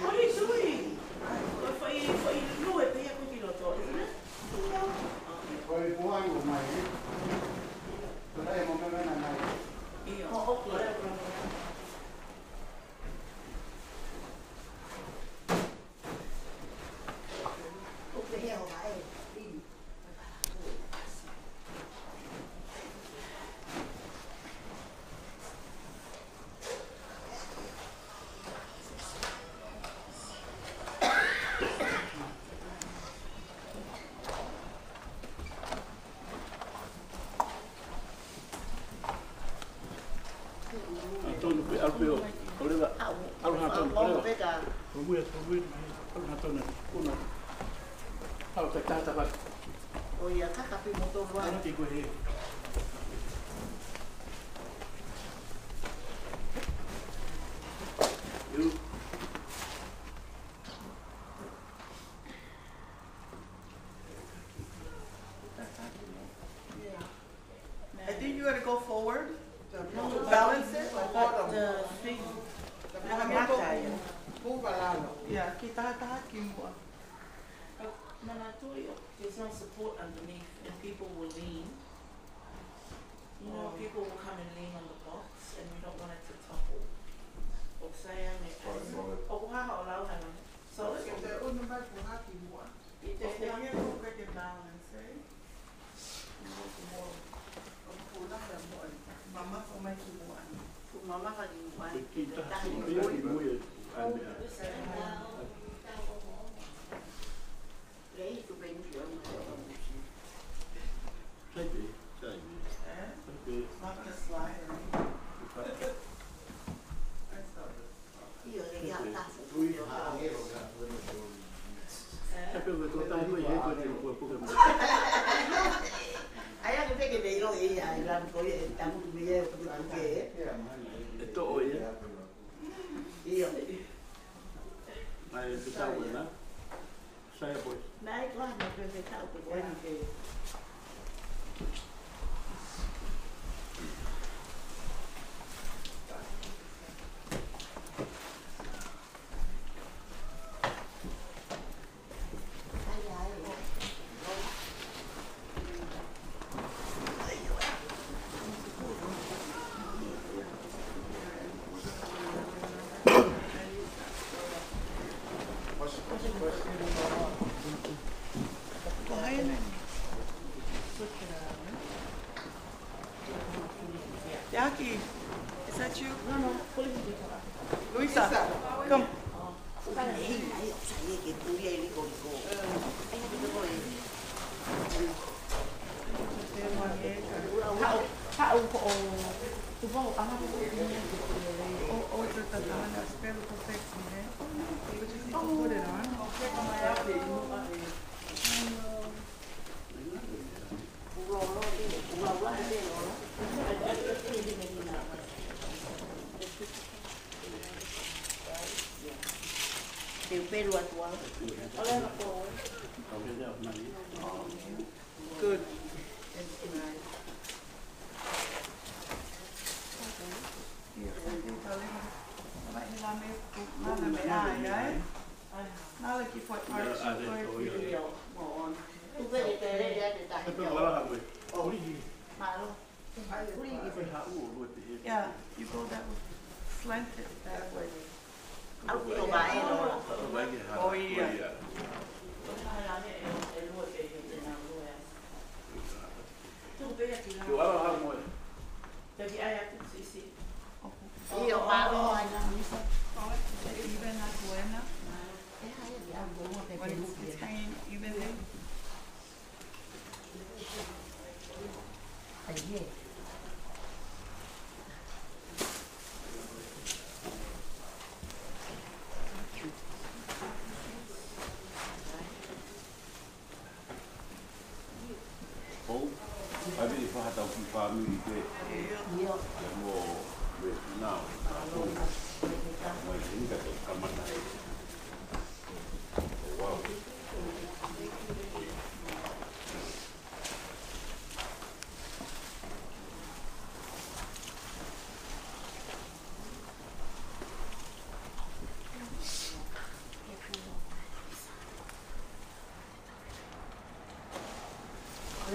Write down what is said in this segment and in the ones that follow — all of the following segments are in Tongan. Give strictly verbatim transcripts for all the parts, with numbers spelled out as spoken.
What are you doing? Ko e foʻi, foʻi lue pē ia ko ē ki loto, isn't it? Ko e puai o mai, eh? Ko e mo me mena mai. ʻIo. Oh, okay. Antonio pe, ʻalu pē ʻo, ʻo leva. ʻAlu ha Antonio, ʻo leva. Peka. Ko mui, ko mui, ʻalu ha Antonio. Kuna. ʻAlu, te tata pa. ʻO ia, kaka pē mo tō lua. ʻAlu ki ko he. You. Yeah. I think you gotta go forward to balance it. But the thing, yeah, ki tahataha ki muʻa. But manatuʻi, there's no support underneath, and people will lean. You know, people will come and lean on the box, and we don't want it to topple. ʻOku sai ange, ʻoku hā hoʻo lau, Helen? Solid? Ke te unu mai ko hā ki muʻa. ʻI te te. ʻOku hangē ko e ke balance, eh? Mamafa mai ki muʻa ni. Mamafa ki muʻa ni. Ki tahi. Ki muʻa ni. Lei tu peni ki ʻomi. Sai pē, sai pē. Eh? Sai pē. Maka slide. ʻIo, le ia tafu. Sai pē, ko e tahi mai he ko e tino kua puke mai. Ai, ʻa ke peke te ilo e ia, ai, ram ko ia, e tamu tu me ia, ko e puke. E toʻo ia. ʻIo. Mai, te tau ena. Sai pē. Nai, ko hana pē ke tau pē ko ena ke. Jackie, is that you? No, no, Luisa, come. Te u pelu atu au. Good. Ia, thank you, darling. Nala ki fo arch, ko e video. Tupe i te lele ate tahi. Mālō. Yeah, you go that way. Slant it that way. ʻAlu ki ʻo vaʻe loa. Oh, yeah. ʻIo, mālō. Even as well. When it's, it's hanging evenly. ʻOku ʻi ai e faʻahinga tau kiʻi fāmili pē. ʻIo. Ia mo e nau. Mo e hinga te kamata. Wow. Your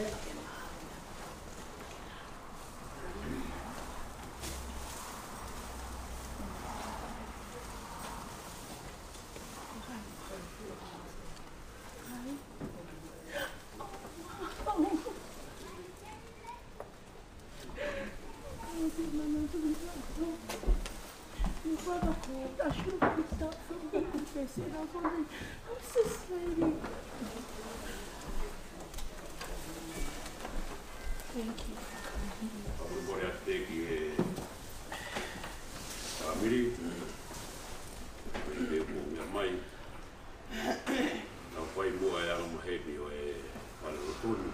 brother called. I should have picked up from the confession. I was wondering who's this lady. Thank you for coming. Fakamolemole atu ki he fāmili, ʻi he meʻa kuo meʻa mai. Tau fai muʻa e angamaheni ʻo e falelotu ni.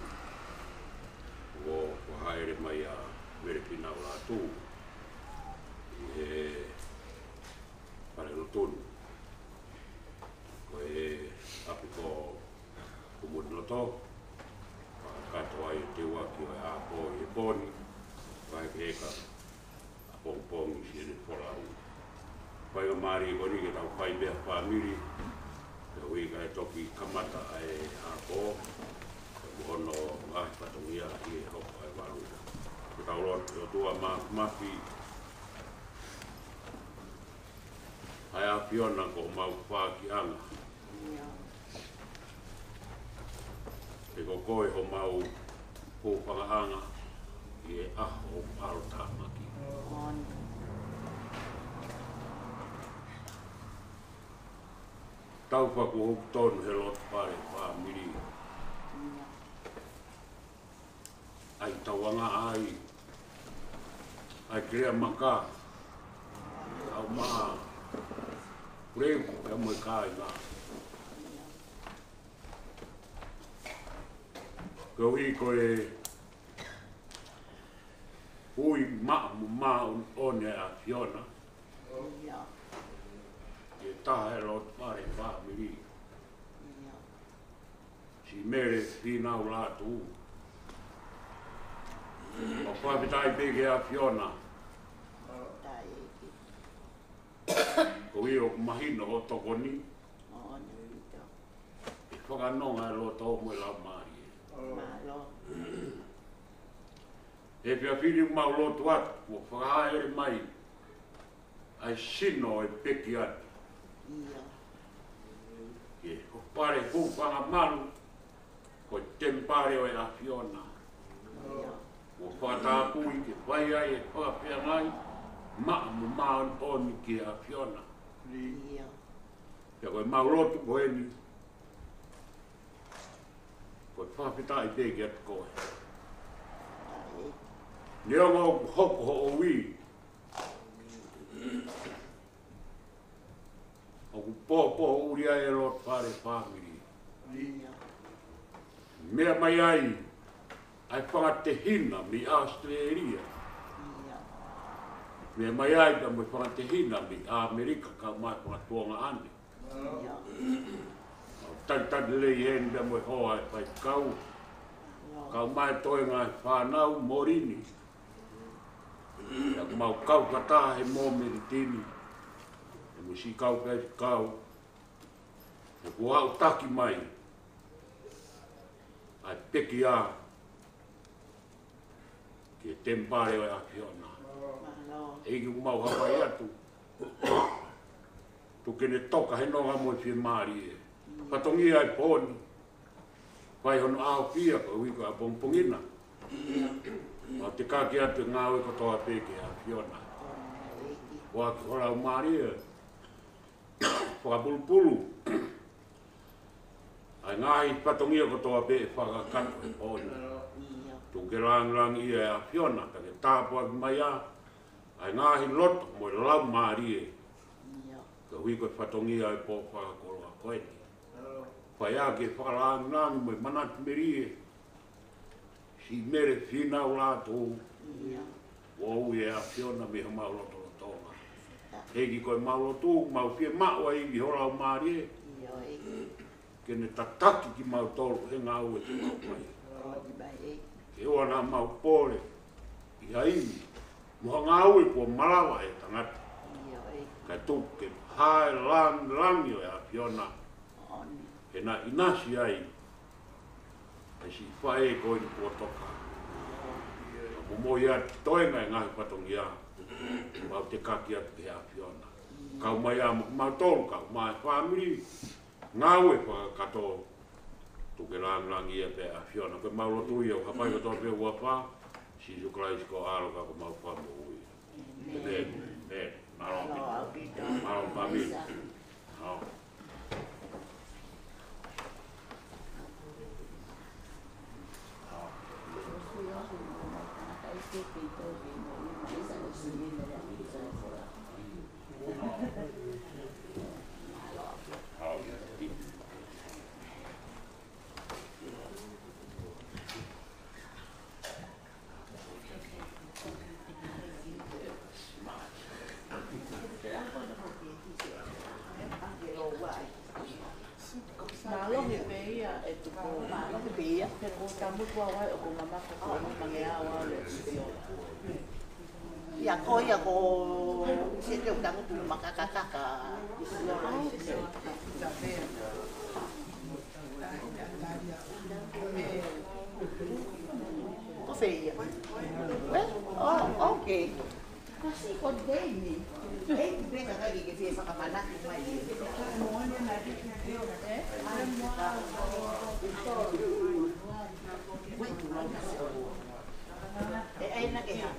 ʻOku hāʻele mai ʻa Mele Finau Lātū ʻi he falelotu ni. Ko e ʻapi ko Kumoniloto, fakakakato ai e teuaki ʻo e ʻaho ʻi he pō ni, vahe ki he ʻeka ʻapongipongi siʻene folau. Faingamālie ko eni ke tau fai pē ʻa e fāmili, pea ʻoku ʻikai toki kamata ʻa e ʻaho, pea mo hono ngaahi fatongia ʻi he hoko ʻa e valu. Ke tau lotu. ʻE ʻOtua Māfimafi, ʻa e ʻAfiona ko homau fakaʻakiʻanga. He ko koe homau hūfangaʻanga ʻi he ʻaho ʻo e ʻalotāmaki. Tau fakahoko tonu he lotu fale fāmili. ʻA e tauanga ai, ʻa e kelea maka, ʻa e maʻa, pule, pea mo e kāinga. Koeʻuhi ko e ui maʻa mo māʻoniʻoni ʻa e ʻAfiona. ʻI he taha e lotu fale fāmili. Siʻi Mele Finau Lātū. ʻOku fakafetaʻi pē ki he ʻAfiona. Koeʻuhi ʻoku mahino hoʻo tokoni. ʻE fakanonga e loto mo e laumālie. ʻE pea fili mau lotu atu, kuo fakahāʻele mai ʻa e sino ʻo e pekiati. Ke hoko pale hūfanga malu, ko e temipale ʻo e ʻAfiona. Kuo fakatapui ke fai ai e fakafeangai, maʻa mo māʻoniʻoni ki he ʻAfiona. Pea ko e mau lotu ko eni, ko e fakafetaʻi pē kiate koe. Neongo ʻoku hoko hoʻo ui, ʻoku poupou ʻuli ai e lotu fale fāmili. Meʻa mai ai ʻa e fanga tehina mei ʻAositelēlia. Meʻa mai ai pea mo e fanga tehina mei ʻAmelika, kau mai fanga tuongaʻane. ʻOku talitali lelei heni pea mo e hoa e faifekau. Kau mai toenga e fānau Molini. Pea ʻoku mau kau fakataha he mōmeniti ni. He mo siʻi kau faifekau. He kuo aʻutaki mai ʻa e pekia ki he temipale ʻo e ʻAfiona. ʻEiki, ʻoku mau hapai atu, tuku ke ne toka he nonga mo e fiemālie. Fatongia e pō ni, fai hono ʻaofia koeʻuhi ko e ʻapongipongi na. Mau tekaki atu e ngāue kotoa pē ki he ʻAfiona. ʻOaki ho Laumālie, fakapulupulu ʻa e ngaahi fatongia kotoa pē ʻe fakakakato he pō ni. Tuku ke lāngilangiʻia e ʻAfiona, pea ke tāpuaki mai ā ʻa e ngaahi loto mo e laumālie. Koeʻuhi ko e fatongia e pō fakakoloa ko eni. Fai ā ke fakalāngilangi mo e manatu melie siʻi Mele Finau Lātū. ʻOku ui e ʻAfiona mei homau lotolotonga. ʻEiki, ko e mau lotu, mau fiemaʻu ai ʻi ho Laumālie ke ne tataki kimautolu he ngāue te mau fai. Ke ʻoua naʻa mau pole ʻi ha ivi mo ha ngāue kuo malava ʻe he tangata. Kae tuku ke hā e lāngilangi ʻo e ʻAfiona, he naʻa ʻinasi ai ʻE siʻi faʻē ko eni kuo toka. Ka momoi atu toenga e ngaahi fatongia. Mau te kaki atu ki he ʻAfiona. Kau mai ā mo kimautolu, kau mai fāmili. Ngāue fakakakato. Tuku ke lāngilangiʻia pē ʻa e ʻAfiona. Ko ʻemau lotu ia ʻo hapai kotoa pē ʻi he huafa ʻo Sīsū Kalaisi ko ho ʻAlo ka ko homau Fakamoʻui. ʻĒmeni. ʻĒmeni. Mālō. Mālō, ʻaupito. Mālō, fāmili. Mālō. Mālohi pē ia, ʻe tuku. Mālohi pē ia. He ko e tamu kua wai ʻoku mamako ko e mangeau ʻa e sio. Ia ko ia ko Sete ʻoku tamu tu makakakaka ʻi sio. Ko fē ia? Well, oh, okay. Kasi ko Deni. Eh, beka kai ke fie fakamanatu mai. Eh? Wait, wait. Eh, ai na ke ha.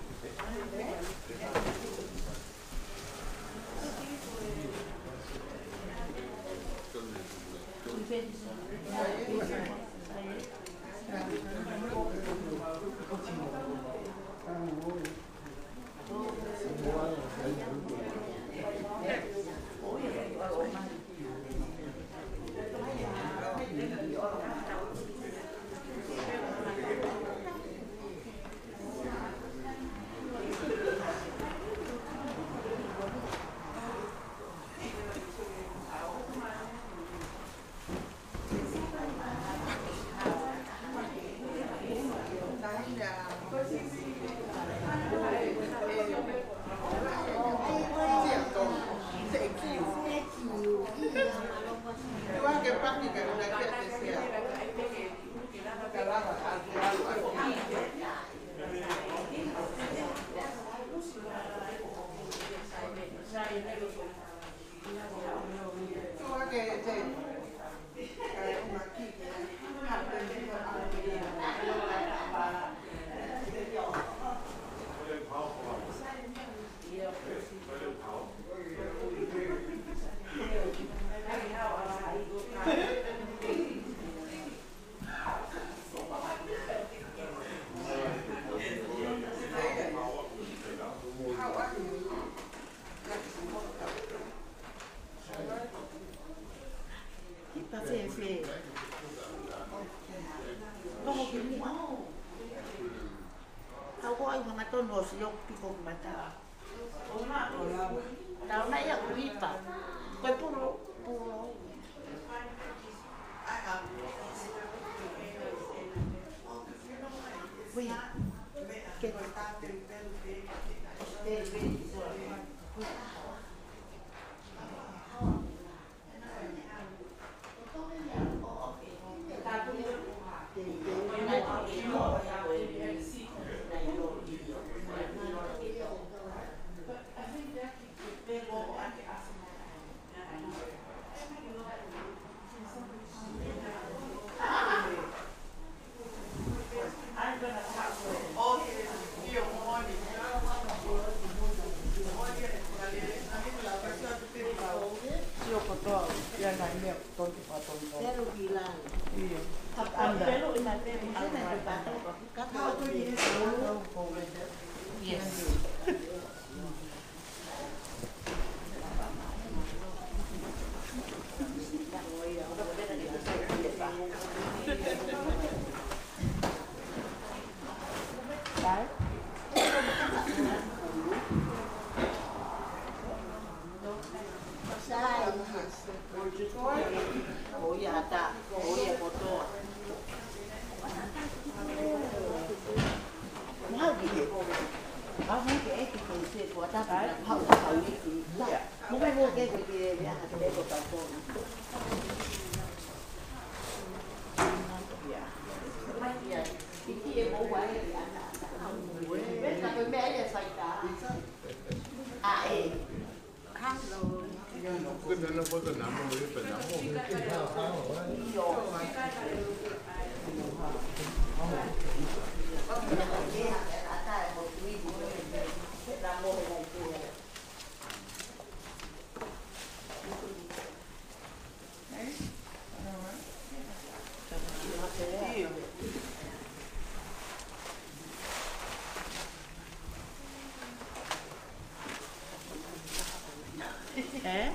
Kipa fēfē? Noho ki muʻa. Kau ko ai hangatonu ʻo sio piko ki mata. Tau mai ia kuipa. Ko e pulo, pulo. Ui. Ke. Sio kotoa ia ngaahi meʻa kotoa ke fakatonu. Pelu ki langi. Io. Pelu ʻi he pelu. Yes. Eh?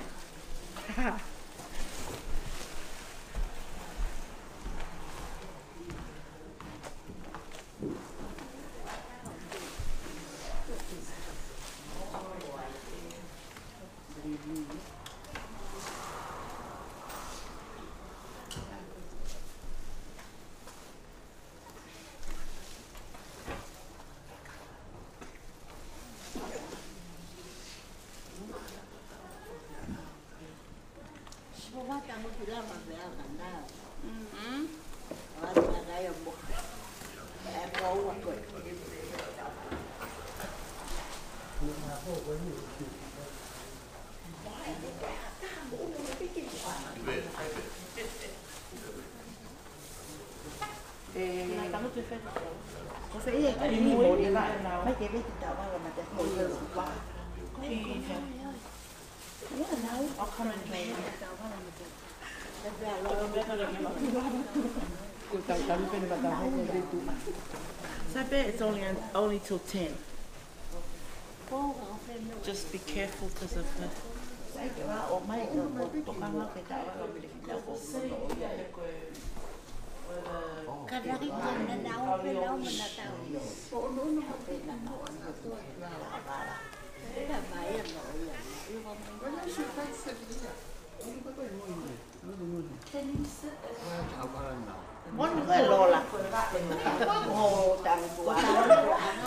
So I bet it's only, only till ten. Just be careful because of the Moni ko e lola. Ko e mo tangutu.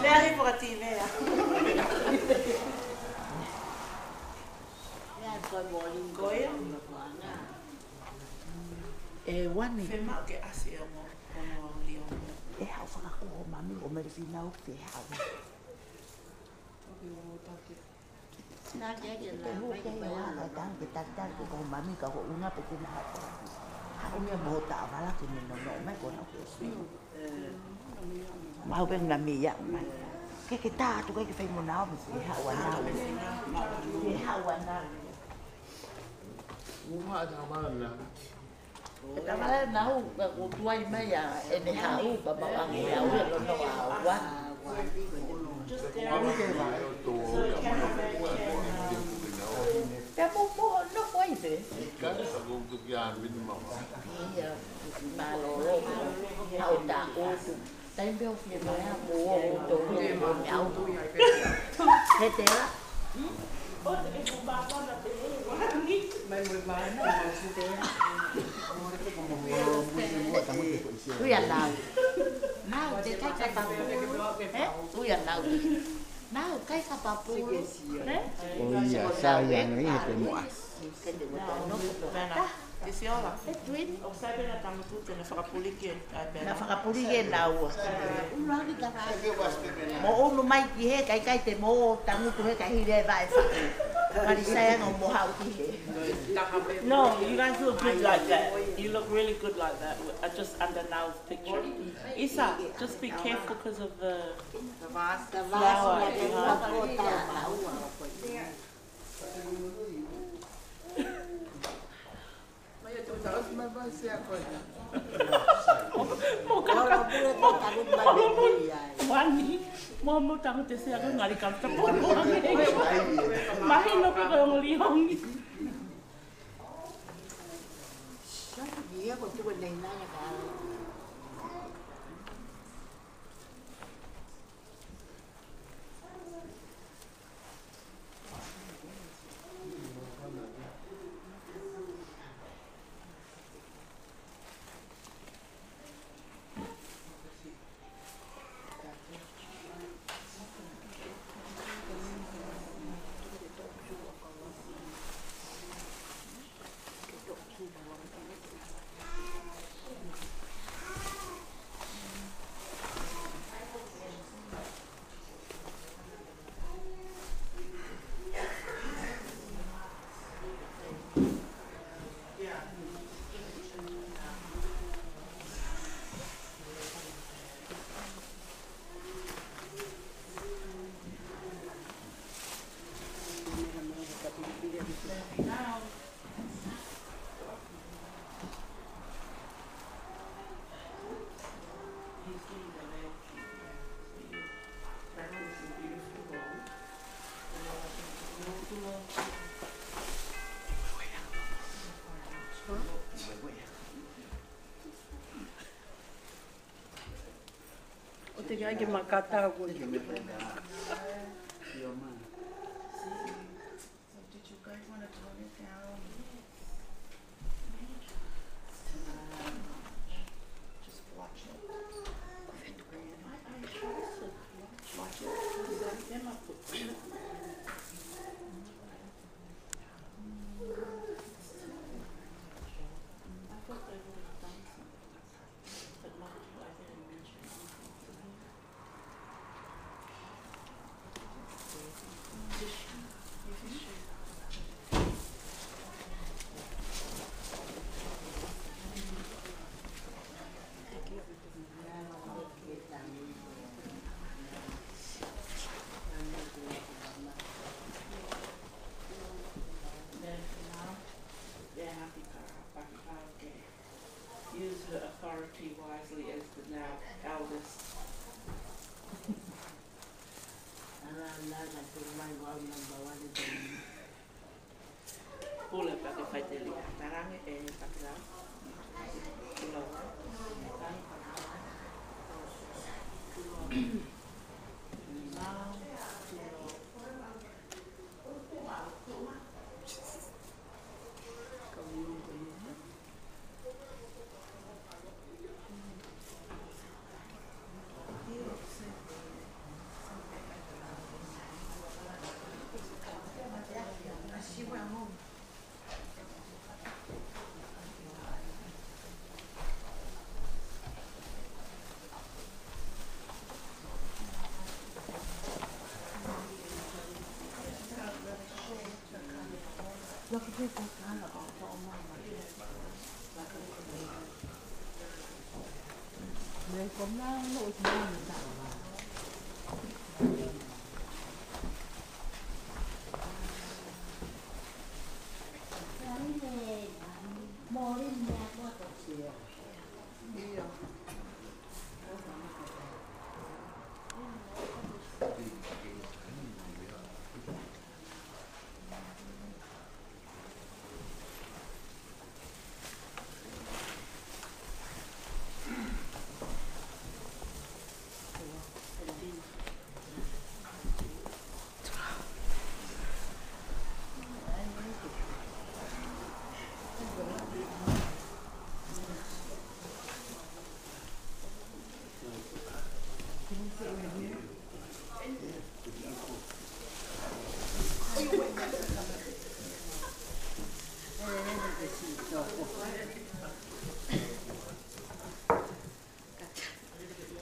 Lea ni poka tivea. Lea ko e mo lingo ia. E wani. Fema ke asi e mo, mo lio. E hau fakakuo mami ko Meli Finau ke hau. Ke hū ke ua ka tau ke takitaki ke ko mami ka ko unga pe ke na hapa. Haʻu mei mo taʻavala ke me nono mai ko na ke si. Mau pe na mei ia mai. Ke ke tā atu ke ke fai mo nau me se haʻu ana. Ke haʻu ana. Uma taʻavala na. Ke taʻavala na u, ka ko tuai mai ia, ʻene haʻu, papa pangu ia, ue lono awa. Pea mo mo no ko i te. Ia, mālōlō, haʻu tā ʻotu. Taimi pē ʻoku fiemaʻu mo ʻoku tō ʻi he meʻa ʻoku. He tela. Mai mo e vana, mai mo e tela. Ui a nau. Nau, te kai ka papu. Eh? Ui a nau. Nau, kai ka papu. Eh? ʻO ia, sa ia no i he pe mo as. Ke te mo tau no. Ke si ola. E tuini. ʻOku sai pē na tangutu te na fakapuliki e, ai pē na. Na fakapuliki e naua. Mo ʻunu mai ki he, kai kai te mo tangutu he kai hile vaʻe faku. Kali sai ango mo haʻu ki he. No, you guys look good like that. You look really good like that. I just under Now's picture. Isa, just be careful because of the flower. Mo kaka. Mo mo. Wani. Mo mo tangu te sea ko ngali ka ta pulu. Mahino pe ko ngoli hongi. Ia ko tuku nei nana ka. ʻOku teʻeki ai ke makata au ko eni. So did you guys want to tone it down? Just watch it. Watch it. I thought they would have done something. Use her authority wisely as the now eldest. Pule pake faiteli. Talange e pakila. Pula.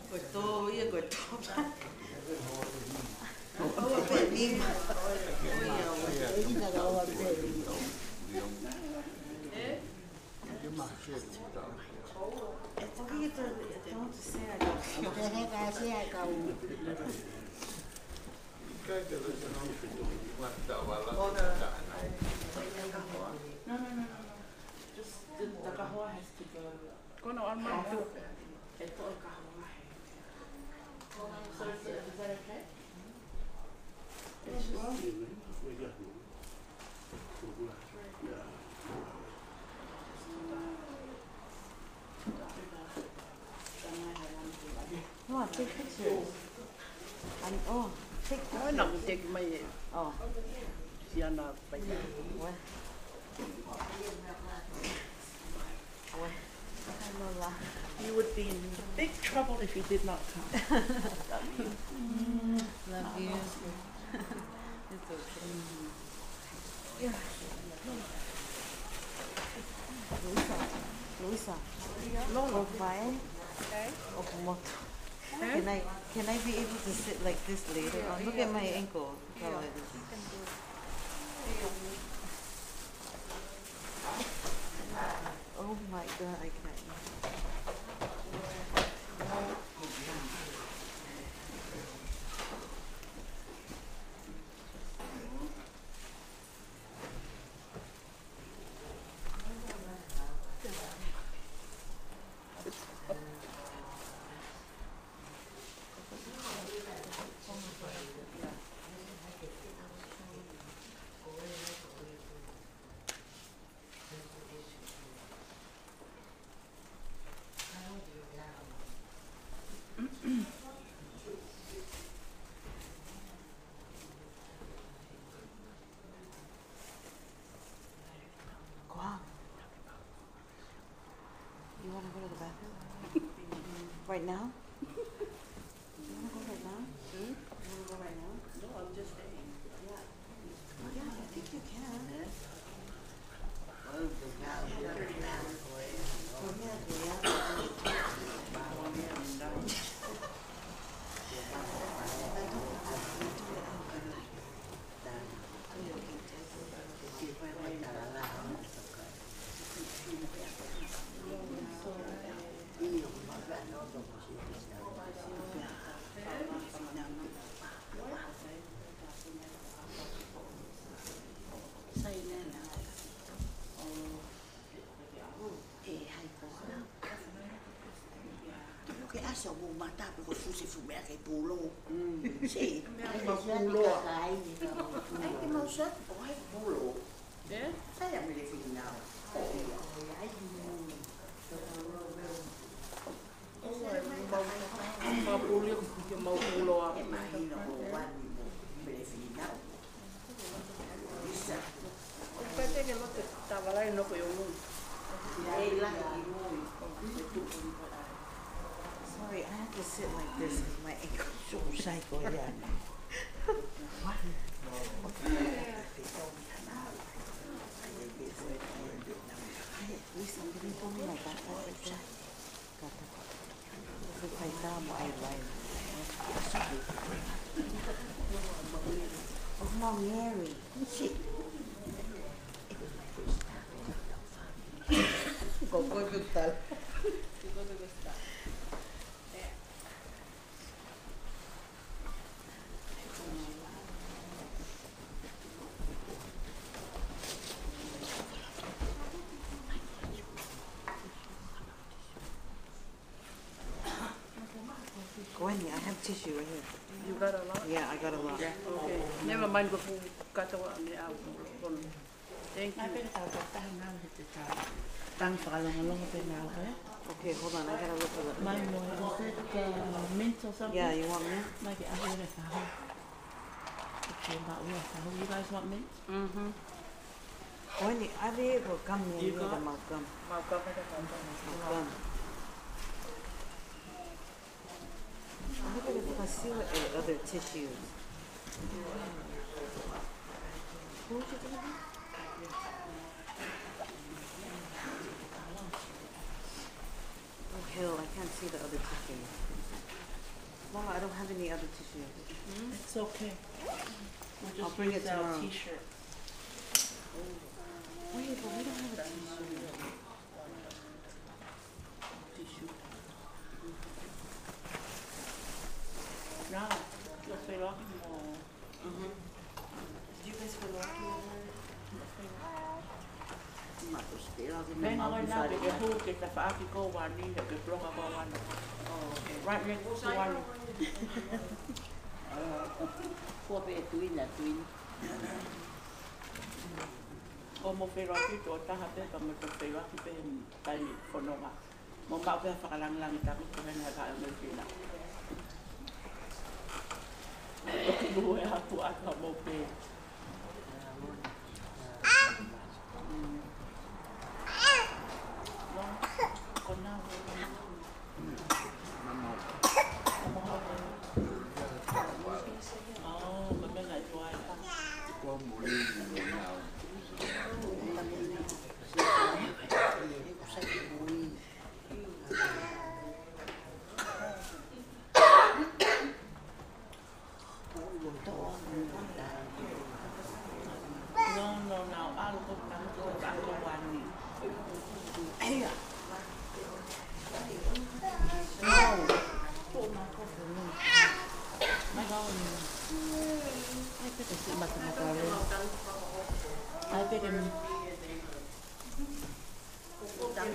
Ko e tō ia, ko e tō. ʻOua pē nima. ʻOua, ʻoua. ʻE ina ka ʻoua pē nima. ʻE toki ke tō, tō te sea ka. Te he ka sea ka u. No, no, no, no, no. Just the, the kahoa has to go. Kono alma tu. E toʻo e kahoa he. So is, is that okay? It's just, No, take pictures. And, oh, take pictures. Naʻá ku take mai e. Oh. Siana pai. What? What? You would be in big trouble if you did not come. Love you. It's okay. Luisa, Luisa. Lolo. ʻOku vaʻe. Okay. ʻOku motu. Huh? Can I, can I be able to sit like this later on? Look at my ankle. How it is. Oh my God, I can't. Now? You wanna go right now? Hmm? You wanna go right now? No, I'm just saying. Yeah. Yeah, I think you can. Tuku ke ʻasi ho mata pe ko e fuʻu meʻa ke pulou. Mm. See. Meʻa ke pulou. Ai, ke mau sio, ʻo hai pulou. Eh? Sai a mele fina. Oh, yeah. Mau puli, ke mau puloa. E mahino ko wani mo mele fina. Isa. ʻOku pehē ke loto tavalai no ko e ongo. Sorry, I have to sit like this 'cause my ankle's so psycho, yeah. Lisa, can you pull me like that? Oh, Mary. Go, go, go, go. Go in here. I have tissue right here. You got a lot? Yeah, I got a lot. Yeah, okay. Never mind, go for kata wa me au. Thank you. Mai pē ka tau taha nā he te tau. Tau fakalongolongo pē nā, okay? Okay, hold on. I gotta look for the Mai mo, is it, uh, mint or something? Yeah, you want mint? Mai ke ahu le fahu. Okay, but we have fahu. You guys want mint? Mm-hmm. Ko eni, ʻave ko e gum ia. You got? Mau gum. Mau gum, mau gum. Mau gum. I'm gonna put a seal in other tissues. What was you doing? Oh, hell, I can't see the other tissue. Mama, I don't have any other tissue. It's okay. We'll just use our t-shirt. I'll bring it tomorrow. Wait, but we don't have a tissue. Tissue. Nā, ʻio, fai loa ki mo. Mm-hmm. Do you guys feel lucky? Mā ʻosi pē loa ki Venga, mau wena, fare ke ke mai. Hū, ke tafaʻaki ko wani, ke bloka ko wani. Oh, okay. Right next to wani. Ko pe tuina, tuina. Ko mo fai loa ki to taha pē, ka mo to fai loa ki pē, kai ni fononga. Mo maʻu pē ha fakalangilangi taku ko hena ka ʻamelekina. Toki nue aku aka mo pē. Mm. Ko nā. Oh, ko mea ngai tuai ka. No, no, no, ʻalu ko e tangi ko e tangi ko wani. ʻEia. No. Mai kau ni. ʻAi pē ke si mata mata le. ʻAi pē ke ni.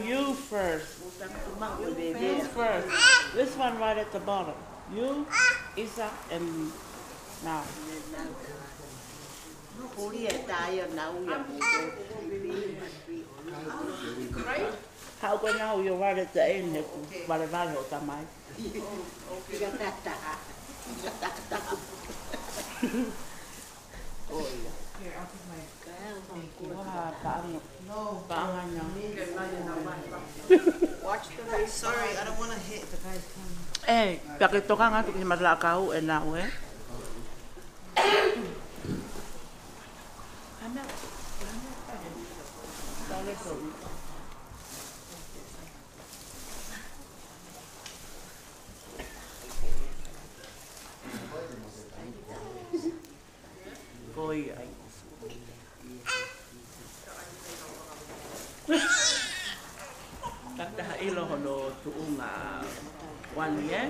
You first. You first. This one right at the bottom. You, Isa, and now. How can now you're right at the end, he ku valevale hoʻo tamai. Oh, yeah. Here, I'll put my Thank you. Paʻanga. Paʻanga na. Watch the race. Sorry, I don't wanna hit the guy's phone. ʻE, pea ke tokanga atu ki he matalaʻakau ʻe naʻu, ē? Ko ia ai. Ka taha ʻilo hono tuʻunga wani, ē?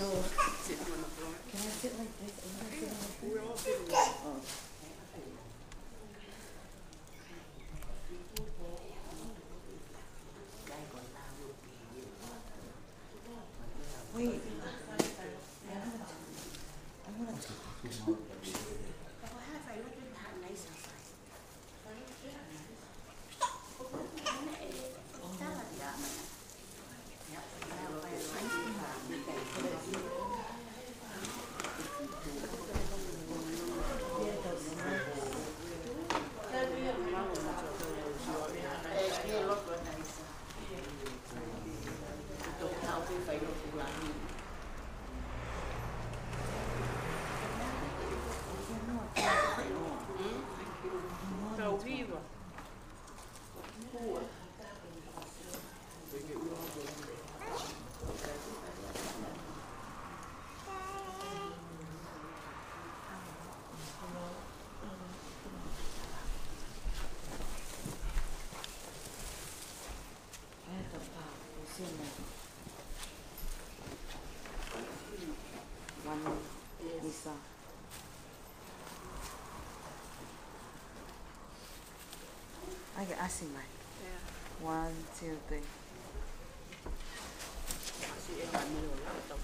No. Can I sit like this? Am I sitting like this? Oh. Wait. I wanna talk. I wanna talk. Tau hiva. One, Lisa. ʻAi ke ʻasi mai. Yeah. One, two, three.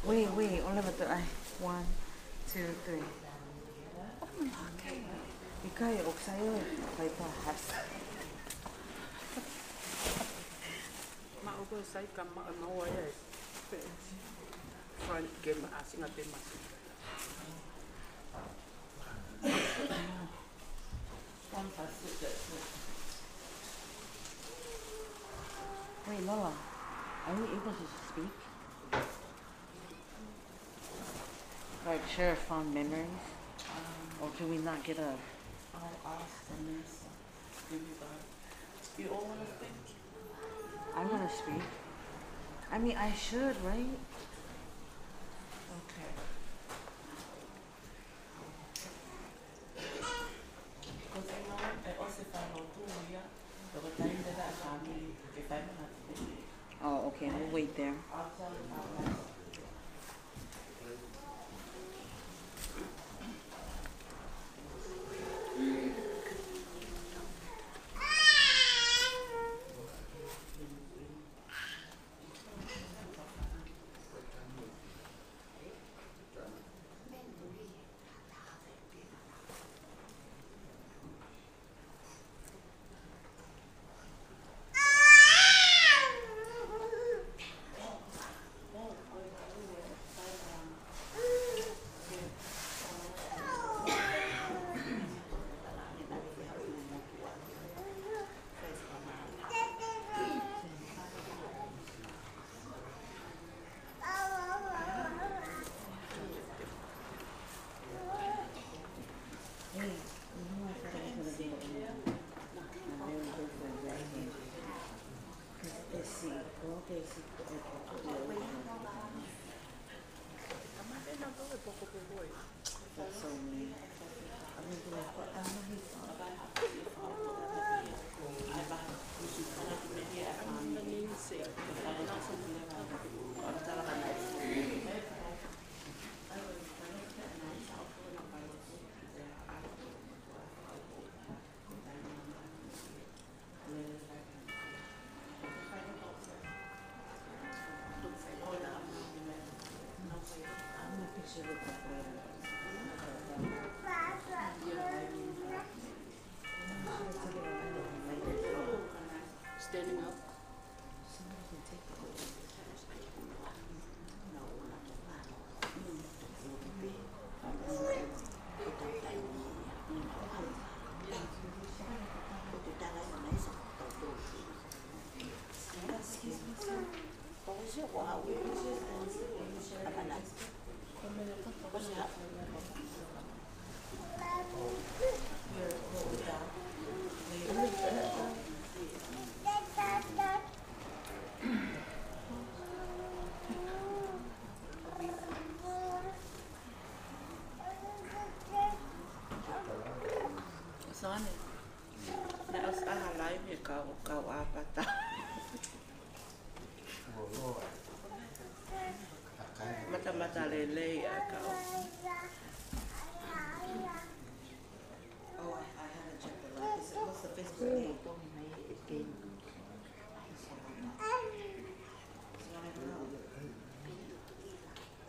Wait, wait, ʻoua leva toe ʻai. One, two, three. ʻIkai, ʻoku sai ʻo e paipa has. Ma ʻoku sai ka ma, ma ʻoku ʻai ʻa e front ke ma ʻasi ngā te ma. Wait, Lola, are we able to speak? Like, share fond memories? Or can we not get a... I'll ask Vanessa. Give you that. You all wanna speak? I wanna speak. I mean, I should, right? Okay. Oh, okay, we'll wait there. Kau, kau ʻāpata. Matamata lelei ʻa kau. Oh, I, I haven't checked the live. Is it, what's the Facebook name?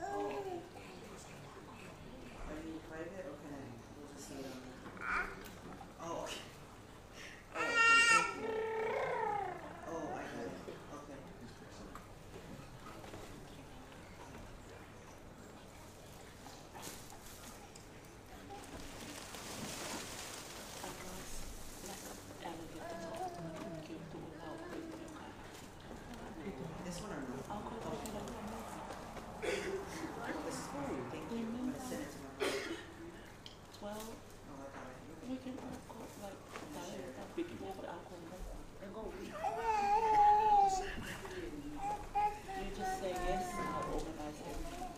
Oh. Are you private? Okay. We'll just see it on there. Oh, okay. Oh, okay. Thank you. Oh, I got it. Okay. This one or no? This is for you. Thank you. I'm gonna send it to my brother. Well, we can all go, like, that is that big enough for alcohol. You just say yes, I'll organize everything.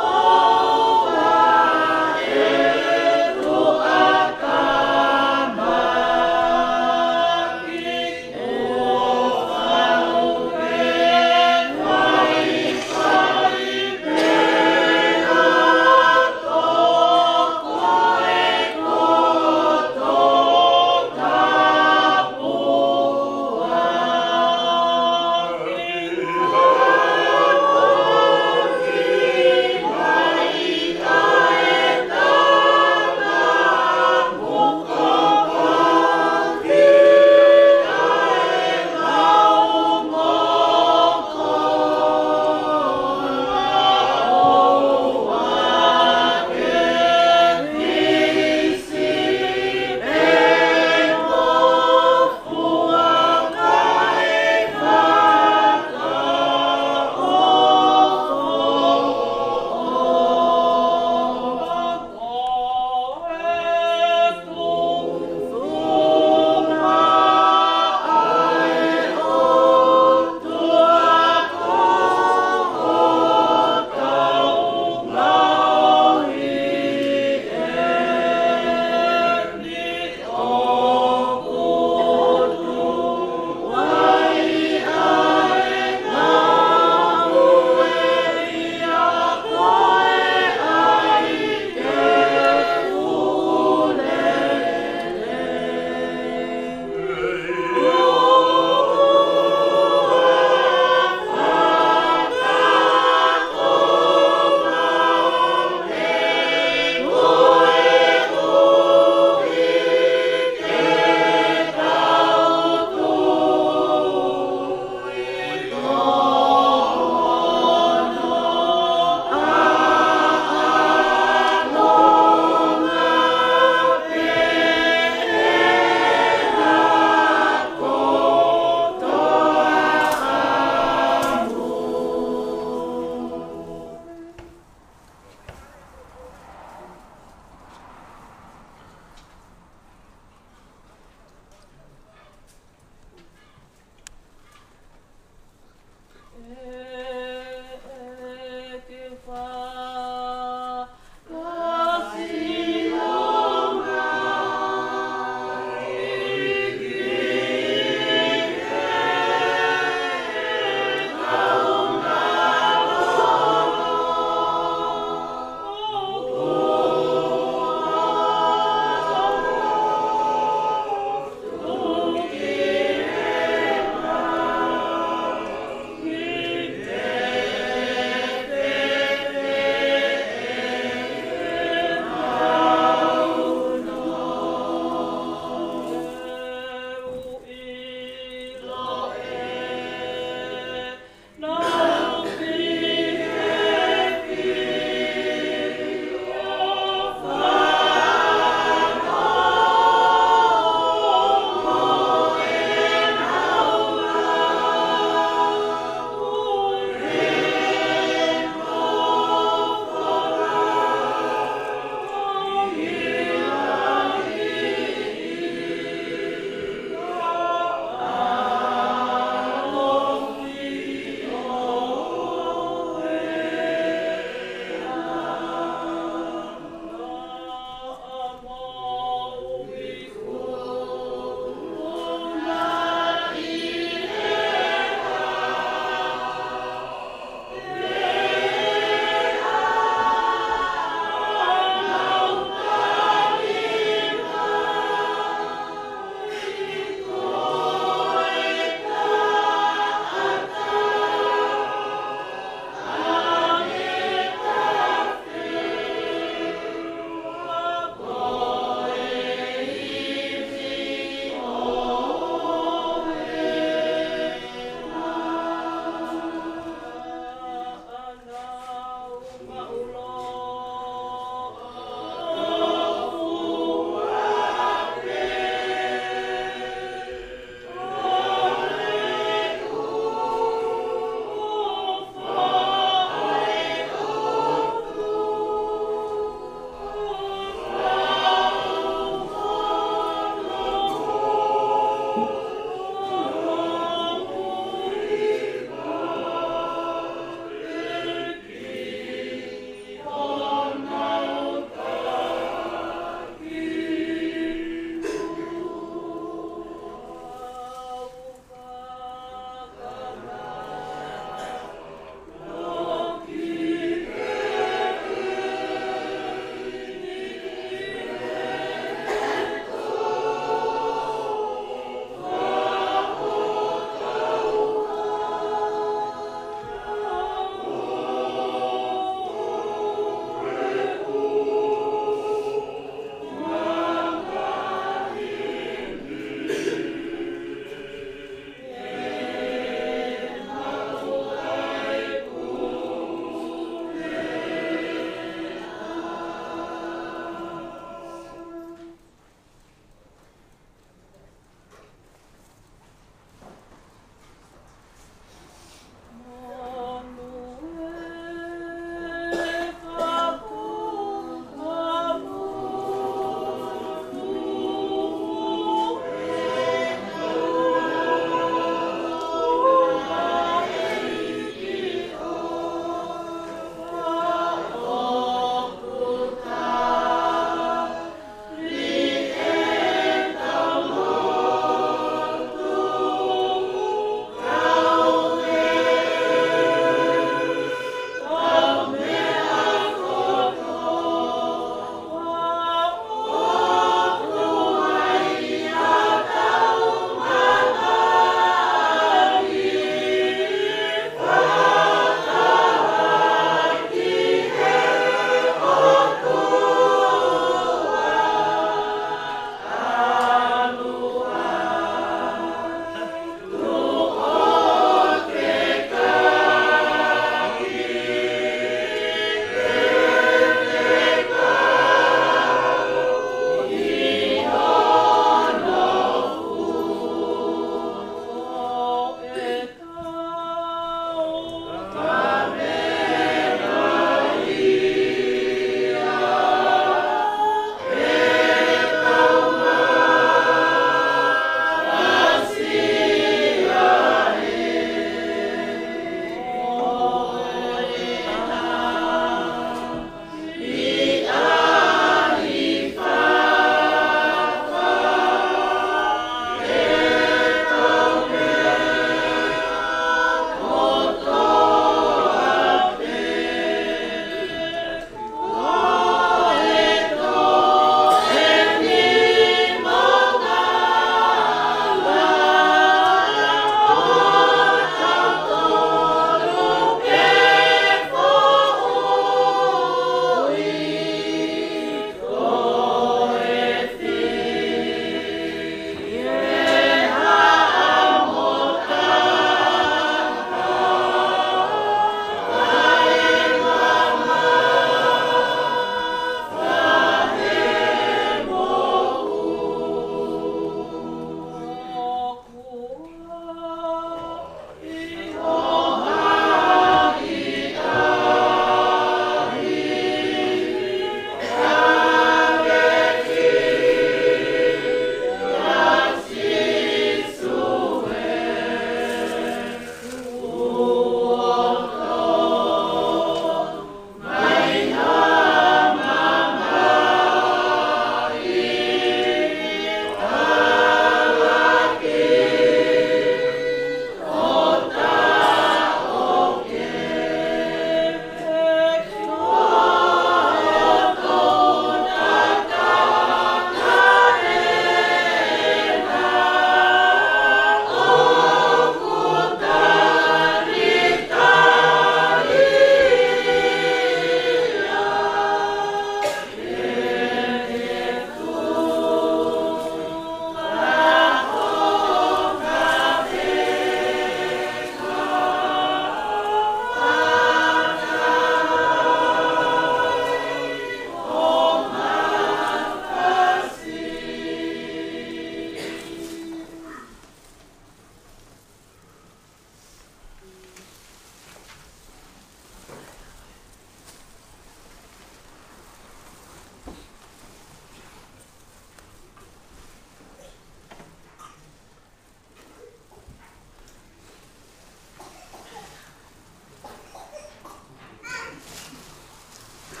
Ua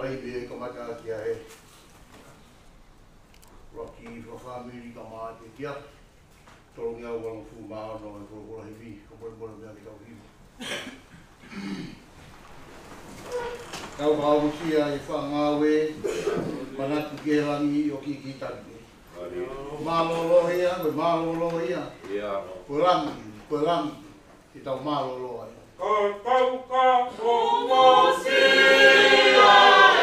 ʻi he kamata ki ai. Ua ki he fāmili ka mate kia. Tolungeau valungofulu mā ono e kolokola hivi, ka molemole meʻa ke tau hivi. Tau ka amusia e fanga ngāue, manatu ki he langi ʻo kikitaki. Mālōlō ia, ko e mālōlō ia. Ia. Ko e langi, ko e langi, ke tau mālōlō ai. Ka tau ka o masia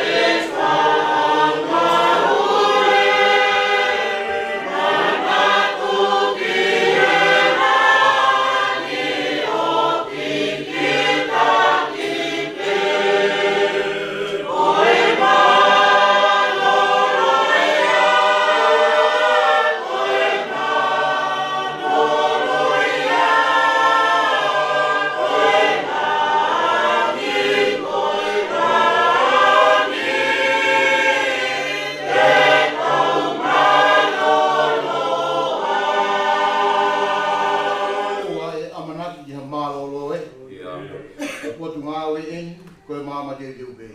e fanga ngāue, manatu ki he langi ʻo kikitaki pē. ʻOua ʻe ʻamanaki ki ha mālōlō ē. Ia. Ko e potungāue eni, ko e maama teuteu pē.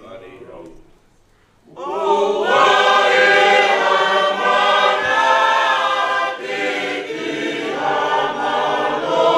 ʻOua ʻe ʻamanaki ki ha mālōlō ē.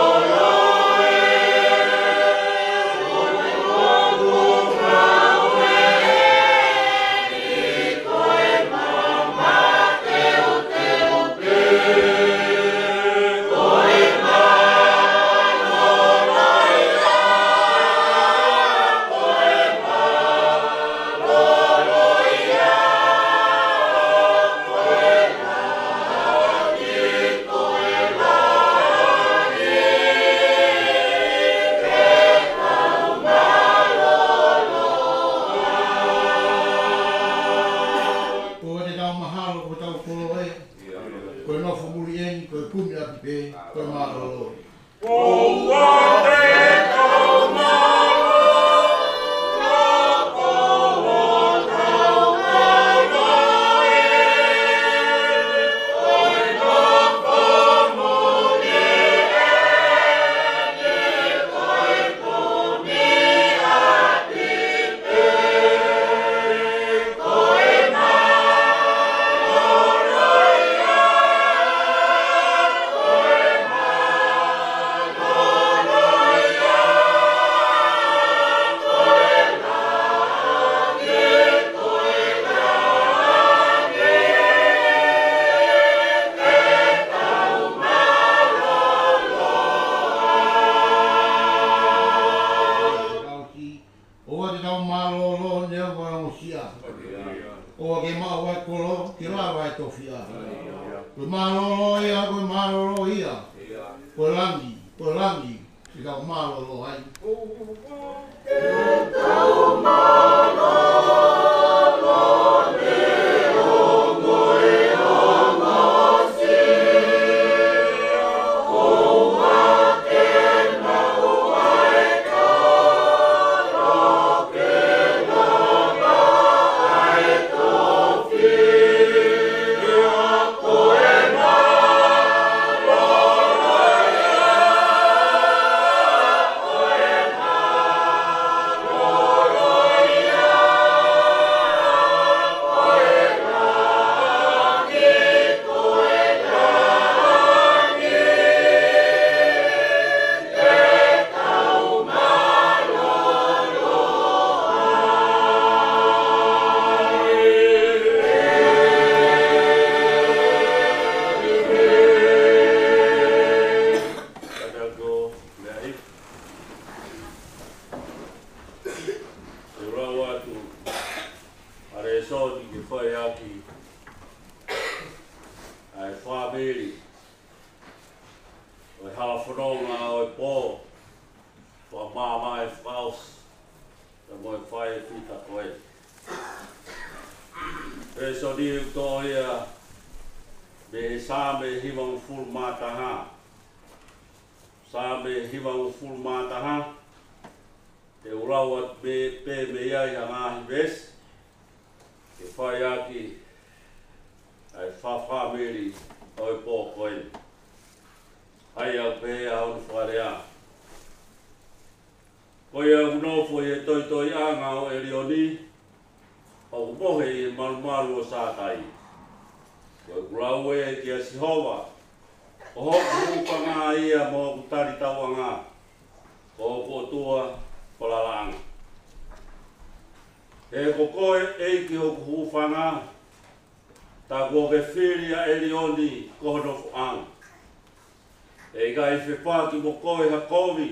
Ko e tau mahalo, ko e tau koloa ē. Ko e nofo muli eni, ko e kumi ʻapi pē, ko e mālōlō. ʻOua te tau mālōlō neongo e ongosia. ʻOua ke maʻu ʻa e kolo, ke lava e tofiʻa. Ko e mālōlō ia, ko e mālōlō ia. Ko e langi, ko e langi, ke tau mālōlō ai. Lau atu ʻa e lēsoni ke fai ʻaki ʻa e fāmili ʻo e hala fononga ʻo e pō, fakamāmā e fakaʻosi, pea mo e fai e fita ko ē. Lēsoni ʻoku toʻo ia mei he Saame hivangofulu mā taha. Saame hivangofulu mā taha, te u lau atu pē, pē mei ai ʻa e ngaahi veesi, ke fai ʻaki ʻa e fakafāmili ʻo e pō ko eni. ʻA ia ʻoku pehē hono fakalea: Ko ia ʻoku nofo ʻi he toitoiʻanga ʻo ʻElioni, ʻoku mohe ʻi he malumalu ʻo Sātai. Ko ʻeku lau ē kia Sihova, ko hoku hūfanga ia mo hoku talitauʻanga, ko hoku ʻOtua falalaʻanga. He ko koe, ʻEiki, hoku hūfanga, tā kuo ke fili ʻa ʻElioni ko ho nofoʻanga. ʻE ʻikai fefaki mo koe ha kovi,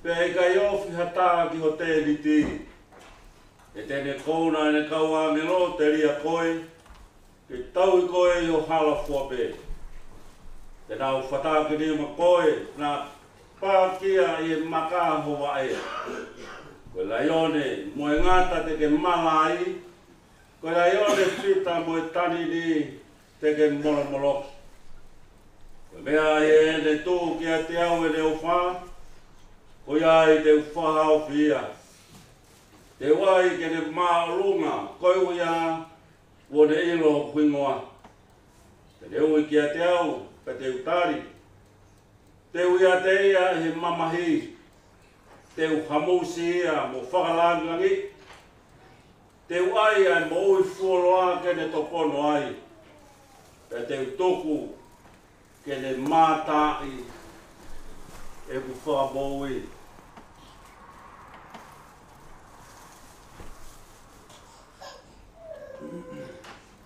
pea ʻe ʻikai ofi ha tā ki ho tēniti. He te ne kouna ʻene kau ʻāngelo telia koe, ke tauhi koe ʻi ho hala fua pē. Te nau fataki nima koe, naʻa pākia ʻi he maka ho vaʻe. Ko e laione mo e ngata te ke mala ai, ko e laione fita mo e tanini te ke molomoloki. Ko e meʻa ʻi heʻene tuʻu kiate au ʻene ʻofa, ko ia ai te u fakahaofi ia. Te u ʻai ke ne māʻolunga, koeʻuhi kuo ne ʻilo hoku hingoa. Te ne ui kiate au, pea te u tali. Te u ʻiate ia ʻi he mamahi. Te u hamusi ia mo fakalangilangiʻi. Te u ʻai ʻa e moʻui fuoloa ke ne topono ai, pea te u tuku ke ne mātaaʻi ʻeku fakamoʻui.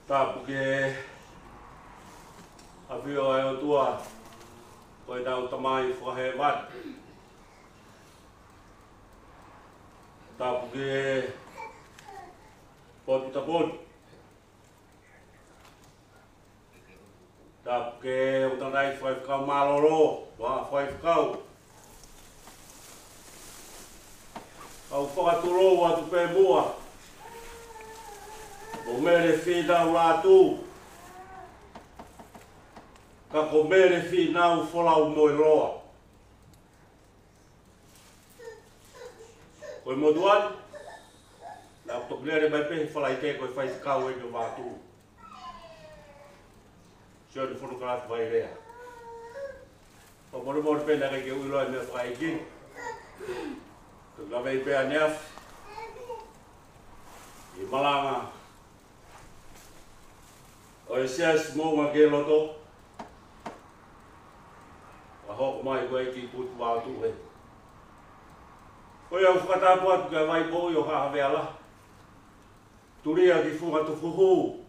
Tapu ki he ʻafio ʻa e ʻOtua, ko ʻetau Tamai fakahēvani. Tapu ki he potu tapu. Tapu ki he ʻū tangataʻeiki faifekau mālōlō, ʻū faifekau. Kau fakatulou atu pē muʻa, ko Mele Fīnau Lātū, ka ko Mele Fīnau Folaumoeloa. Ko e motuʻa ni, naʻa ku toki lele mai pē he Falaite ko e faifekau eni ʻo Vatu, Sione Fonokalafi Vailea. Fakamolemole pē naʻe ʻikai ke u ʻilo ʻa e meʻa fakaʻeiki. Toki lave pē ʻaneafi ʻi he malanga ʻo e Siasi Moʻunga ki he Loto, ʻa hoku mai ko e ʻEiki Putu Vatu he. Ko ia ʻoku fakatapu atu kia Vai Moʻui ʻo Haʻa Havea Lahi, Tulia ki Fungatufuhu,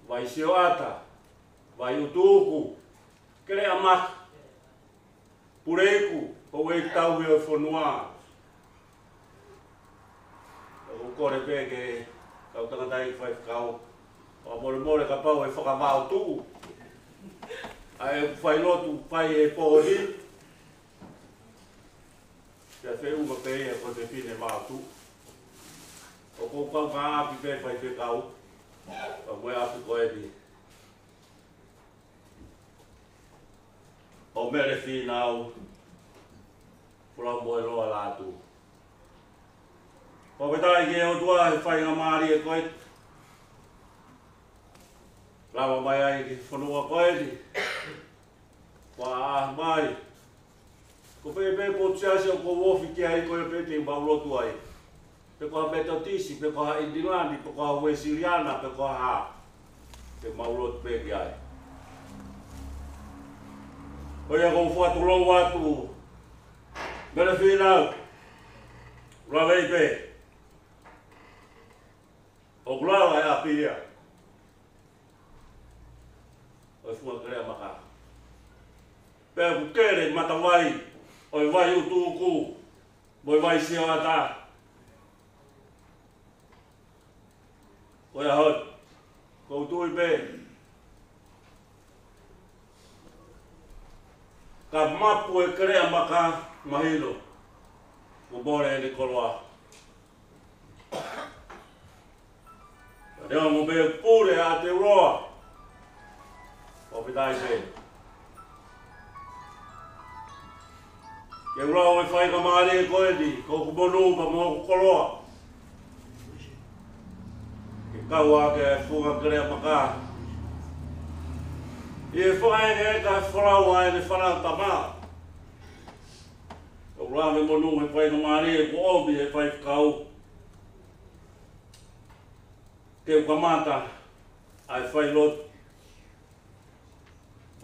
Vai Sioata, Vai ʻUtuuku, Keleʻamaka, Puleiku, ʻo e tauhi ʻo e fonua. ʻOku ou kole pē ki he kau tangataʻeiki faifekau, fakamolemole kapau ʻe fakavaotuʻu ʻa ʻeku fai lotu fai he pō ni. Pea feʻunga pē ia ko e fefine vaotuʻu. ʻOku ou kaungāʻapi pē faifekau, pea mo e ʻapi ko eni ʻo Mele Fīnau Folaumoeloa Lātū. Fakafetaʻi ki he ʻOtua he faingamālie ko eni, lava mai ai ki he fonua ko eni kuo ʻaʻahi mai. Ko fē pē potu siasi ʻoku ou ofi ki ai, ko ia pē te u maʻu lotu ai. Pe ko ha Metotisi, pe ko ha ʻIngilani, pe ko ha Uēsiliana, pe ko ha hā, te u maʻu lotu pē ki ai. Ko ia ʻoku ou fakatulou atu, Mele Fīnau, lava ai pē. ʻOku lava e ʻapi ia ʻo e Funga Keleʻamaka, pea ʻoku kele matavai ʻo e Vai ʻUtuuku mo e Vai Sioata. Ko ia hoi, ʻoku ou tui pē ka mapu e Keleʻamaka, mahino kuo mole ʻene koloa. Ka neongo pē ʻoku pule ʻa Aotearoa, ʻoku pē tai pē. Ke u lau e faingamālie ko eni, ko hoku monū pea mo hoku koloa. Ke kau ʻaki e funga kelea maka. ʻI he fakaʻekeʻeke ʻa e folau ʻa ʻene fānau tama. Ke u lau e monū he faingamālie kuo ʻomi ʻe he faifekau. Ke u kamata ʻa e failotu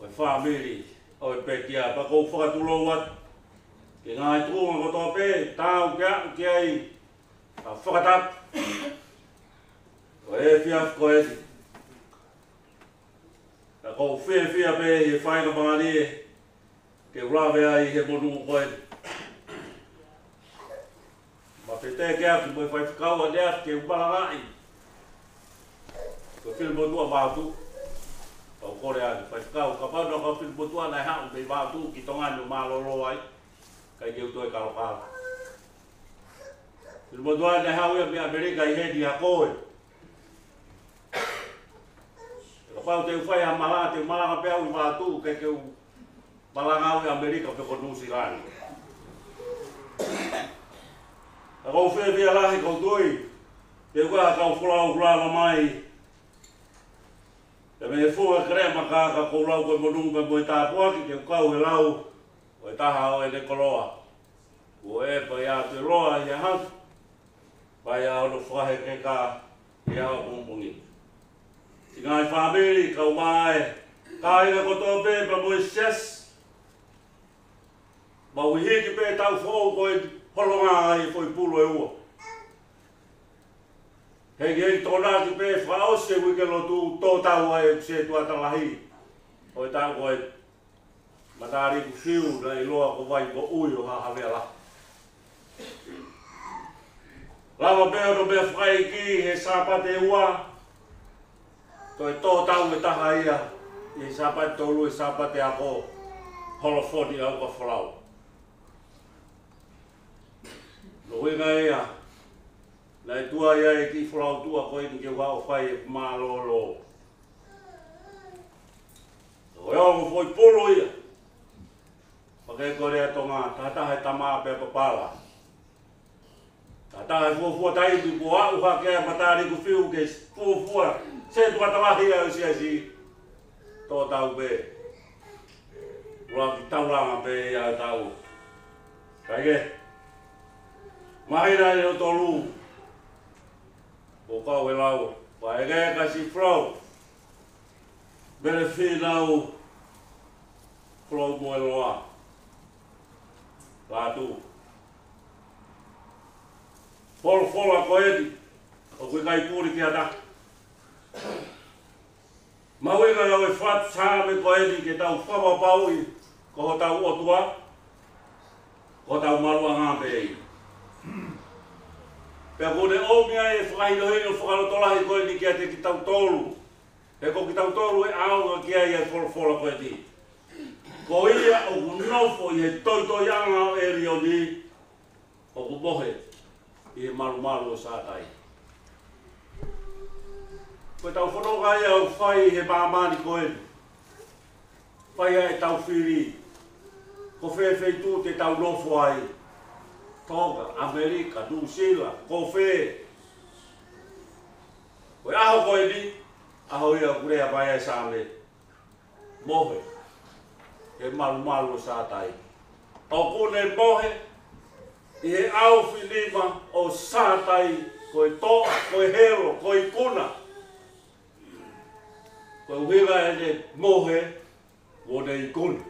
ʻo e fāmili ʻo e pekia, pea ʻoku ou fakatulou atu ki he ngaahi tuʻunga kotoa pē, taau ke aʻu ki ai ʻa e fakatapu ʻo e efiafi ko eni. Pea ʻoku ou fiefia pē he faingamālie ke u lave ai he monū ko eni. Mou pehē ke ʻalu ki he faifekau ʻa ʻEne ʻAfio ke u malangaʻi. Ko Filipotuʻa Vatu. Pea u kole ʻa e faifekau, kapau naʻe ko Filipotuʻa naʻe haʻu mei Vatu ki Tonga ni ʻo mālōlō ai, ʻikai ke u toe kalokalo. Filipotuʻa naʻe haʻu ia mei ʻAmelika ʻi heni ʻa koe. Kapau te u fai ha malanga, te u malanga pē au ʻi Vatu, ʻikai ke u malanga au ʻi ʻAmelika pe ko Nuʻusila ni. Ka ʻoku ou fiefia lahi, ʻoku ou tui te u ʻi ai ha kau folau ʻoku lava mai. Pea mei he funga kelea maka, ka ʻoku ou lau ko e monū pea mo e tāpuaki ke u kau he lau ʻo e taha ʻo ʻene koloa. Ko e pea ia te loa ia hatu. Pea ia ono fakahekeka ia ʻapongipongi. Siʻi ngaahi fāmili, kau mai, kāinga kotoa pē pea mo e siasi. Mau hiki pē taʻu foʻou ko e holonga ai foʻi pulu ʻe ua. Hei, hei, tōnaki pē fakaʻosi e uike lotu, tō tau ai e sētuata lahi ʻo e taʻu ko e Mataliku Fiu, naʻe ʻiloa ko Vaimoʻui ʻo Haʻa Havea Lahi. Lava pē ʻo tō pē fakaʻeiki he Sāpate ua, toe tō tau e taha ia ʻi he Sāpate tolu, e Sāpate ako, holofola ʻa e kau folau. Ko e ʻuhinga ia, naʻe tuai ai e kiʻi folau tuʻa ko eni ke u haʻu ʻo fai e mālōlō. Ko e ongo foʻi pulu ia. Pea ke kole ʻa Tonga, tahataha e tama pea papala. Tahataha e fuofua taimi kuo aʻu hake ai Mataliku Fiu ke fuofua sētuata lahi ʻo e siasi. Tō tau pē. Ua ki taulanga pē ia ʻo tau. Kae kehe, māhina ʻe tolu kuo kau e lau, pea ʻeke ʻe he siʻi folau, Mele Fīnau Folomoeloa Lātū, folofola ko eni ʻoku ʻikai puli ki ha taha. Mahuʻinga ʻo e fatu Saame ko eni ke tau fakapapauʻi ko hotau ʻOtua, ko hotau maluʻanga pē ia. Pea kuo ne ʻomi ai e fakahinohino fakalotolahi ko eni kiate kitautolu. He ko kitautolu ʻe ʻaonga ki ai e folofola ko eni. Ko ia ʻoku nofo ʻi he toitoiʻanga ʻo ʻElioni, ʻoku mohe ʻi he malumalu ʻo Sātai. Ko ʻetau fononga ia ʻoku fai he māmani ko eni. Fai ai ʻetau fili ko fē feituʻu te tau nofo ai. Tonga, ʻAmelika, Nuʻusila, ko fē. Ko e ʻaho ko eni, ʻaho ia ʻoku lea mai ai e Saame. Mohe he malumalu ʻo Sātai. ʻOku ne mohe ʻi he ʻaofinima ʻo Sātai, ko e toʻa, ko e helo, ko e ikuna. Ko e ʻuhinga ʻene mohe, kuo ne ikuna.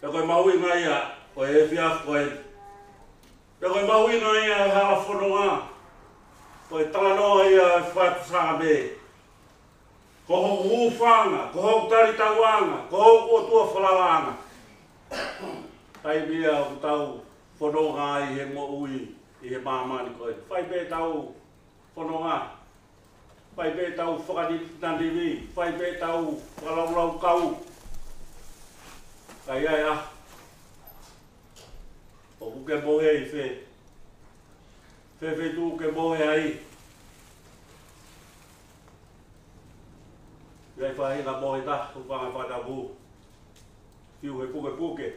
Pea ko e mahuʻinga ia ʻo e efiafi ko eni. Pea ko e mahuʻinga ia ʻo e hala fononga, ko e talanoa ia ʻo e fatu Saame. Ko hoku hūfanga, ko hoku talitauʻanga, ko hoku ʻOtua falalaʻanga. Taimi ia ʻoku tau fononga ai he moʻui ʻi he māmani ko eni. Fai pē ʻetau fononga. Fai pē ʻetau fakananimi, fai pē ʻetau fakalaulaukau. Ka ʻi ai e ʻaho ʻoku ke mohe ʻi fē? Fē feituʻu ke mohe ai? ʻI ai e faʻahinga mohe taha, ʻoku fanga fakatapu. Fiu he pukepuke.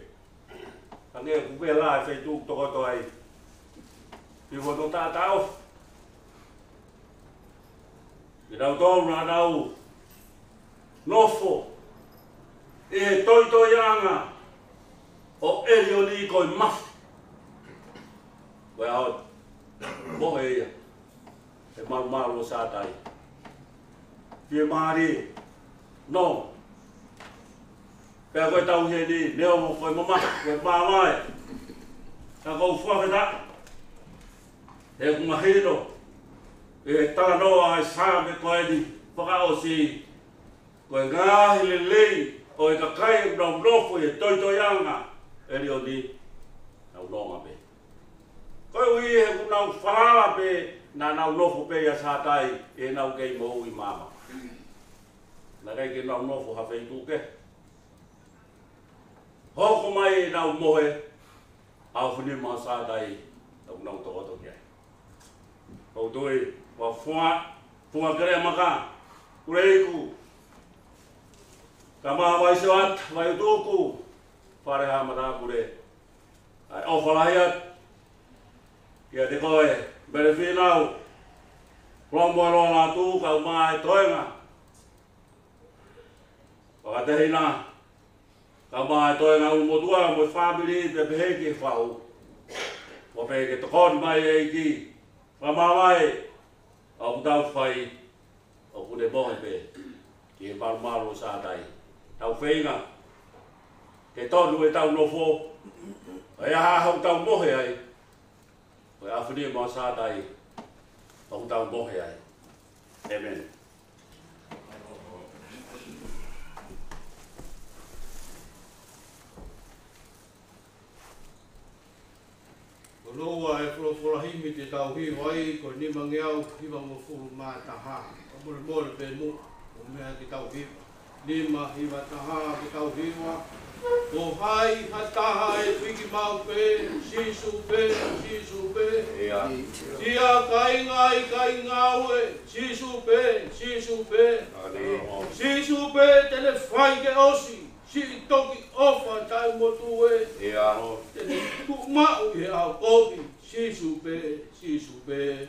Hangē ʻoku vela e feituʻu ʻoku tokoto ai. Fiu hono taʻataʻofi kinautolu naʻa nau nofo ʻi he toitoiʻanga ʻo ʻElioni ko e mafi. Ko e ʻaho ni, mohe ia he malumalu ʻo Sātai. Fiemālie. No. Pea ko e tau heni, neongo ko e mamahi, ko e mamae. Ka ʻoku ou fakafetaʻi he ʻoku mahino ʻi he talanoa ʻa e Saame ko eni fakaʻosi, ko e ngaahi lelei ʻo e kakai ʻoku nau nofo ʻi he toitoiʻanga ʻo ʻElioni, nau nonga pē. Koeʻuhi he ʻoku nau falala pē naʻa nau nofo pē ʻia Sātai ʻi heʻenau kei moʻui maama. Naʻe ʻikai ke nau nofo ha feituʻu kehe. Hoko mai ʻenau mohe ʻa e ʻofa nima ʻo Sātai ʻoku nau tokoto ki ai. Ko u tui, ʻa Fua, Fua Keleʻamaka, Kuleiku, Kamā Vaisioata, Vaituku, Fale Haʻa Matāpule, ʻa e ʻofa lahi atu kiate koe, Mele Fīnau, Lomoeloa Lātū, kae ʻumaʻā e toenga fakatehina, kae ʻumaʻā e toenga ʻulumotuʻa mo e fāmili, pea pehē ki he fau. Ko e pehē ke tokoni mai e ʻEiki, fakamāvae ʻa ʻoku tau fai, ʻoku ne mohe pē ki he malumalu ʻo Sātai. Tau feinga ke tonu ʻetau nofo, ʻa e ʻaho ʻoku tau mohe ai, ko e ʻofa nima ʻo Sātai ʻoku tau mohe ai. ʻĒmeni. Ko e ua e folofola himi te tau hiva ai, ko e nimangeau hivangofulu mā taha. Fakamolemole pē muʻa, ʻo meʻa ke tau hiva. Nima hiva taha ke tau hiva. Ko hai ha taha ʻe piki maʻu pē, Sīsū pē, Sīsū pē. ʻIo. Siʻa kāinga ʻikai ngāue, Sīsū pē, Sīsū pē. ʻĒmeni. Sīsū pē te ne fai ke ʻosi siʻi toki ʻofa taʻemotu ē. ʻIo. Te ne tuʻu maʻu ʻi he ʻaho kovi, Sīsū pē, Sīsū pē.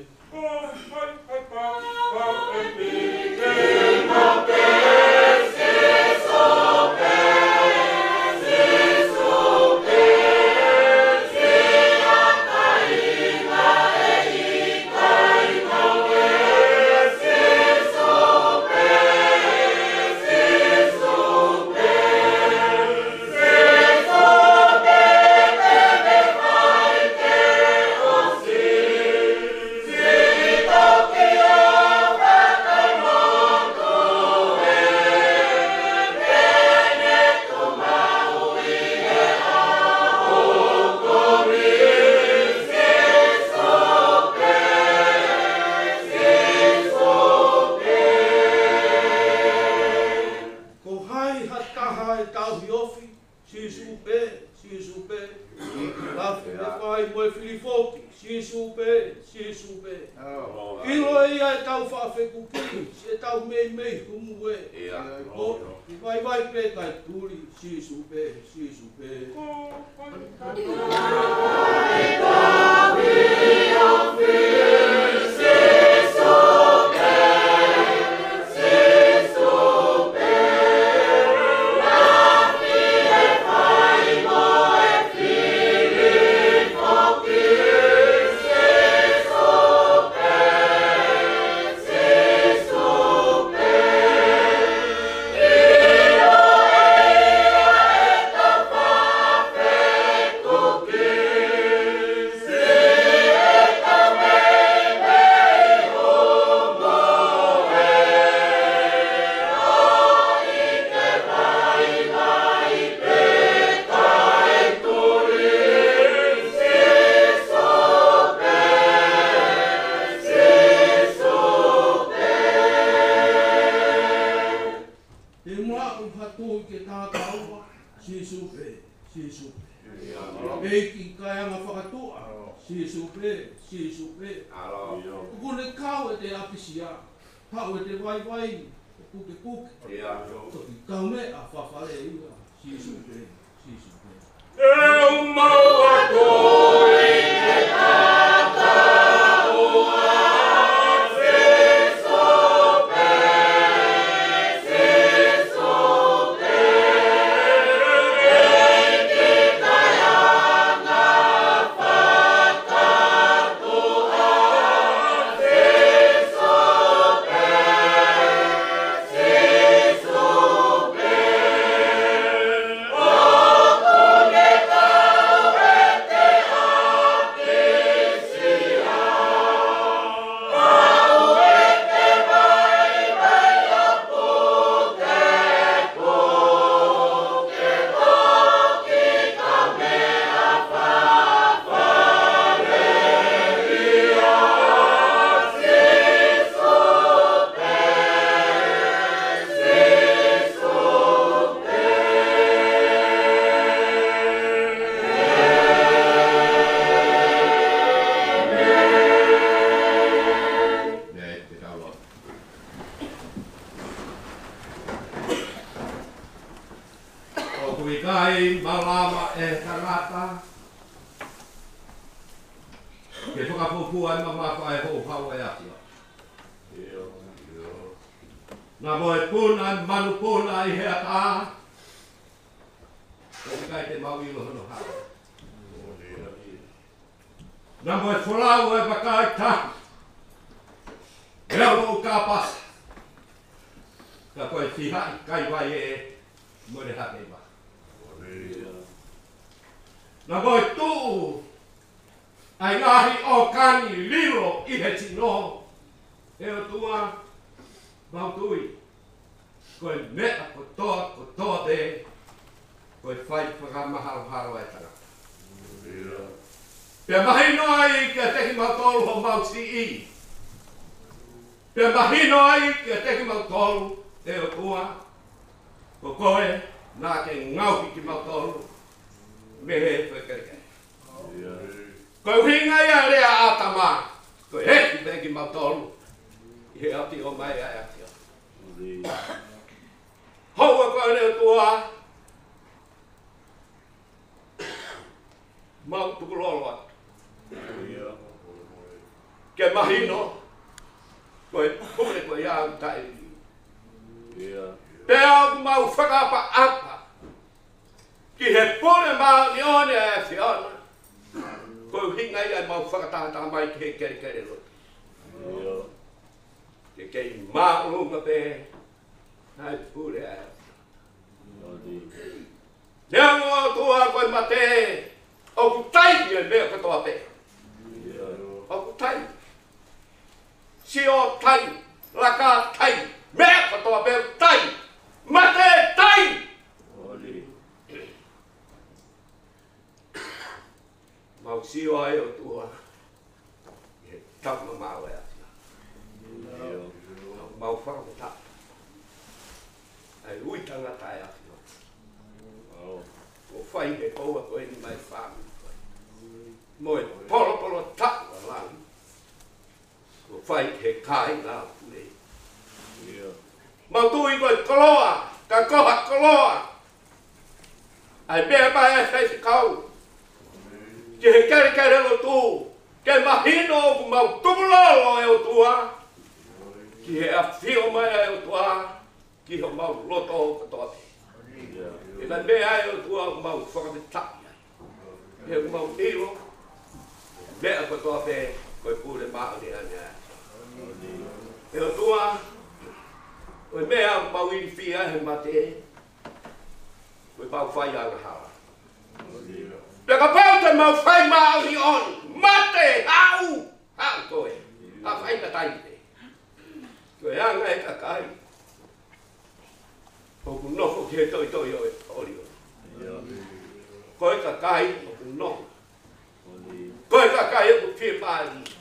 Ko hai ha taha ʻe tauhi ofi, Sīsū pē, Sīsū pē. Lafi, ne fai mo e fili foki, Sīsū pē, Sīsū pē. ʻIlo ʻe ia ʻetau faʻa fekuki, ʻetau meimei humu ē. ʻIo. ʻO, vaivai pē kae tuli, Sīsū pē, Sīsū pē. Te u maʻu ha tui ke takaua, Sīsū pē, Sīsū pē. ʻEiki kāinga fakatuʻa, Sīsū pē, Sīsū pē. ʻOku ne kau ʻete ʻapisia, haʻu ʻete vaivai, ʻo pukepuke. Toki kaumeʻa fafale ia, Sīsū pē. ʻOku ʻikai malava ʻe he tangata ke fakafuofua ʻa e mamafa ʻa e houhau ʻa e ʻAfiona. Naʻa mo e puna ʻa e manupuna ʻi he ʻatā, ʻoku ʻikai te mau ʻilo hono hao. Naʻa mo e folau ʻa e vakai tahi, ʻi he ʻoku kapasa, ka ko e fihaʻi kaivai ē mo e hake ʻi vaha. Naʻa mo e tuʻu ʻa e ngaahi ʻōkani lilo ʻi he sino, ʻe ʻOtua, mau tui ko e meʻa kotoa, kotoa pē, ko e fai fakamahalohalo ʻa e tangata. Pea mahino ai kiate kimautolu homau siʻi. Pea mahino ai kiate kimautolu, ʻe ʻOtua, ko koe naʻa ke ngaohi kimautolu mei he fekelekeleke. Ko e ʻuhinga ia ʻa e lea ʻa ʻĀtama, ko e ʻEiki pē kimautolu ʻi he ʻafio mai ʻa e ʻAfiona. Houa ko eni ʻOtua, mau tukulolo atu ke mahino ko e pule ko ia ʻoku taʻeliliu. Pea ʻoku mau fakaʻapaʻapa ki he pule māʻoniʻoni ʻa e ʻAfiona, ko e ʻuhinga ia ʻemau fakatahataha mai ki he kelekele lotu, ke kei māʻolunga pē ʻa e pule ʻa e ʻAfiona. Neongo ʻOtua ko e mate, ʻoku taimi e meʻa kotoa pē. ʻOku taimi. Sio taimi, laka taimi, meʻa kotoa pē taimi. Mate taimi. Mau sio ai ʻOtua ʻi he taʻu mamaʻo ʻa e ʻAfiona. Mau fakafetaʻi ʻa e ui tangata ʻa e ʻAfiona. ʻO fai he houa ko eni mai fāmili ko eni mo e polopolo taʻu ʻa langi. ʻO fai he kāinga pule. Mau tui ko e koloa, ka ko ha koloa ʻa e meʻa mai ʻa e faifekau ki he kelekele lotu, ke mahino ʻoku mau tukulolo ʻe ʻOtua ki he ʻafio mai ʻa e ʻOtua ki homau loto kotoa pē. ʻI he meʻa ʻa e ʻOtua ʻoku mau fakafetaʻi ai. He ʻoku mau ʻilo, meʻa kotoa pē ko e pule māʻoniʻoni ʻa e ʻOtua. Ko e meʻa ʻoku mau ilifia he mate, ko e mau fai angahala. Pea kapau te mau fai māʻoniʻoni, mate, haʻu, haʻu koe. Ka fai ka tai pē. Ko e anga e kakai ʻoku nofo ki he toitoi ʻo e ʻoliʻoli. Ko e kakai ʻoku nofo. Ko e kakai ʻoku fiemālie.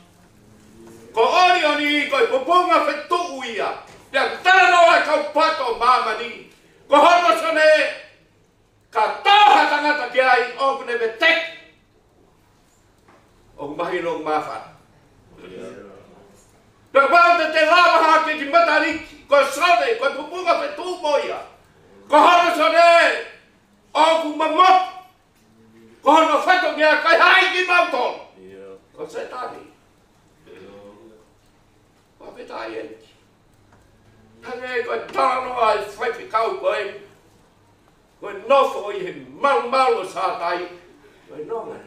Ko ʻOlioni ko e pupunga fetuʻu ia. Pea ʻoku talanoa e kau pato ʻo māmani, ko hono sone, ka tō ha tangata ki ai ʻoku ne veteki. ʻOku mahino ʻoku māfana. Pea kapau te te lava hake ki Mataliki, ko e sone, ko e pupunga fetuʻu mo ia. Ko hono sone, ʻoku mamotu Hono fatongia ko e hā kimautolu? Ko Sētane. Fakafetaʻi ʻEiki. Hangē ko e talanoa ʻa e faifekau ko ē, ko e nofo ʻi he malumalu ʻo Sātai, ko e nonga.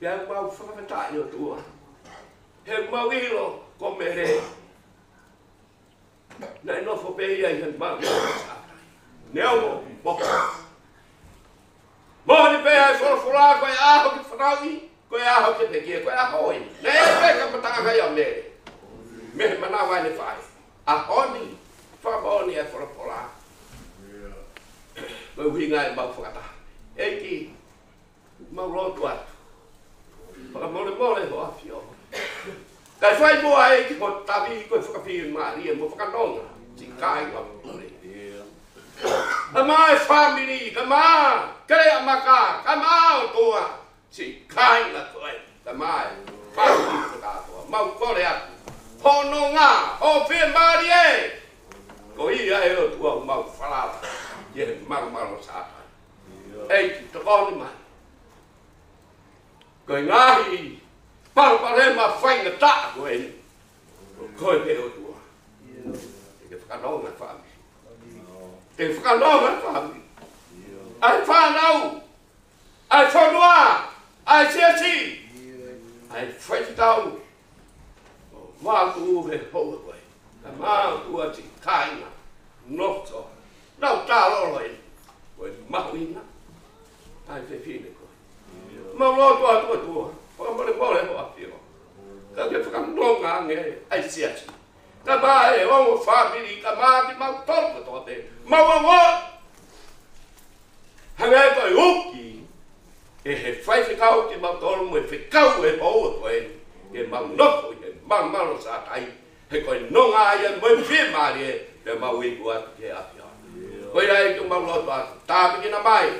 Pea mau fakafetaʻi ʻOtua, he mau ʻilo ko Mele naʻe nofo pē ia ʻi he malumalu ʻo Sātai. Neongo, mo. Moʻoni pē ʻa e folofola, ko e ʻaho ke fanauʻi, ko e ʻaho ke pekia, ko e ʻaho ē. Naʻe pē ka mataʻanga ia Mele mei he manava ʻene faʻē. ʻAho ni, fakamoʻoni ʻa e folofola. Ko e ʻuhinga ia ʻemau fakataha. ʻEiki, mau lotu atu. Fakamolemole ho ʻAfio. Kae fai muʻa ʻEiki ho tavi ko e fakafiemālie mo fakanonga siʻi kāinga ʻo Mele. Kae ʻumaʻā e fāmili, kae ʻumaʻā Keleʻamaka, kae ʻumaʻā ʻOtua siʻi kāinga ko ē, kae ʻumaʻā e fāmili kātoa. Mau kole atu ho nonga, ho fiemālie. Ko ia ʻe ʻOtua ʻoku mau falala ki he malumalu ʻo Sātai. ʻEiki, tokoni mai. Ko e ngaahi palopalema faingataʻa ko eni, ko koe pē ʻOtua te ke fakanonga e fāmili. Te ke fakanonga e fāmili. ʻA e fānau, ʻa e fonua, ʻa e siasi, ʻa e faifekau. Mātuʻa he houa ko ē. Kae ʻumaʻā ʻOtua siʻi kāinga, nofo. Nau talolo ē. Ko e mahuʻinga ʻa e fefine ko ē. Mau lotu atu ʻOtua, fakamolemole ho ʻAfio. Ka ke fakanonga ange ʻa e siasi. Kae ʻumaʻā e ongo fāmili, kae ʻumaʻā kimautolu kotoa pē. Mau ongoʻi hangē ko e uki ʻe he faifekau kimautolu mo e fekau ʻe he houa ko ē, ke mau nofo ʻi he malumalu ʻo Sātai, he ko e nonga ia mo e fiemālie, pea mau iku atu ki he ʻAfio. Ko ia ʻEiki ʻoku mau lotu atu, tāpuekina mai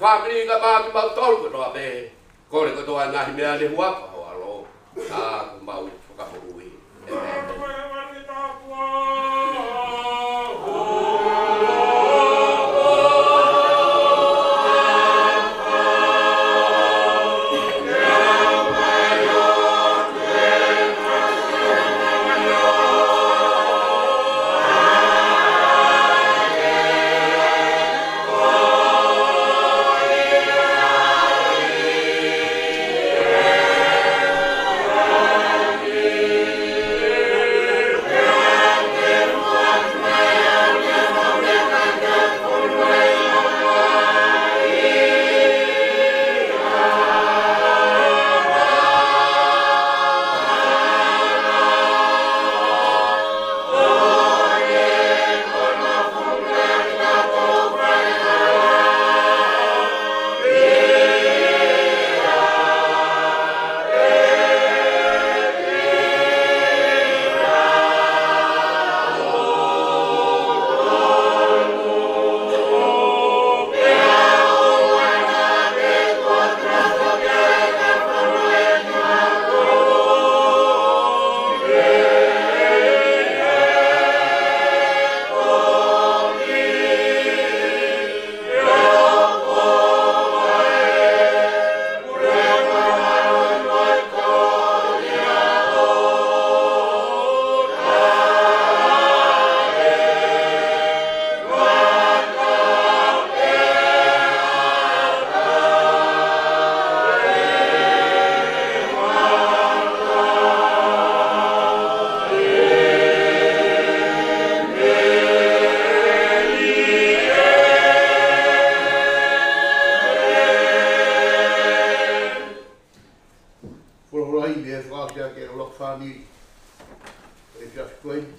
fāmili kae ʻumaʻā kimautolu kotoa pē. Kole kotoa e ngaahi meʻa ni ʻi he huafa ho ʻAlo, ʻa ʻoku mau fakamoʻui. ʻĒmeni. Folofola ʻi he fakaafe ki he ʻuluaki fāmili ʻo e efiafi ko eni.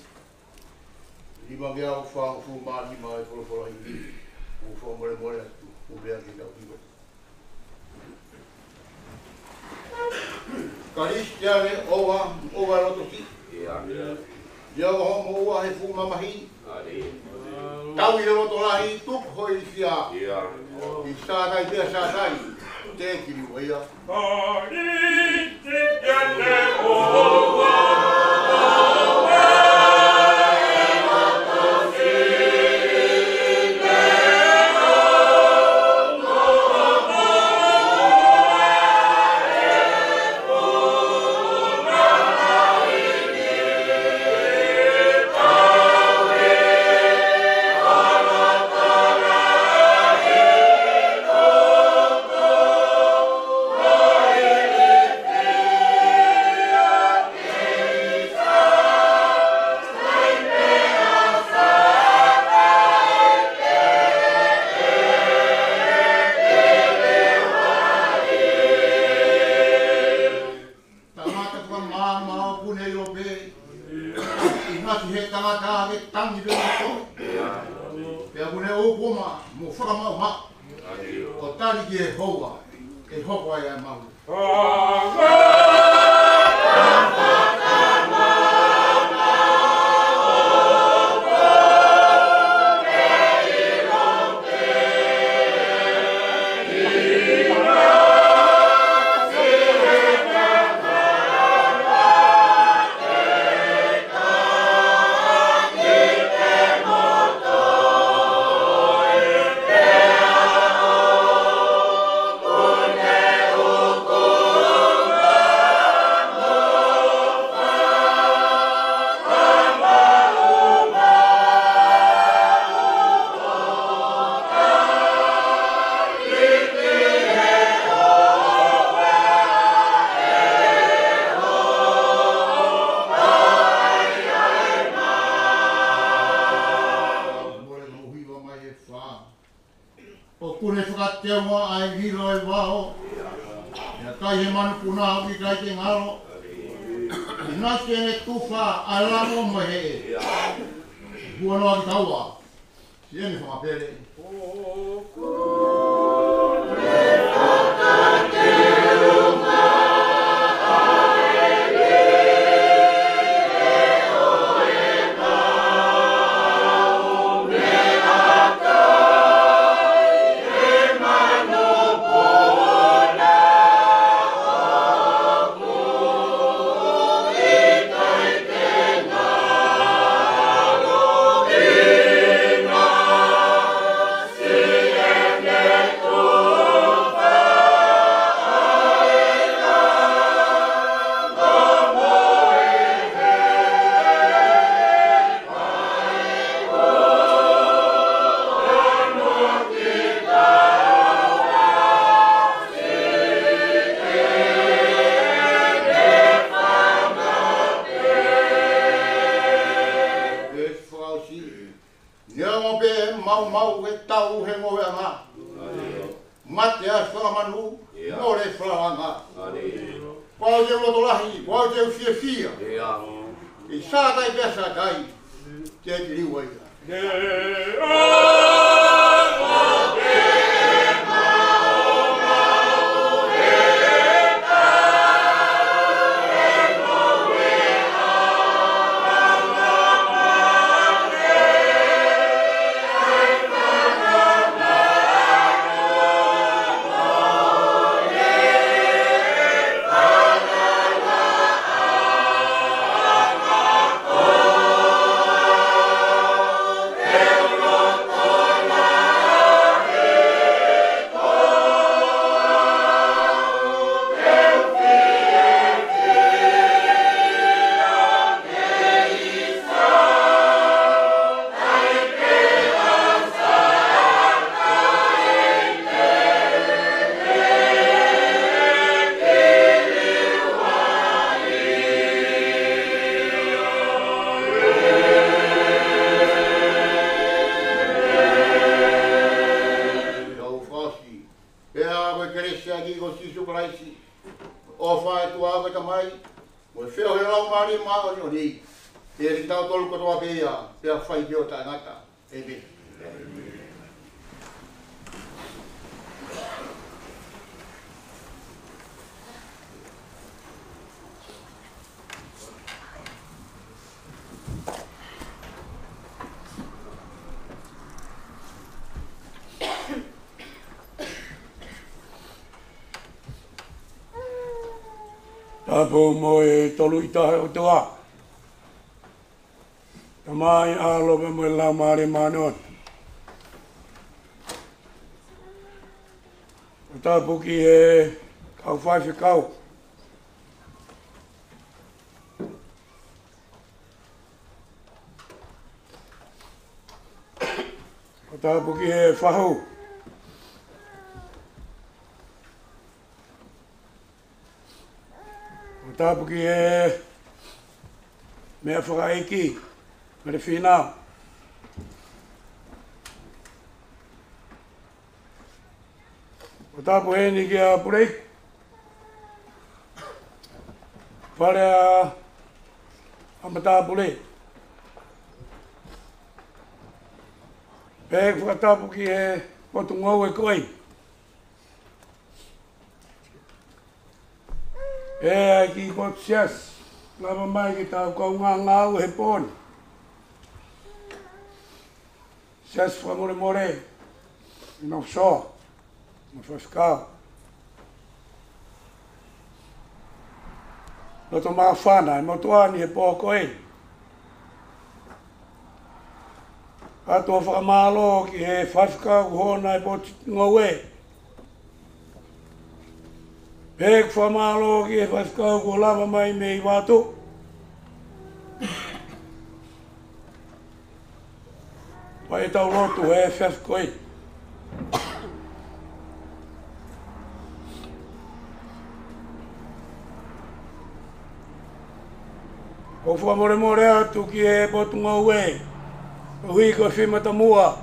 Nima ngeau fāngofulu mā nima e folofola ʻi he, ʻoku fakamolemole atu, ʻoku meʻa ke tau hiva. Kalisitiane, ʻoua, ʻoua loto siʻi. ʻIa. ʻIa, ʻoua hoʻomo ʻoua he fuʻu mamahi. Tau ʻi he loto lahi, tuku ho ilifia. ʻIa. ʻI Sātai pea Sātai, te kili ua ia. Hoko mai mo fakamaʻumaʻu. ʻO tali ki he houa ʻe hoko ai ʻa e maʻu. ʻOku ne fakateunga ʻa e lilo ʻo e vao, ʻe kai he manupuna ʻoku ʻikai ke ngalo. ʻInasi ʻene tufa ʻa e lango mo e heʻe. Huanoa ki taua, siʻene fanga pele. Neongo pē ʻe maumau ʻe tau he ngoue ʻanga. Mate ʻa e fanga manu, mole falaoʻanga. Kuo ʻosi ʻeku loto lahi, kuo ʻosi ʻeku fiefia. ʻI Sātai pea Sātai, ke ki liu ai. Pea ko e kelesi ʻa e ʻEiki ko Sīsū Kalaisi, ʻofa ʻa e ʻOtua ko e Tamai, mo e feohi ʻa e Laumālie Māʻoniʻoni, ʻiate kitautolu kotoa pē ia, pea fai pē ʻo taʻengata. ʻĒmeni. Tapu mo e Tolu-ʻi-Taha ʻOtua. Tamai, ʻAlo pea mo e Laumālie Māʻoniʻoni. ʻO tapu ki he kau faifekau. ʻO tapu ki he fahu. ʻO tapu ki he meʻa fakaʻeiki, mo e fīnau. ʻO tapu heni kia Pulei. Fale ʻa, ʻa Matāpule. Pea fakatapu ki he potungāue ko eni. Pea ki he potu siasi, lava mai ke tau kaungā ngāue he pō ni. Siasi fakamolemole, ʻi he nofo soa, mo e faifekau. Loto māfana e motuʻa ni he pō ko eni. ʻOatu ʻa e fakamālō ki he faifekau ko hono ʻi he potungāue. Pea ʻoku fakamālō ki he faifekau kuo lava mai mei Vaotuʻu. Fai ʻetau lotu he efiafi ko eni. ʻOku fakamolemole atu ki he potungāue, ʻo hiko e fima tamua.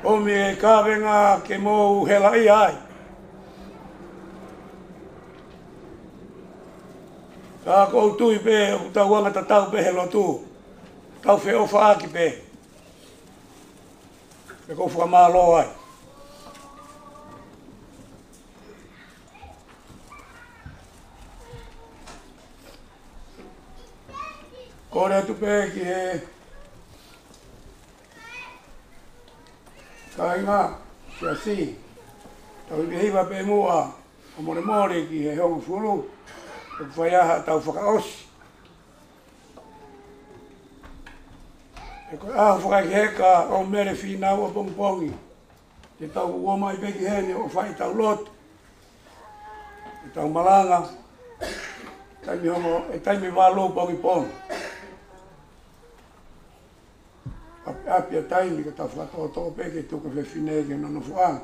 ʻOmi e kavenga ke mou helaʻia ai. Ka ʻoku ou tui pē ʻoku tau anga tatau pē he lotu. Tau feʻofaʻaki pē. Pea ʻoku ou fakamālō ai. Kole atu pē ki he kāinga siasi. Tau hivahiva pē muʻa, fakamolemole ki he hongofulu, ʻoku fai ai haʻatau fakaʻosi. He ko e ʻaho fakaʻekeʻeke ʻo Mele Fīnau ʻapongipongi. Te tau ō mai pē ki heni ʻo fai ʻetau lotu, ʻetau malanga, taimi hono, ʻi he taimi valu pongipongi. ʻApiʻapi ʻa e taimi ka tau fakatōtō pē ke tuku e fefine ki hono nofoʻanga,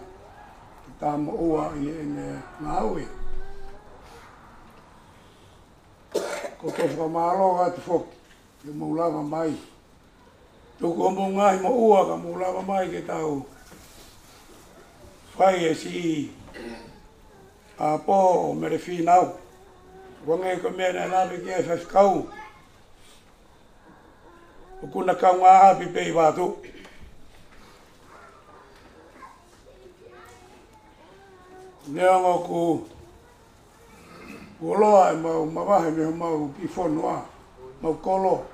ke tā moʻua ʻi heʻene ngāue. ʻOku ou fakamālō atu foki ke mou lava mai. Tuku homou ngaahi moʻua ka mou lava mai ke tau fai e siʻi ʻapo ʻo Mele Fīnau. Ko e ngaahi ko e meʻa naʻe lave ki ai e faifekau, ʻoku na kaungāʻapi pē ʻi Vaotuʻu. Neongo ʻoku fuoloa ʻemau mavahe mei homau kiʻi fonua, mau kolo.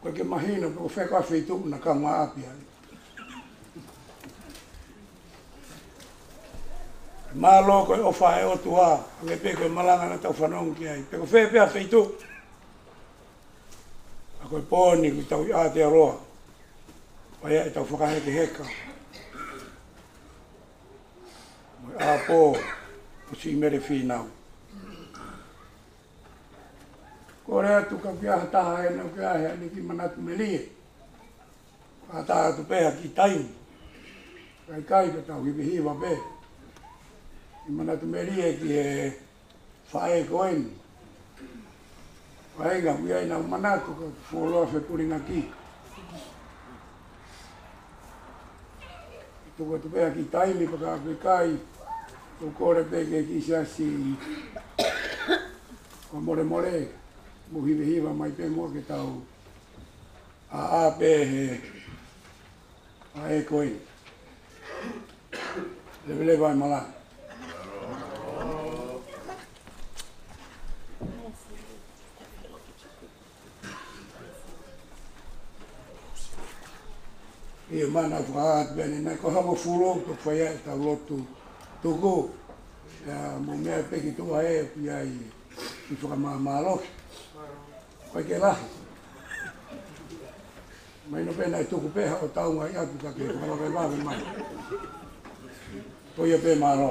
ʻOku ʻikai ke mahino pe ko fē koā feituʻu na kaungāʻapi ai. Mālō ko e ʻofa ʻa e ʻOtua, hangē pē ko e malanga naʻa tau fanongo ki ai. Pe ko fē pē ʻa e feituʻu, ʻa ko e pō ni ʻoku tau ʻi Aotearoa, fai ai ʻetau fakahekeheka mo e ʻapo ʻo siʻi Mele Fīnau. Kole atu kapau ʻoku ʻi ai ha taha heni ʻoku ʻi ai haʻane kiʻi manatu melie, fakaʻatā atu pē ha kiʻi taimi. Ka ʻikai, ka tau hivahiva pē. Kiʻi manatu melie ki he faʻē ko eni. Faʻē, ʻoku ʻi ai ʻenau manatu ka fuoloa fepulingaki. Tuku atu pē ha kiʻi taimi, pea ka ʻoku ʻikai, ʻoku ou kole pē ki he kiʻi siasi, fakamolemole, mou hivahiva mai pē muʻa ke tau ʻā, ʻā pē he faʻē ko eni. Leveleva e malanga. ʻIo, mana fakaʻatu pē ʻanenai ko e hongofulu, toki fai ai ʻetau lotu tuku. ʻIa, mou meʻa pē ki tuʻa ē, ʻoku ʻi ai e kiʻi fakamāmālohi. ʻOku ʻikai ke lahi. Mahino pē naʻe tuku pē haʻo taunga ʻi ʻapi ka ke fakamāmālohi mai. Ko ia pē, mālō.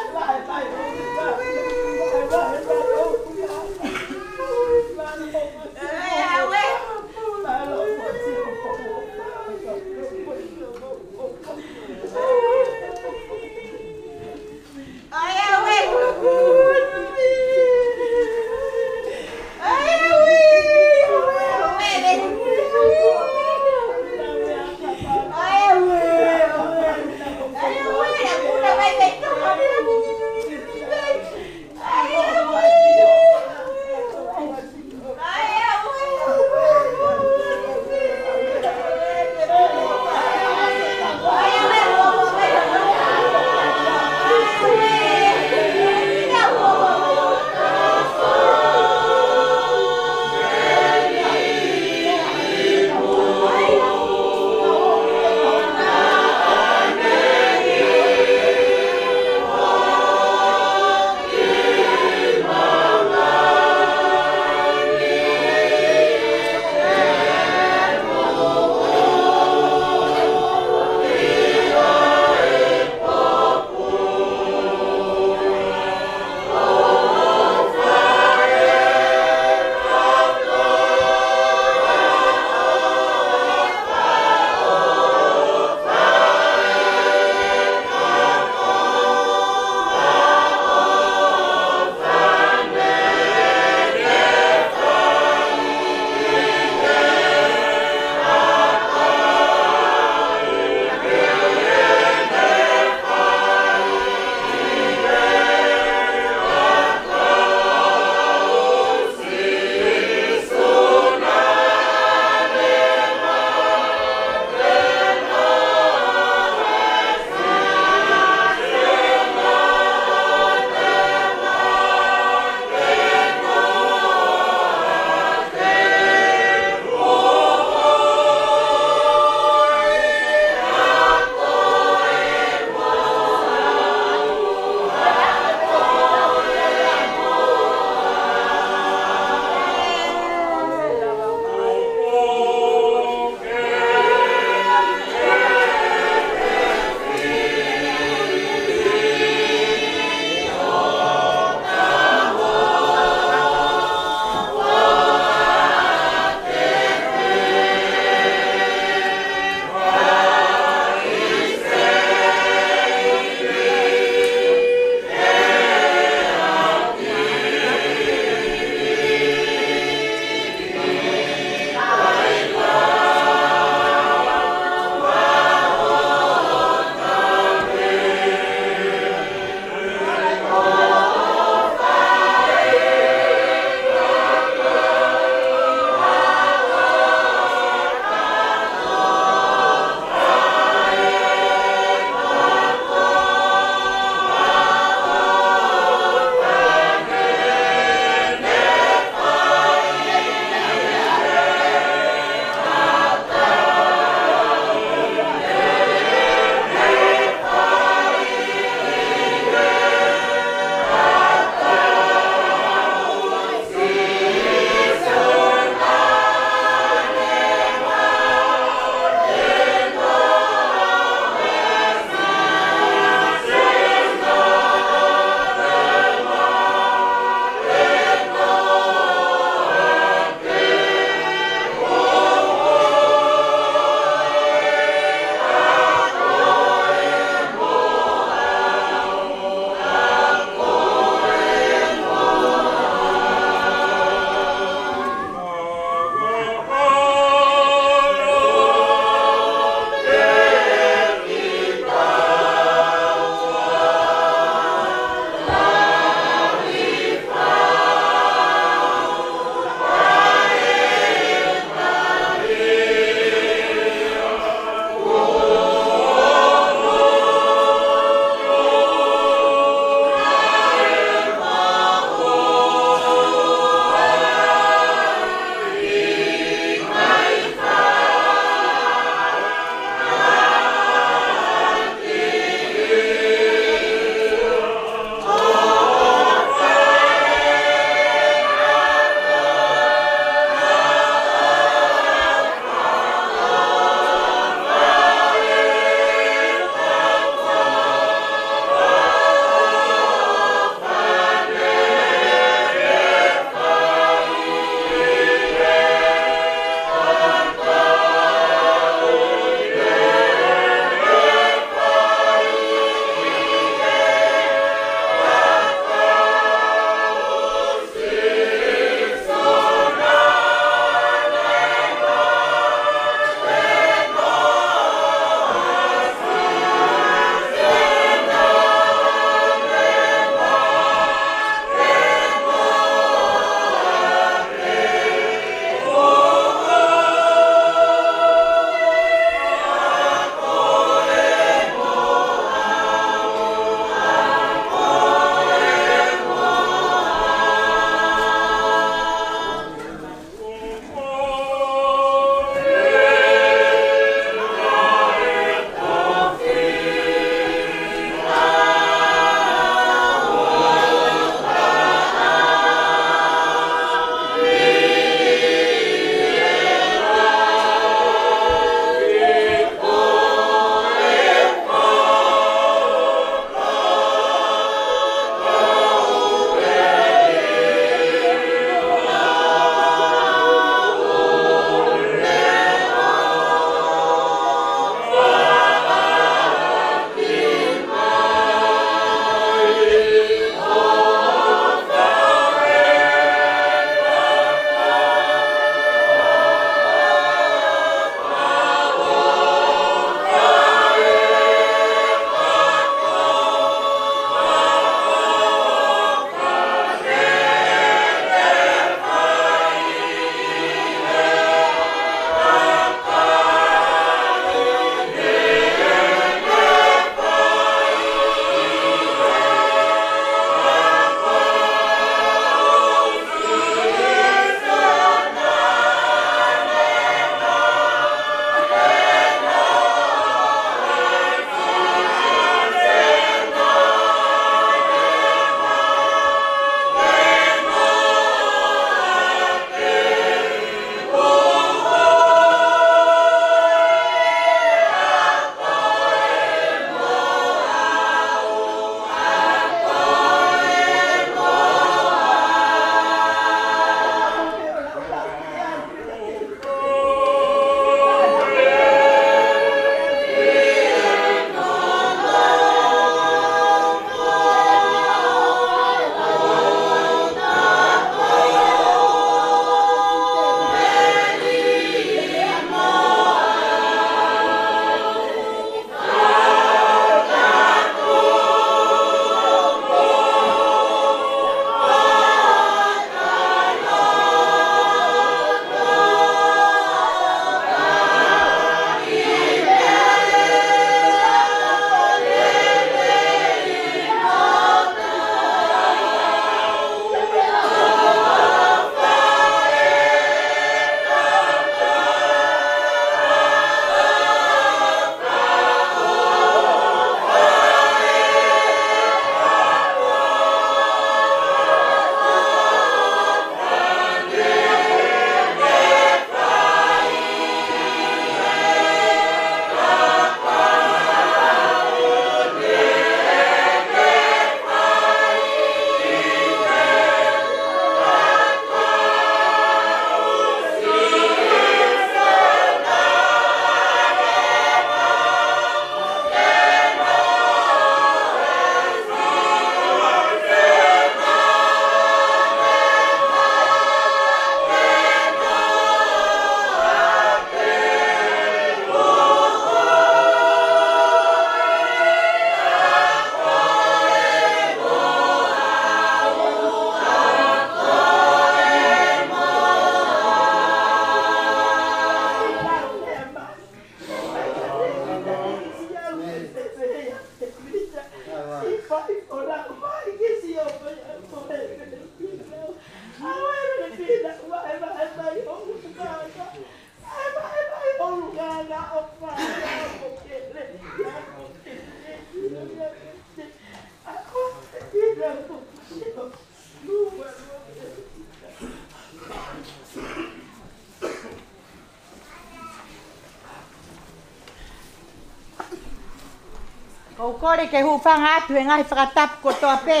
ʻOku ou kole ke hūfanga atu he ngaahi fakatapu kotoa pē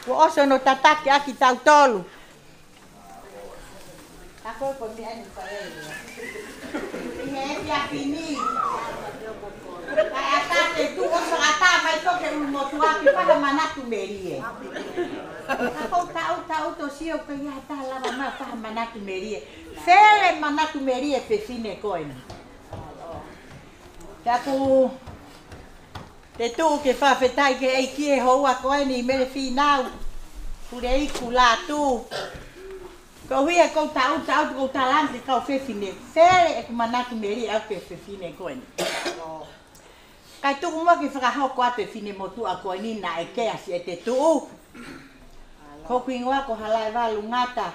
kuo ʻosi hono tataki ʻaki kitautolu. Ka ko e ko e meʻa ni ko e ʻi he efiafi ni. Kae ʻatā ke tuʻu ʻosi ʻatā mai ko e ke ʻulumotuʻa ke fai ha manatu melie. Ka ʻoku ou taʻu, taʻu ʻo sio ʻoku ʻikai ha taha lava mai ʻo fai ha manatu melie. Fele manatu melie fefine ko eni. Ka ʻoku te tuʻu ke fakafetaʻi ki he ʻEiki he houa ko eni Mele Fīnau. Pule iku Lātū. Ko ia ʻoku ou taʻu, taʻu ʻoku ou talaange ki he kau fefine. Fele ʻeku manatu melie ʻaʻaku ki he fefine ko eni. Kae tuku muʻa ke fakahoko atu e finemotuʻa ko eni naʻe kea siʻete tuʻu. Ko hoku hingoa ko Halaevalu Ngata.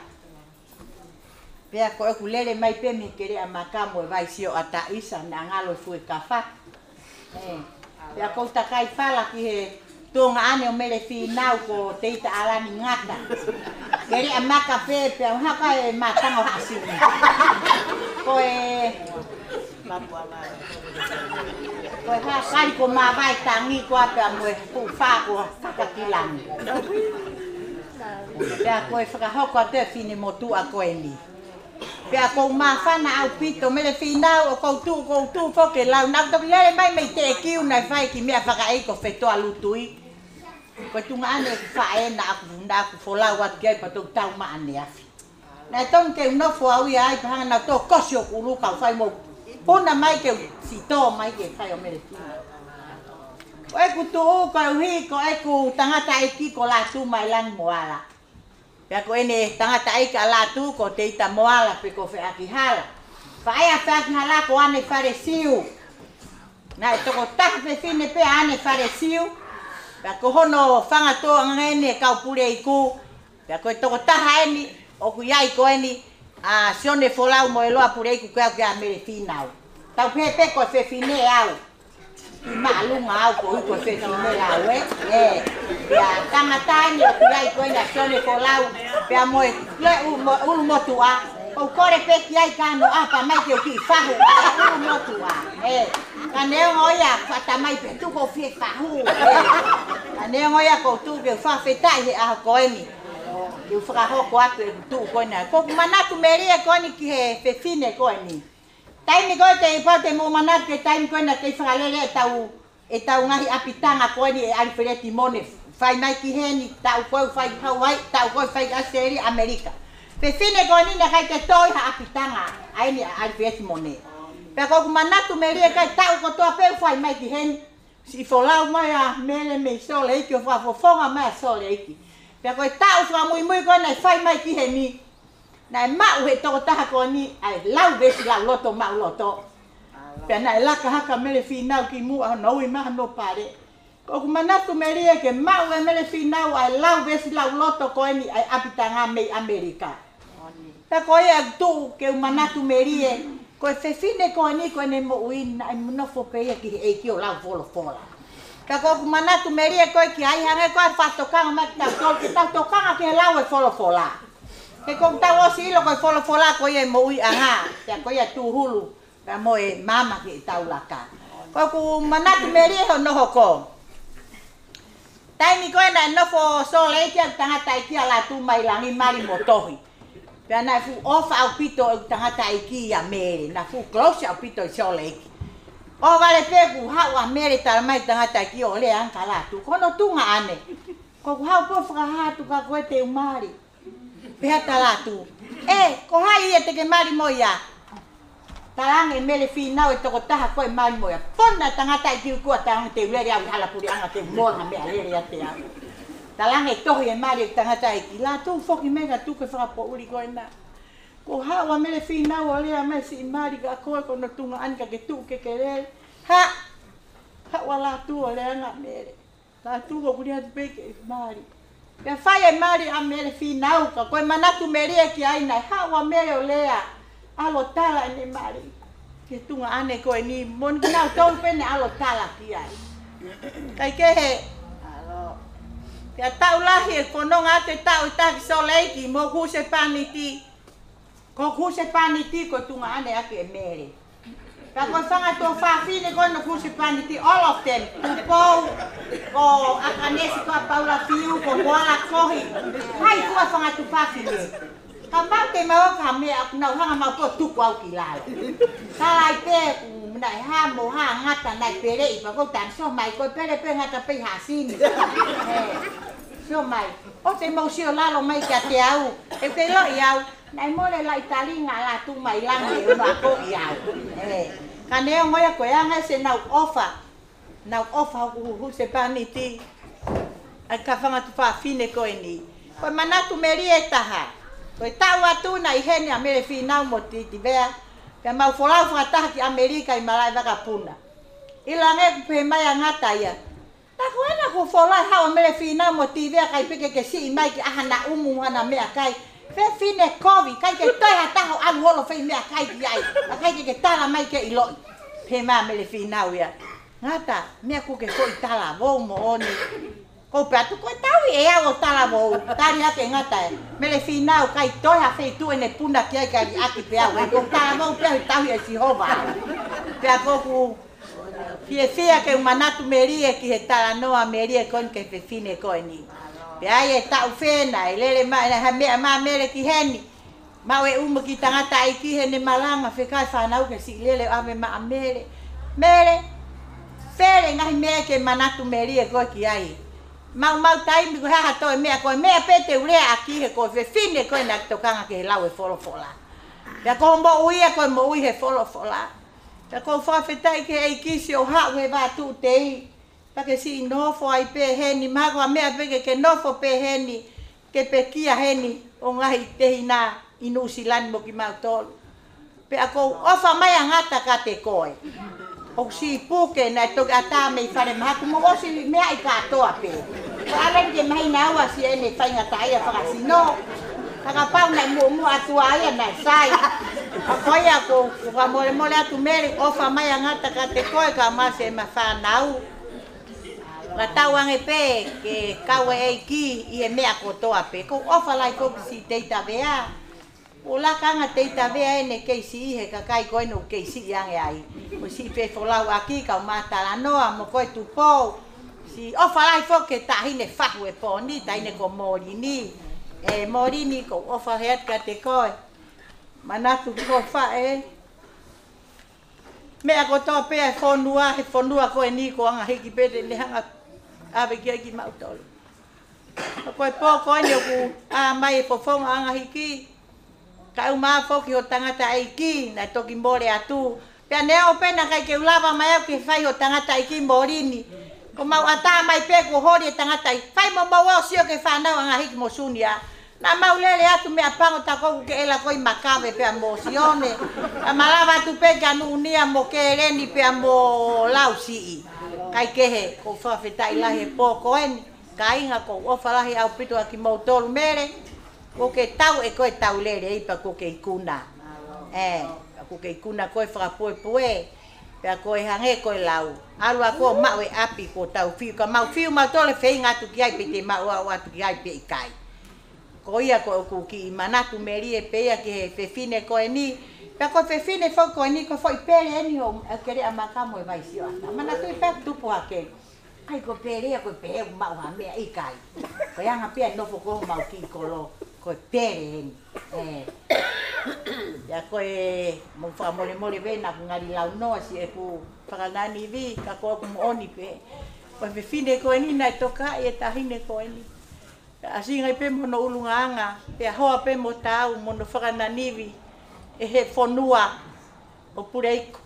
Pea ko ʻeku lele mai pē mei he Keleʻa Maka mo e Vai Sio ʻa Taʻisa naʻa ngalo e Fuekafa. ʻE. Pea ʻoku ou takai fala ki he tuongaʻane ʻo Mele Fīnau ko Teita ʻAlani Ngata. Keleʻa Maka pē, pea ʻoku haka e mātanga ʻo Haʻasimu. Ko e, ko e hā kali ko Mavaetangi ko ā pea mo e Fuʻu Fā ko Fakakilangi. Pea ko e fakahoko atu e finemotuʻa ko eni. Pea ʻoku ou māfana ʻaupito, Mele Fīnau, ʻoku ou tuʻu, ʻoku ou tuʻu foki ke lau, naʻa ku toki lele mai mei Teʻekiu naʻe fai e kiʻi meʻa fakaʻeiki ko Fetoʻalutui. Ko e tuongaʻane ʻeku faʻē naʻa ku, naʻa ku folau atu ki ai pea toki tau mai ʻaneafi. Naʻe tonu ke u nofo au ia ai pea hanga naʻa ku toki kosi hoku ʻulu kau fai mo puna mai ke u sitō mai ke fai ʻo Mele Fīnau. Ko ʻeku tuʻu, koeʻuhi, ko ʻeku tangataʻeiki ko Lātū Mailangi Moala. Pea ko ʻene tangataʻeiki ʻa Lātū ko Teita Moala pe ko Feakihala. Faʻē ʻa Feakihala ko ʻAne Falesiu. Naʻe tokotaha fefine pē ʻa ʻAne Falesiu. Pea ko hono fanga tōʻanga eni e kau puleiku. Pea ko e tokotaha eni, ʻoku ʻi ai ko eni, ʻa Sione Folau mo e Loa Puleiku ko ē ʻoku ʻia Mele Fīnau. Tau pehē pē ko e fefine au. Ki māʻolunga au ko ʻeku fefine au ē. ʻE, ia tangata ni ʻoku ʻi ai ko eni ʻa Sione Folau, pea mo e, le u, mo, ʻulumotuʻa. ʻOku ou kole pē ki ai ka no apa mai ke u kiʻi fahu, ʻulumotuʻa. ʻE, ka neongo ia, fata mai pē tuku ʻo fie fahu. ʻE, ka neongo ia ʻoku ou tuʻu ke u fakafetaʻi he ʻaho ko eni. Ke u fakahoko atu ʻeku tuʻu ko ena. ʻOku ou manatu melie ko eni ki he fefine ko eni. Taimi ko ē te u pau te mou manatu ki he taimi ko ē naʻa ke fakalele ʻetau, ʻetau ngaahi ʻapitanga ko eni ʻe ʻAlifeleti Mone. Fai mai ki heni, taʻu ko ē fai Hauaiʻi, taʻu ko ē fai ʻAositelēlia, ʻAmelika. Fefine ko eni naʻe ʻikai ke toe ha ʻapitanga, ʻa eni ʻa ʻAlifeleti Mone. Pea ʻoku ou manatu melie ki ai taʻu kotoa pē ʻoku fai mai ki heni. Siʻi folau mai ʻa Mele mei Sōleki ʻo fakafofonga mai ʻa Sōleki. Pea ko e taʻu fakamuimui ko ē naʻe fai mai ki heni. Naʻe maʻu he tokotaha ko eni ʻa e lau veesi lau loto maʻuloto. Pea naʻe laka hake ʻa Mele Fīnau ki muʻa hono ui mai hano pale. ʻOku ou manatu melie ke maʻu ʻe Mele Fīnau ʻa e lau veesi lau loto ko eni ʻa e ʻapitanga mei ʻAmelika. Pea ko ia ʻoku ou tuʻu ke u manatu melie, ko e fefine ko eni ko ʻene moʻui naʻe nofo pē ia ki he ʻEiki ʻo lau folofola. Ka ʻoku ou manatu melie ko ē ki ai hangē ko e faʻa tokanga mai kitautolu, ke tau tokanga ki he lau e folofola. He ʻoku tau ʻosi ʻilo ko e folofola ko ia e moʻuiʻanga, pea ko ia tūhulu, pea mo e maama ki heʻetau laka. ʻOku ou manatu melie hono hoko. Taimi ko ē naʻe nofo Sōleki ʻa e tangataʻeiki ʻa Lātū Mailangi, Mali mo Tohi. Pea naʻe fuʻu ʻofa ʻaupito ʻeku tangataʻeiki ʻia Mele, naʻa fuʻu close ʻaupito ʻi Sōleki. ʻO vale pē kuo haʻu ʻa Mele tala mai tangataʻeiki ʻo lea ange kia Lātū, ko hono tuongaʻane. Ko ʻeku haʻu pē ʻo fakahā atu kia koe te u mali. Pehē ʻe Lātū, ʻe, ko hai ia te ke mali mo ia? Talaange ʻe Mele Fīnau e tokotaha ko ē mali mo ia. Puna tangataʻeiki ʻoku ʻikai talaange te u lele au ʻi hala puleʻanga ke u mola ha meʻalele ʻiate au. Talaange ʻe Tohi e mali e tangataʻeiki, Lātū foki mai ka tuku e fakapoʻuli ko ena. Kuo haʻu ʻa Mele Fīnau ʻo lea mai siʻi mali kia koe ko hono tuongaʻane ka ke tuʻu ke ke lele. Haʻu, haʻu ʻa Lātū ʻo lea ange ʻa Mele. Lātū ʻoku ou kole atu pē ke mali. Pea fai e mali ʻa Mele Fīnau ka ko e manatu melie ki ai naʻe haʻu ʻa Mele ʻo lea. ʻAlu ʻo tala ʻene mali ki he tuongaʻane ko eni, mo kinautolu pē naʻe ʻalu ʻo tala ki ai. Kaikehe, pea taʻu lahi e fononga atu e taʻu ʻe taha ki Sōleki mo hoku husepāniti. Ko hoku husepāniti ko e tuongaʻane ʻaki ʻe Mele. Pea ko e fanga tuofāfine ko ē ʻo hoku husepāniti, all of them. Tupou, ko ʻAkanesi, ko ʻApaula Fiu, ko Koala Kohi. Hai, ko e fanga tuofāfine. Ka mau te mau ka meʻa ʻoku nau hanga mau pē ʻo tuku au ki lalo. Tala ai pē ʻoku naʻe hā mo hā Ngata naʻe peleʻi pea kou tanu, sio mai ko e pele pē Ngata pē ʻi Hasini. ʻE, sio mai. ʻOua te mou sio lalo mai kiate au. ʻE te ʻiloʻi au. Naʻe mole laʻi talinga ʻa Lātū mai langi ʻo nau akoʻi au. ʻE, ka neongo ia ko e anga ʻenau ʻofa. Nau ʻofa hoku husepāniti. ʻA e ka fanga tuofāfine ko eni. Ko e manatu melie ʻe taha. Ko e taʻu atu naʻe ʻi heni ʻa Mele Fīnau mo Titi Vea. Pea mau folau fakataha ki ʻAmelika ʻi Malaʻevakapuna. ʻIlo ange kuo pehē mai ʻa Ngata ia. Naʻa ko ena ko e folau ʻe haʻu ʻa Mele Fīnau mo Titi Vea ʻikai pē ke ke siʻi mai ki ʻaho naʻa umu hana meʻakai. Fefine kovi, ʻikai ke toe ha taha ʻalu holo fai meʻakai ki ai. ʻIkai ke ke tala mai ke ʻiloʻi. Pehē mai ʻa Mele Fīnau ia. Ngata, meʻa kuo ke foʻi talavou moʻoni. Kou pehē atu ko e tauhi ʻe au ʻo talavou. Tali hake Ngata ē. Mele Fīnau ʻikai toe ha feituʻu ʻene puna ki ai ka liʻaki pē au. ʻE kou talavou pē au he tauhi ʻe Sihova. Pea ko ʻeku fiefia ke u manatu melie ki he talanoa melie ko eni ki he fefine ko eni. Pea ʻi he taʻu fē naʻe lele mai, naʻe ha meʻa mai ʻa Mele ki heni. Maʻu e ʻumu ki he tangataʻeiki heʻene malanga, fekau e fānau ke siʻi lele ʻo ʻave maʻa Mele. Mele, fele ngaahi meʻa ke manatu melie koe ki ai. Maumau taimi ko e hā ha toe meʻa, ko e meʻa pē te u lea ʻaki he ko e fefine ko ē naʻe tokanga ki he lau e folofola. Pea ko hoʻo moʻui ia ko e moʻui he folofola. Pea kou fakafetaʻi ki he ʻEiki siʻo haʻu he vā tuʻu tei. Pea ke siʻi nofo ai pē heni, mahalo ko ha meʻa pē ke ke nofo pē heni, ke pekia heni ʻo ngaahi tehina ʻi Nuʻusila ni mo kimautolu. Pea kou ʻofa mai ʻa Ngata kiate koe. ʻOku siʻi puke naʻe toki ʻatā mei fale mahaku mo ʻosi meʻa ʻi kātoa pē. Ko e ʻalu eni ke mahino ʻa siʻene faingataʻaʻia fakasino. Ka kapau naʻe muʻomuʻa atu ai ia naʻe sai. Ka ko ia kou, kou fakamolemole atu Mele, ʻofa mai ʻa Ngata kiate koe kae ʻumaʻā siʻema fānau. Ngata ange pē ke kau e ʻEiki ʻi he meʻa kotoa pē. Kou ʻofa lahi foki siʻi Teita Vea. ʻO laka anga Teita Vea ʻene kei siʻi he kakai ko eni ʻoku kei siʻi ange ai. Ko siʻi fefolauʻaki kae ʻumaʻā talanoa mo koe Tupou. Siʻi ʻofa lahi foki ki he taʻahine fahu e pō ni, taʻahine ko Molini. ʻE Molini kou ʻofa lahi atu kiate koe. Manatu ki hoʻo faʻē. Meʻa kotoa pē ʻa e fonua, he fonua ko eni ko ʻAnga Hiki pē te ne hanga ʻave ki ai kimautolu. Ko e pō ko eni ʻoku ʻā mai e fofonga ʻo ʻAnga Hiki. Kae ʻumaʻā foki hoʻo tangataʻeiki, naʻe toki mole atu. Pea neongo pē naʻe ʻikai ke u lava mai au ke fai hoʻo tangataʻeiki Molini. Ko mau ʻatā mai pē kuo holi e tangataʻeiki. Fai mo mau ō ʻo sio ki he fānau ʻo ʻAnga Hiki mo Sunia. Naʻa mau lele atu meʻapango tā kou ke ʻela ko ē ʻi Makave pea mo Sione. Ka malava atu pē kia Nuʻunia mo Keleni pea mo Lausiʻi. Kaikehe, kou fakafetaʻi lahi he pō ko eni. Kāinga kou ʻofa lahi ʻaupito ʻa kimoutolu Mele. Kuo ke tau ʻe koe tau lelei pea kuo ke ikuna. ʻE, kuo ke ikuna koe fakapuepue. Pea ko e hangē ko e lau. ʻAlu ʻa koe ʻo maʻu e ʻapi kuo tau fiu. Ka mau fiu mautolu ʻe feinga atu ki ai pe te mau ʻalu atu ki ai pe ʻikai. Ko ia ko ʻeku kiʻi manatu melie pē ia ki he fefine ko eni. Pea ko e fefine foki ko eni ko e foʻi pele eni ʻo e kele ʻa Maka mo e Vaisiʻoata. Manatuʻi pē tupu hake. ʻAi ko e pele ia ko e pehē ʻoku maʻu ha meʻa ʻikai. Ko e anga pē ia nofo ko homau kiʻi kolo ko e pele eni. ʻE. Ia ko e mau fakamolemole pē naʻa ku ngali lau noa siʻeku fakananivi ka ko ʻeku moʻoni pē. Ko e fefine ko eni naʻe tokaʻi e taʻahine ko eni. ʻAsinga ai pē mo hono ʻulungaanga, pea hoa pē mo taau mo hono fakananivi ʻe he fonua ʻo Puleiku.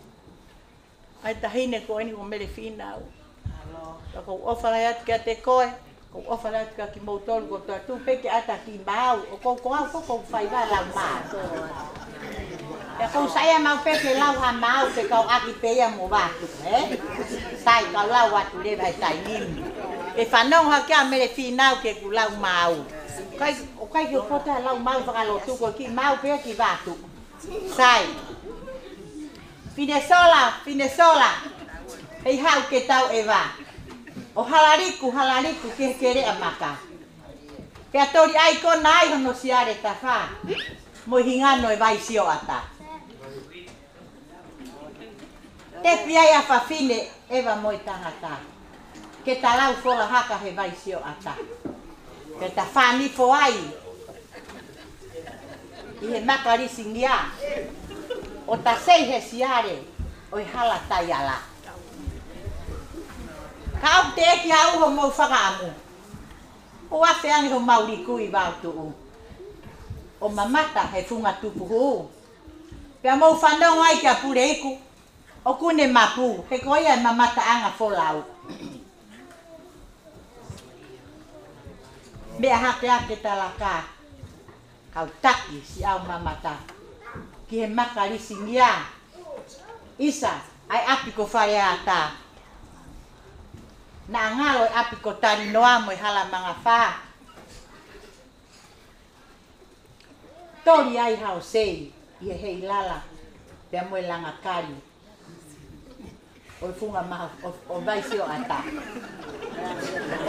ʻA e taʻahine ko eni ko Mele Fīnau. Ka kou ʻofa lahi atu kiate koe, kou ʻofa lahi atu kia kimoutolu kotoa, tuʻu pē ke ʻata ki maau, ʻoku ou ko au ko kou fai vā lau maau. Pea kou saiʻia maʻu pē ke lau ha maau ke kau ʻaki pē ia mo vatu, ē? Sai kau lau atu leva he taimi ni. ʻE fanongo hake ʻa Mele Fīnau ki heʻeku lau maau. ʻIkai, ʻoku ʻikai ke u poto he lau maau fakalotu ko e kiʻi maau pē ia ki vatu. Sai. Finesola, Finesola. Hei haʻu ke tau ʻeva. ʻo halaliku, halaliku ki he keleʻa maka. Pea toli ʻa e kona ai hono siale tafa mo e hingano e vai sioʻata. Tepi ai ʻa fafine ʻeva mo e tangata ke ta lau fola haka he vai sioʻata. Ke ta fānifo ai ʻi he maka lisingia ʻo ta sei he siale ʻo e hala taiala. Ka ʻoku teʻeki ai homou fakaʻamu ʻo afe ange homau liku ʻi vao tuʻu ʻo mamata he funga tupu hū. Pea mou fanongo ai kia Puleiku ʻoku ne mapu, he ko ia e mamataʻanga folau. Meʻa hake ake talaka, kau taki siʻau mamata ki he maka lisingia. ʻIsa, ʻa e ʻapi ko Faleata. Naʻa ngalo e ʻapi ko Talinoa mo e hala mangafā. Toli ai hao sei ʻi he heilala pea mo e langa kali ʻo e funga maha ʻo, ʻo vai sioʻata.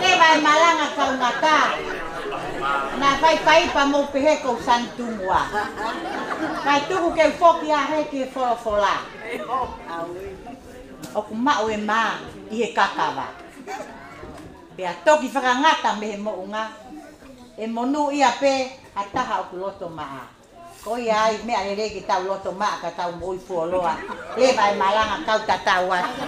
Leva e malanga kaungata. Naʻa faifai pea mou pehē ko Sani Tumua. Kae tuku ke u foki ā hē ki he folofola. ʻOku maʻu e mā ʻi he kakava. Pea toki fakangata mei he moʻunga, ʻe monūʻia pē ha taha ʻoku loto maʻa. Ko ia ai, meʻa lelei ke tau loto maʻa ka tau moʻui fuoloa. Leva e malanga kau tatau atu.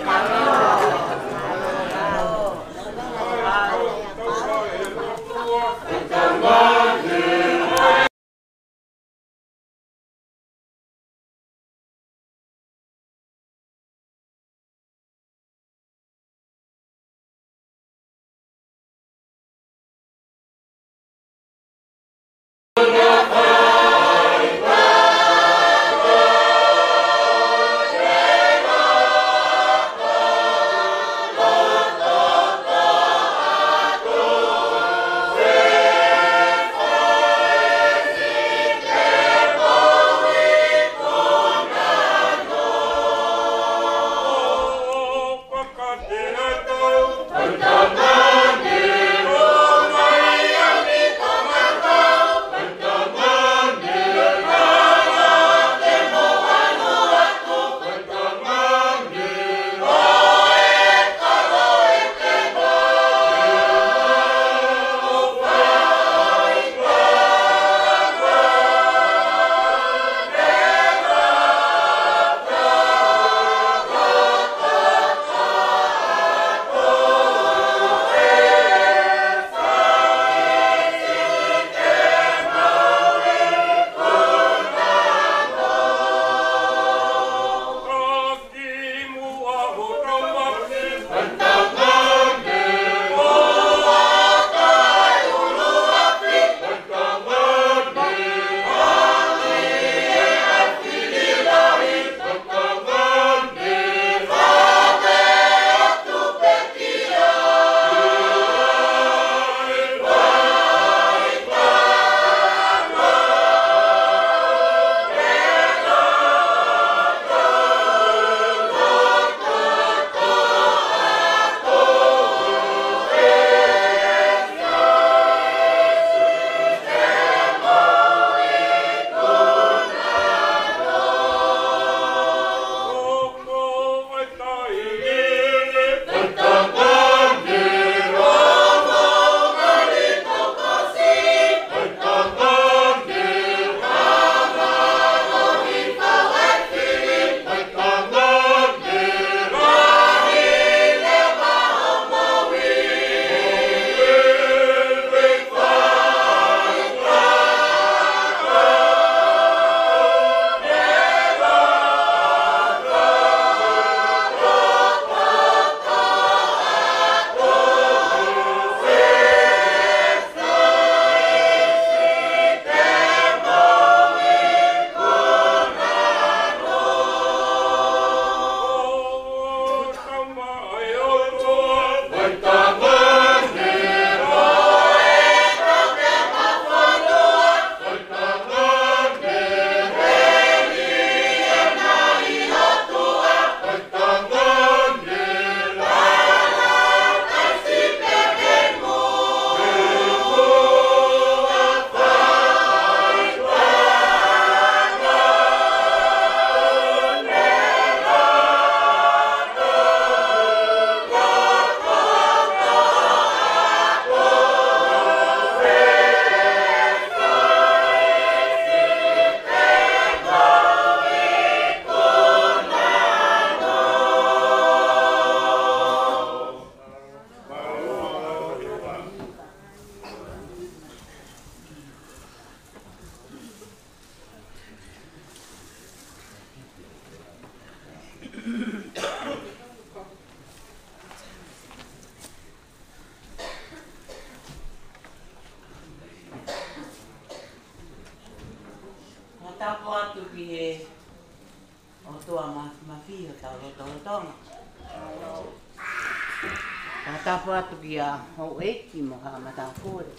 Tapu atu kia houʻeiki mo haʻa matāpule.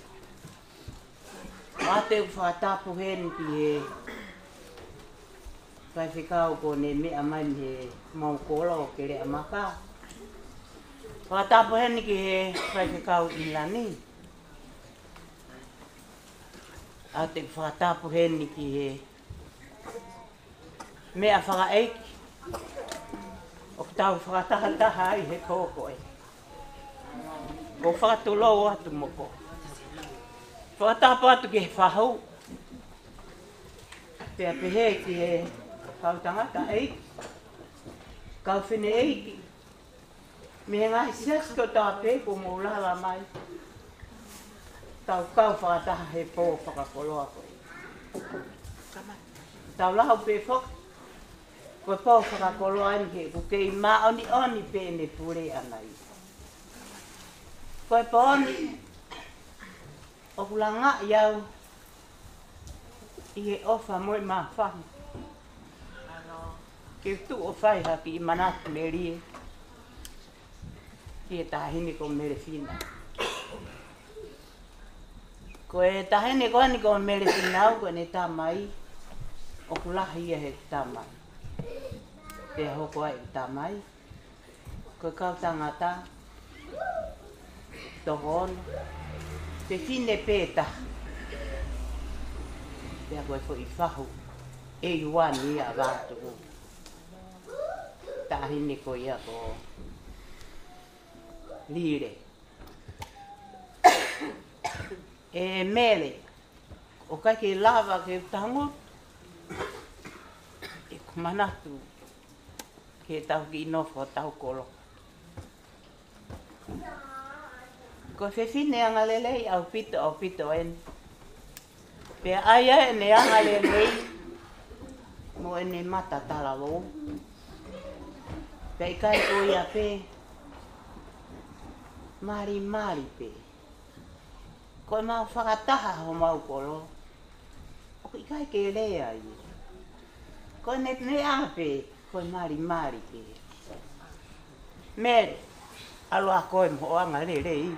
ʻOatu ʻeku fakatapu heni ki he faifekau kuo ne meʻa mai mei he mau kolo ʻo Keleʻamaka. Fakatapu heni ki he faifekau ʻIlani. ʻOatu ʻeku fakatapu heni ki he meʻa fakaʻeiki ʻoku tau fakatahataha ai he pō ko ē. ʻOku ou fakatulou atu mo koe. Fakatapu atu ki he fahu. Pea pehē ki he kau tangata ʻeiki, kau fineʻeiki mei he ngaahi siasi kotoa pē kuo mou lava mai. Tau kau fakataha he pō fakakoloa ko ē. Tau lau pē foki, ko e pō fakakoloa eni he ʻoku kei māʻoniʻoni pē ʻene puleʻanga ia. Ko e pō ni ʻoku langaʻi au ʻi he ʻofa mo e māfana ke u tuʻu ʻo fai ha kiʻi manatu melie ki he taʻahine ko Melefina. Ko e taʻahine ko eni ko Melefina, ko ʻene tamai, ʻoku lahi ia he tamai. Pea hoko ai e tamai ko e kau tangata toko ono, fefine pē taha. Pea ko e foʻi fahu ʻe ua ni ia ʻa Vātuʻu. Taʻahine ko ia ko Lile. ʻE Mele, ʻoku ʻikai ke lava ke u tangutu ʻeku manatu ki heʻetau kiʻi nofo hotau kolo. Ko e fefine angalelei ʻaupito, ʻaupito eni. Pea ʻai ʻene angalelei mo ʻene mata talavou. Pea ʻikai ko ia pē, malimali pē. Ko ʻemau fakataha homau kolo, ʻoku ʻikai ke lea ia. Ko ʻene meʻa pē, ko e malimali pē. Mele, ʻalu ā koe mo hoʻo angalelei.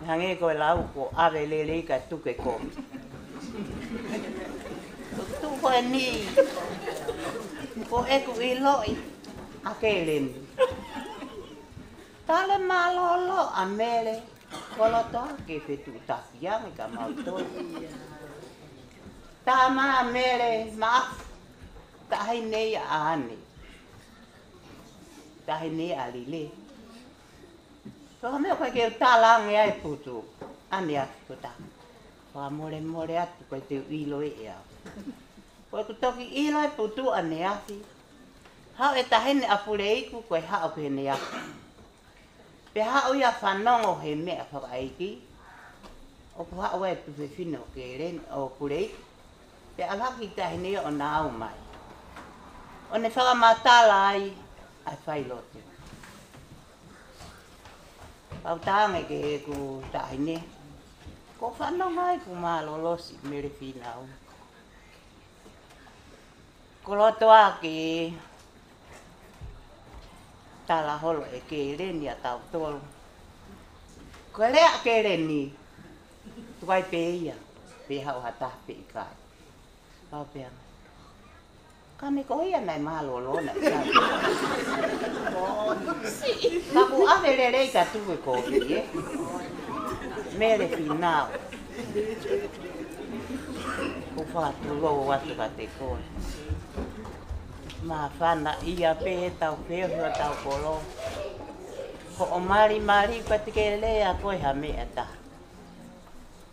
Hangē ko e lau ko ʻave lelei kae tuku e kovi. Tuku ko eni, ko ʻeku ʻiloʻi ʻa Keleni. Tale mālōlō ʻa Mele, kolotoa ke fetuʻutaki ange kia mautolu. Tama Mele Maʻafu, taʻahine ia ʻa ʻAne. Taʻahine ia ʻa Lile. Ko e meʻa ko ē ke u tala ange ai putu, ʻAne ʻAfi ko tā. Fakamolemole atu ko e te u ʻilo ʻe au. Ko ʻeku toki ʻilo e putu ʻAne ʻAfi. Haʻu e taʻahine ʻa Puleiku ko e haʻu ki heʻene ʻapi. Pea haʻu ia fanongo he meʻa fakaʻeiki. ʻOku haʻu e tuofefine ʻo Keleni ʻo Puleiku. Pea ʻalu hake e taʻahine ʻo nau mai. ʻO ne fakamatala ai ʻa e failotu. Pau tange ke ku taʻahine. Ko fanongo ai ku mālōlō siʻi Melefina au. Kolotoa ke tala holo ʻe Keleni ʻa tautolu. Ko e lea ʻa Keleni, tuku ai pē ia, pe haʻu ha taha pe ʻikai. Pau pē ange. Ka ne ko ia naʻe mālōlō naʻe ʻikai. Ka ku ʻave lelei ka tuku e kovi, ē? Melefina. ʻOku ou fakatulou atu kiate koe. Māfana ia pē heʻetau feohi hotau kolo. Hoʻo malimali ka te ke lea koe ha meʻa ʻe taha.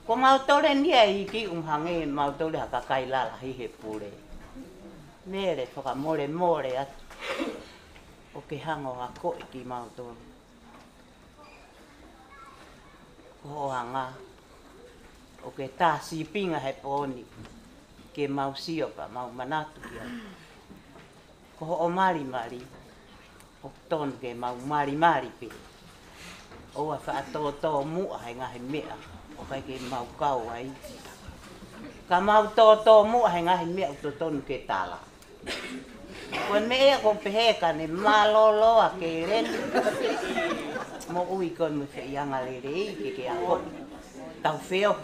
Ko mautolu eni ʻa e iiki ʻoku hangē mautolu ha kakai lalahi he pule. Mele, fakamolemole atu. ʻOku ke hanga ʻo akoʻi kimautolu. Ko hoʻo anga, ʻoku ke tā sīpinga he pō ni, ke mau sio pea mau manatu ki ai. Ko hoʻo malimali, ʻoku tonu ke mau malimali pē. ʻOua faʻa tōtōmuʻa he ngaahi meʻa ʻoku ʻikai ke mau kau ai. Ka mau tōtōmuʻa he ngaahi meʻa ʻoku totonu ke tala. Ko e meʻa ia ʻoku ou pehē ka ne mālōlō ʻa Kēleni. Moʻui ko e mo e feʻianga lelei ke ke ako. Tau feo.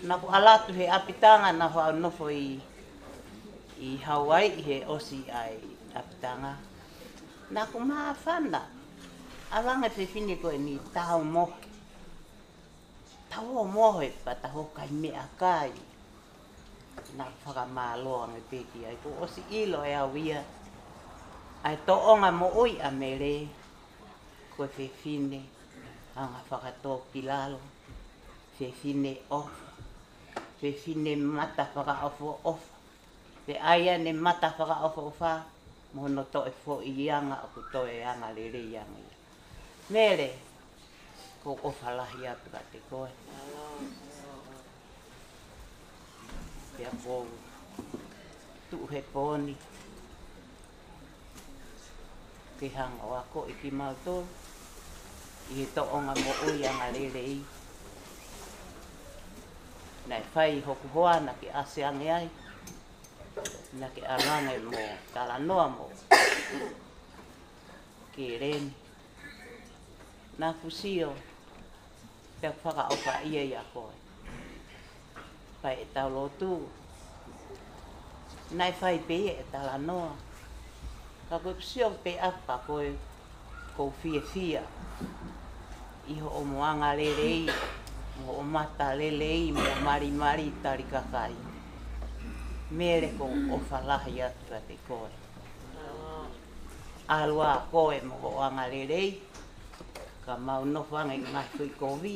Naʻa ku ʻalu atu he ʻapitanga naʻa ku nofo ʻi, ʻi Hauaiʻi he ʻosi ʻa e ʻapitanga. Naʻa ku māfana. ʻAlu ange fefine ko eni tau mohe. Tau ō mohe pea tau ō kai meʻakai. Naʻa ku fakamālō ange pē ki ai, kuo ʻosi ʻilo ʻe au ia. ʻA e tōʻonga moʻui ʻa Mele, ko e fefine anga fakatōkilalo, fefine ʻofa, fefine mata fakaʻofoʻofa. Pea ʻai ʻene mata fakaʻofoʻofa mo hono toe foʻiʻanga ʻoku toe anga lelei ange ia. Mele, ʻoku ou ʻofa lahi atu kiate koe. Pea ʻoku ou tuʻu he pō ni ke hanga ʻo akoʻi kimautolu ʻi he tōʻonga moʻui anga lelei. Naʻe fai hoku hoa naʻa ke ʻasi ange ai, naʻa ke ʻalu ange mo talanoa mo Kēleni. Naʻa ku sio, pea fakaʻofaʻia ia koe. Pea ʻi heʻetau lotu, naʻe fai pē ia e talanoa. Ka ko ʻeku sio pē ʻapa koe, ʻoku ou fiefia ʻi hoʻo moʻanga lelei, mo hoʻo mata lelei, mo hoʻo malimali tali kakai. Mele, ʻoku ou ʻofa lahi atu kiate koe. ʻAlu ā koe mo hoʻo anga lelei, ka mau nofo ange ʻi he ngaahi foʻi kovi.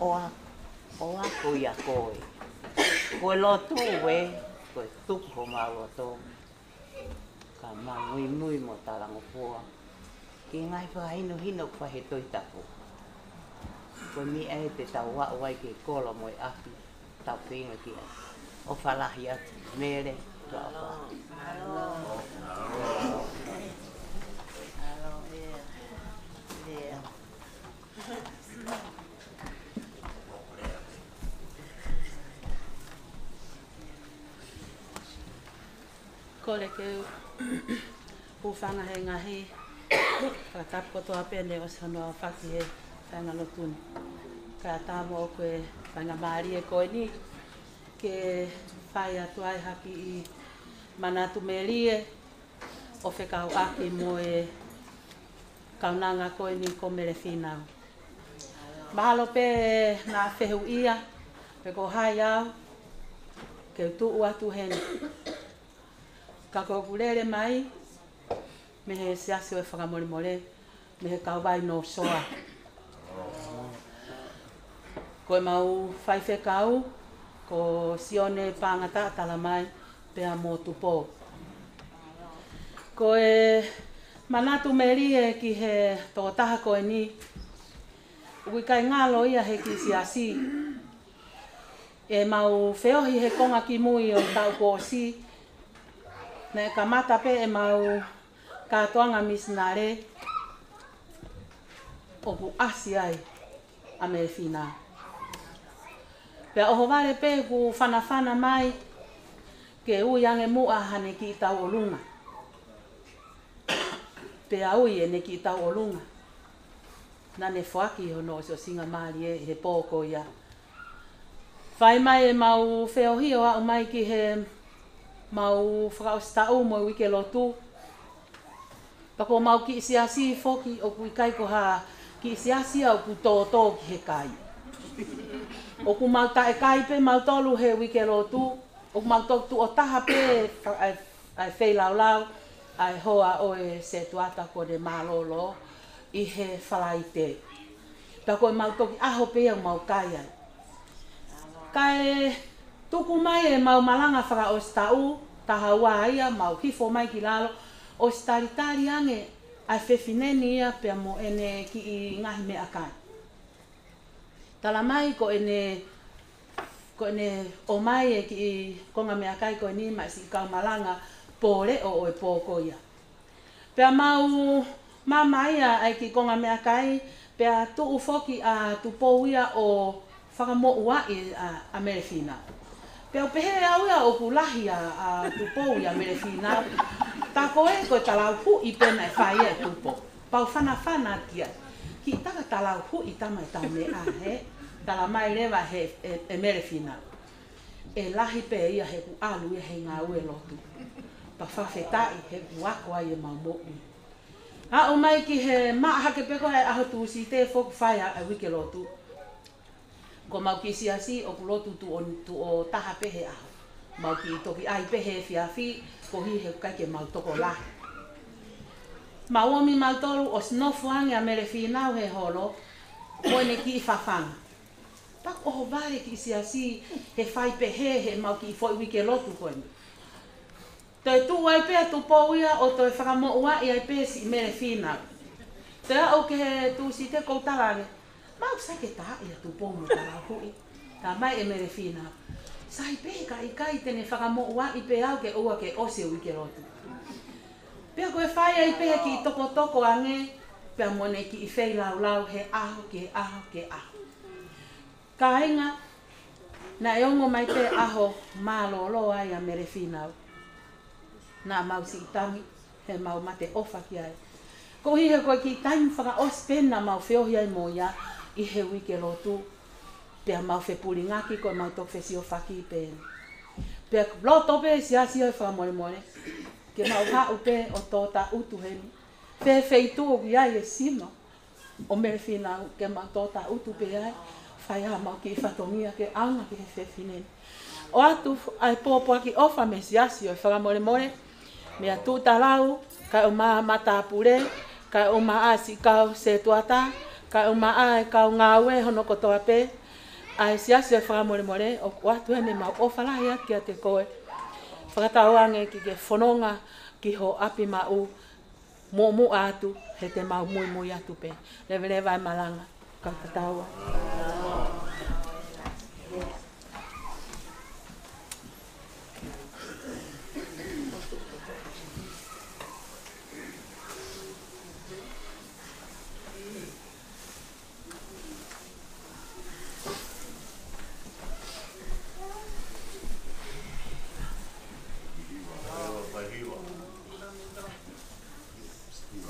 ʻOa, ʻoa ko ia koe. Ko e lotu ē, ko e tuku homau loto. Ka mau muimui mo talangofua ki he ngaahi fakahinohino ʻoku fai he Tohi Tapu. Ko e meʻa ē te tau aʻu ai ki he kolo mo e ʻapi, tau feinga ki ai. ʻOfa lahi atu, Mele, ʻofa. Kole ke u hūfanga he ngaahi fakatapu kotoa pē ne ʻosi hono aofaki he faʻahinga lotu ni. Kae ʻatā moʻoku e faingamālie ko eni ke fai atu ai ha kiʻi manatu melie ʻo fekauʻaki mo e kaunanga ko eni ko Mele Fīnau. Mahalo pē naʻa fehuʻia pe ko hai au ke u tuʻu atu heni. Ka ko ʻeku lele mai mei he Siasi ʻo e Fakamolemole, mei he Kauvai North Shore. Ko ʻemau faifekau ko Sione Pangataʻa Talamai pea mo Tupou. Ko e manatu melie ki he tokotaha ko eni, ʻoku ʻikai ngalo ia he kiʻi siasi. ʻEmau feohi he konga kimui ʻo e taʻu kuo ʻosi, naʻe kamata pē ʻemau kātoanga misinale ʻoku ʻasi ai ʻa Mele Fīnau. Pea ʻohovale pē ʻeku fanafana mai ke ui ange muʻa haʻane kiʻi tauʻolunga. Pea ui ʻene kiʻi tauʻolunga. Naʻa ne foaki hono ʻosiʻosingamālie he pō ko ia. Fai mai ʻemau feohi ʻo aʻu mai ki heʻemau fakaʻosi taʻu mo e uike lotu. Pea ko ʻemau kiʻi siasi foki ʻoku ʻikai ko ha kiʻi siasi ia ʻoku tōtō ki he kai. ʻOku mau taʻe kai pē mautolu he uike lotu, ʻoku mau toki tuʻo taha pē fa-, ʻa e, ʻa e feilaulau ʻa e hoa ʻo e setuata kuo ne mālōlō ʻi he Falaite. Pea ko ʻemau toki ʻaho pē ia ʻoku mau kai ai. Kae tuku mai ʻemau malanga fakaʻosi taʻu, taha ua ia, mau hifo mai ki lalo, ʻosi talitali ange ʻa e fefine ni ia pea mo ʻene kiʻi ngaahi meʻakai. Tala mai ko ʻene, ko ʻene ʻomai e kiʻi konga meʻakai ko eni maʻa siʻi kau malanga pō leʻo ʻo e pō ko ia. Pea mau mamaʻo ai ʻa e kiʻi konga meʻakai, pea tuʻu foki ʻa Tupou ia ʻo fakamoʻuaʻi ʻa, ʻa Mele Fīnau. Pea u pehē au ia ʻoku lahi ʻa, ʻa Tupou ʻia Mele Fīnau. Tā ko ē ko e talauhuʻi pē naʻe fai ʻe Tupou. Pea u fanafana ki ai. Kiʻi taka talauhuʻi tama e tau meʻa, hē? Tala mai leva he, ʻe, ʻe Mele Fīnau, ʻe lahi pē ia he ʻoku ʻalu ia he ngāue lotu. Pea fakafetaʻi he ʻoku ako ai ʻemau moʻui. Aʻu mai ki he maʻa hake pē ko e ʻaho Tūsite foki fai ʻa e uike lotu. Ko ʻemau kiʻi siasi ʻoku lotu tuʻo, tuʻo taha pē he ʻaho. Mau kiʻi toki ʻai pē he efiafi, koeʻuhi he ʻikai ke mau tokolahi. Mau ō mai mautolu ʻo nofo ange ʻa Mele Fīnau he holo, mo ʻene kiʻi fafanga. Pea ʻohovale kiʻi siasi he fai pehē heʻemau kiʻi foʻi uike lotu ko eni. Toe tuʻu ai pē ʻa Tupou ia ʻo toe fakamoʻuaʻi ai pē siʻi Mele Fīnau. Toe aʻu ki he Tūsite ʻoku ou tala ange, mau sai ke tā ʻia Tupou mo talauhuʻi. Tala mai ʻe Mele Fīnau, sai pē ka ʻikai te ne fakamoʻuaʻi pē au ke ʻoua ke ʻosi e uike lotu. Pea ko e fai ai pē he kiʻi tokotoko ange, pea mo ʻene kiʻi feilaulau he ʻaho ki he ʻaho ki he ʻaho. Kāinga, naʻe ongo mai pē ʻaho mālōlō ai ʻa Mele Fīnau. Naʻa mau siʻi tangi, heʻemau mate ʻofa ki ai. Koeʻuhi he ko e kiʻi taimi fakaʻosi pē naʻa mau feohi ai mo ia ʻi he uike lotu. Pea mau fepulingaki ko ʻemau toki fesiofaki pē. Pea loto pē siasi ʻo e fakamolemole. Ke mau haʻu pē ʻo tō taʻutu heni. Fē feituʻu ʻoku ʻi ai e sino ʻo Mele Fīnau ke mau tō taʻutu pē ai, fai haʻamau kiʻi fatongia ke ʻaonga ki he fefine ni. ʻOatu ʻa e pōpoaki ʻofa mei he siasi ʻo e fakamolemole, meia Tuʻutalau, kaeʻumaʻā matāpule, kaeʻumaʻā siʻi kau setuata, kaeʻumaʻā e kau ngāue hono kotoa pē, ʻa e siasi ʻo e fakamolemole, ʻoku ʻoatu heni ʻemau ʻofa lahi atu kiate koe. Fakatauange ke ke fononga ki ho ʻapi maʻu, muʻomuʻa atu, he te mau muimui atu pē. Leveleva e malanga, kau tatau ai.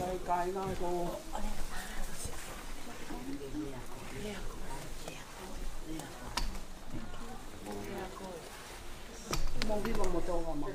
Kai, kai, ngai ko. Mau hiva mo Tonga mau.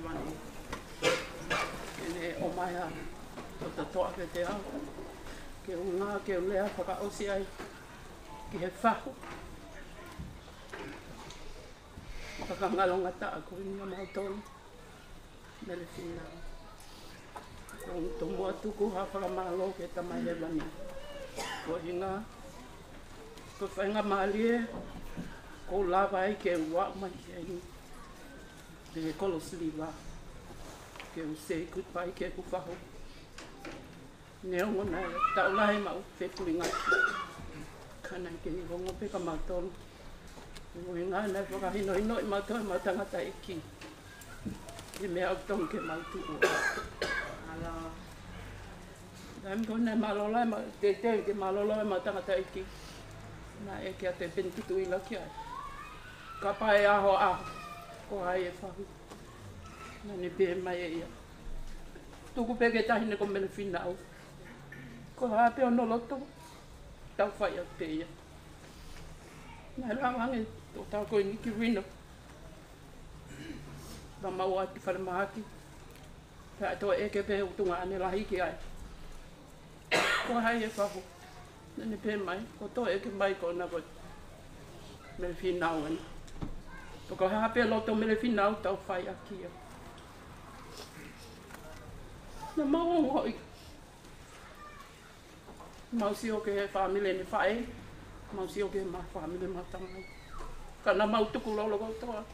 Mani. Ke ne ʻomai ha toʻa kiate au. Ke u ngā, ke u lea fakaʻosi ai ki he fahu fakangalongataʻa ko eni ʻa mautolu, Melefina. Ko u tomuʻa tuku ha fakamālō ki he Tamai Hēvani. Ko e ʻuhinga, ko e faingamālie kuo u lava ai ke u aʻu mai ki heni, pē kolo Siliva, ke u say goodbye ki heʻeku fahu. Neongo naʻe taʻu lahi maʻu fefuli ngati, ka naʻe kei ongo pē kia mautolu. Ko e ʻuhinga naʻe fakahinohinoʻi mautolu ʻe heʻemau tangataʻeiki he meʻa ʻoku tonu ke mau tuʻu ai. Taimi ko ē naʻe mālōlō ai ʻemau, teuteu ke mālōlō ai ʻemau tangataʻeiki, naʻe ʻeke atu ʻe Peni Tutuila ki ai, kapau ʻe ʻaho ʻaho, ko hai ʻe fahu? Naʻá ne pehē mai ʻe ia, tuku pē ki he taʻahine ko Melefina ʻo, ko e hā pē hono loto, tau fai atu pē ia. Naʻe lava ange e toʻutangata ko eni ki Reno, pea mau ō atu ki falemahaki. Pea toe ʻeke pē ʻe he tuongaʻane lahi ki ai, ko hai ʻe fahu? Naʻá ne pehē mai, ko e toe ʻeke mai ko ena ko Melefina ʻo ena. Pea ko e hā pē loto Melefina ʻo, tau fai ʻaki ia. Naʻa mau ongoʻi. Mau sio ki he fāmili ʻene faʻē, mau sio ki he ma-, fāmili ʻemau tamai. Ka naʻa mau tukulolo kotoa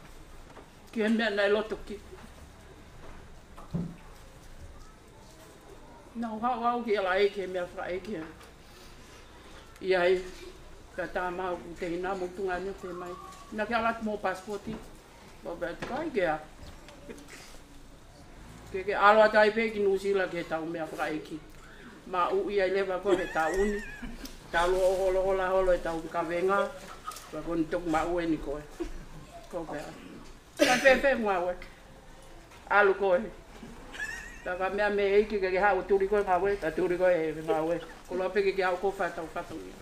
ki he meʻa naʻe loto ki. Naʻa ku haʻu au ki L A ki he meʻa fakaʻeiki ʻi ai, pea tā mai ʻe he tehina mo e tuongaʻane ʻo pehē mai, naʻá ke ʻalu atu mo e passport? Mau pehē atu, ʻikai ke ʻalu. Ke ke ʻalu atu ai pē ki Nuʻusila ki heʻetau meʻa fakaʻeiki. Maʻu ia ʻi leva ko e he taʻu ni, talu ʻo holo, holo, holo ʻetau kavenga, pea ko eni toki maʻu eni koe. Ko pea. Ka fēfē ngāue? ʻAlu koe. Ka ka meʻa mei he ʻEiki ke ke haʻu ʻo tuli koe ngāue, ka tuli koe he ngāue. Koloa pē ke ke haʻu koe ʻo fai ʻetau fatongia.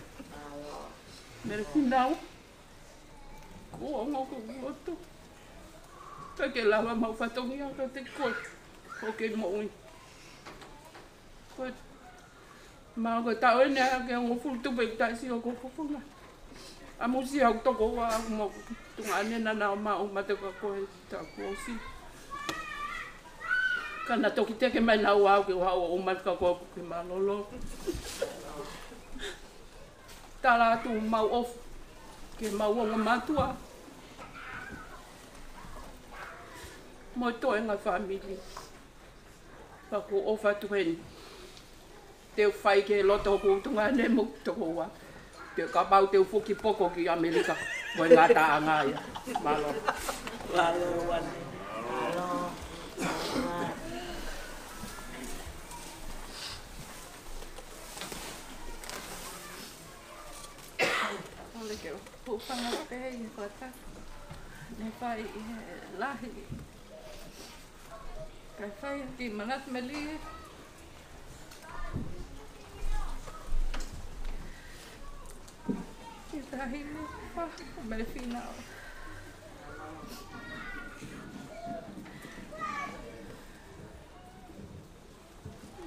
Melefina ʻo, kuo ongo ko e loto. ʻIkai ke lava ʻemau fatongia kiate koe ʻoku ke moʻui. Ko e, ma ko e taʻu eni ʻa e hongofulu tupu ʻeku taʻe sio ki ho fofonga. ʻAmusia ʻeku tokoua, ʻeku mo e tuongaʻane naʻa nau ō mai ʻo ʻoumate kia koe he taʻu kuo ʻosi. Ka naʻa toki teke mai naua au ke u haʻu ʻo ʻoumate kia koe ʻoku ke mālōlō. Tala atu homau ʻofa ki heʻemau ongo mātuʻa mo e toenga fāmili. Pea ʻoku ou ʻofa atu heni. Te u fai ki he loto hoku tuongaʻane mo hoku tokoua. Te u, kapau te u foki poko ki ʻAmelika, ko e ngataʻanga ia. Mālō. Mālō, Uane. Mālō. Ole ke u hūfanga pē he fakatapu ne fai ʻe he lahi. Kae fai ki Manatu Melie. Ki he taʻahine fahu ʻo Melefina ʻo.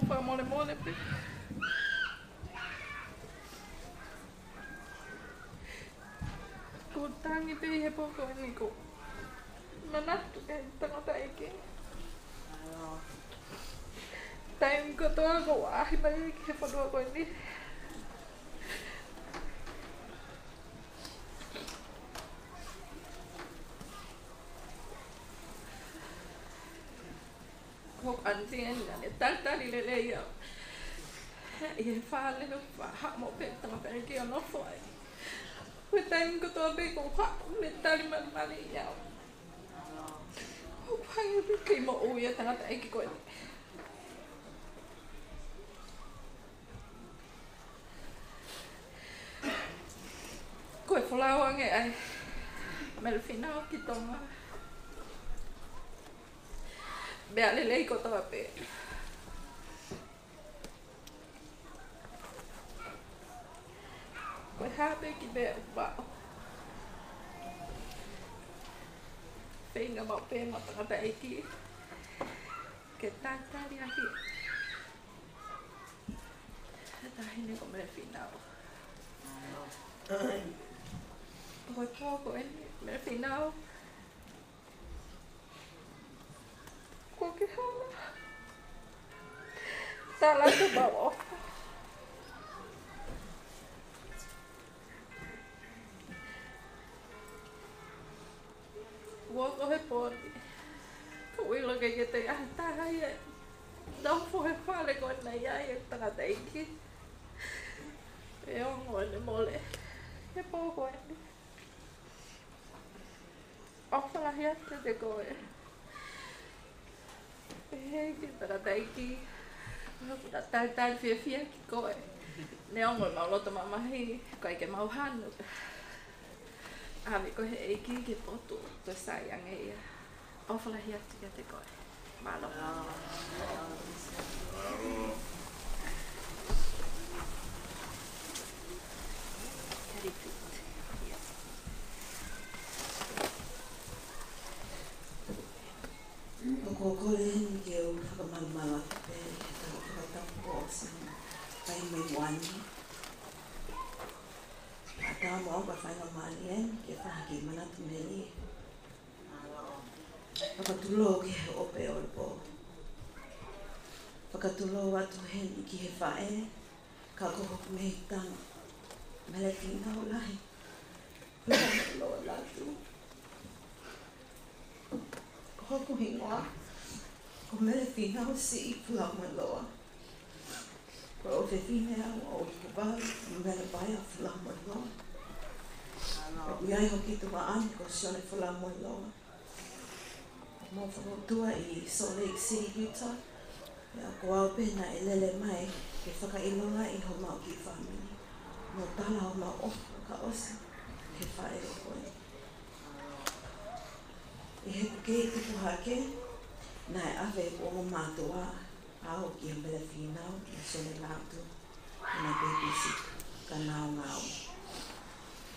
Fakamolemole pē. Ko e tangi pē ʻi he pō ko eni ko e manatu ki he tangataʻeiki. Taimi kotoa ʻoku ou ʻaʻahi mai ki he fonua ko eni. Ko hoku ʻaniti eni naʻá ne talitali lelei au ʻi he fale ʻo fai ha mo pē tangataʻeiki ʻo nofo ai. Ko e taimi kotoa pē ʻoku ou haʻu, ne tali malimali au. ʻOku ou hanga pē ke moʻui ʻa e tangataʻeiki ko eni. Ko e folau ange ʻa e Melefina ʻo ki Tonga. Meʻa lelei kotoa pē. Ko e hā pē kiʻi meʻa ʻoku maʻu, feinga maʻu pē ʻemau tangataʻeiki Ke tatali ʻaki. He taʻahine ko Mele Finau. Ko e pō ko eni, Mele Finau. Ko ke hala. Tala ke mau ʻofa. Ua ko he pō ni. Ka ʻilo ke ke te aha taha ia. Nofo he fale ko ena ia e tangataʻeiki. ʻE ongo ʻene mole. He pō ko eni. ʻOfa lahi atu kiate koe. ʻEiki tangataʻeiki. Naʻa talitali fiefia ki koe. Neongo ʻemau loto mamahi, ʻikai ke mau hanu. ʻAve koe he ʻEiki ki he potu, toe sai ange ia. ʻOfa lahi atu kiate koe. Mālō. ʻOku ou kole heni ke u fakamalumalu atu pē he tau fakatapu kuo ʻosi fai mai ʻaneuhu. ʻAtā mo au ka faingamālie eni ke fakahā ki he manatu melie. Fakatulou ki he ʻope ʻo e pō. Fakatulou atu heni ki he faʻē, ka ko hoku ngaahi tama. Mele Finau lahi. Loa Latu. Ko hoku hingoa ko Mele Finau Siʻi Fulamoeloa. Ko e ʻofefine au ʻo Utukuvalu, Mele Paea Fulamoeloa. ʻOku ʻi ai hoku tuʻa ʻaneuhu ko Sione Fulamoeloa. Mau fakautua ʻi Salt Lake City, Utah. Pea ko au pē naʻe lele mai ke fakaʻilonga ʻi homau kiʻi fāmili. Mo tala homau ʻofa ka ʻosi ki he faʻē ko eni. ʻI heʻeku kei tupu hake, naʻe ʻave ʻe hoku ongo mātuʻa au kia Mele Finau, mo Sione Latu, ʻi he babysitter, ka nau ngāue.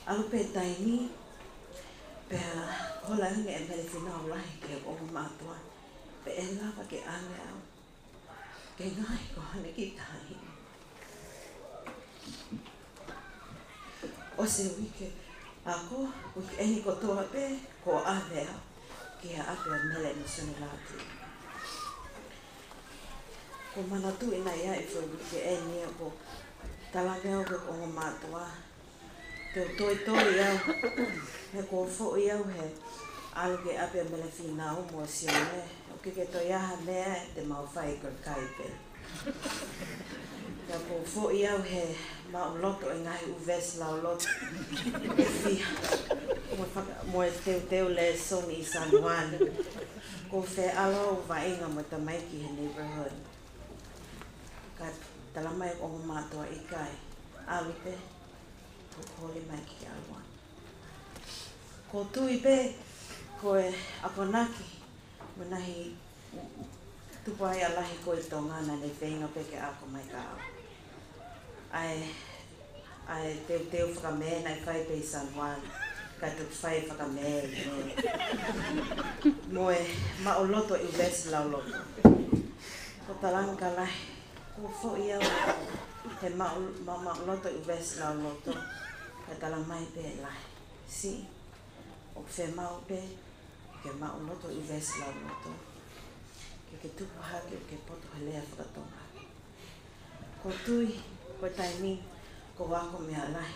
ʻAlu pē taimi, pea hola ange ʻe Mele Finau lahi ki hoku ongo mātuʻa, pe ʻe lava ke ʻave au ke ngaohi ko haʻane kiʻi taʻahine. ʻOsi e uike ako, uike eni kotoa pē, kuo ʻave au ki he ʻapi ʻa Mele mo Sione Latu. Ko e manatuʻi naʻe ʻi ai e foʻi uike eni ia ko e tala ange ʻe hoku ongo mātuʻa, te u toitoi au, he kuo foʻi au he ʻalu ki he ʻapi ʻa Mele Finau mo Sione, ʻoku ʻikai ke toe ʻi ai ha meʻa te mau fai ko e kai pē. Pea kuo foʻi au he maʻuloto e ngaahi ʻū veesi lauloto ʻe fiha. Mo e faka-, mo e teuteu lēsoni ʻi San Juan. Kuo fie ʻalu au ʻo vaʻinga mo e tamaiki he neighborhood. Ka tala mai ʻe hoku ongo mātuʻa ʻikai, ʻalu pē, kuo holi mai ke ke ʻalu ange. Ko e tui pē, ko e akonaki, mo e ngaahi tupuʻanga lahi ko ē ʻi Tonga naʻa ne feinga pē ke ako mai kia au. ʻA e, ʻa e teuteu fakamē naʻe fai pē ʻi San Juan, ka tuku fai fakamē ʻi heni. Mo e maʻuloto e ʻū veesi lauloto. Ko e talanga lahi, kuo foʻi au he maʻu-, ma-, maʻuloto e ʻū veesi lauloto. Ka tala mai pē lahi. Siʻi, ʻoku fiemaʻu pē ke maʻuloto e ʻū veesi lauloto. Ke ke tupu hake ʻo ke poto he lea faka-Tonga. Ko e tui, ko e taimi, ko e ako meʻa lahi.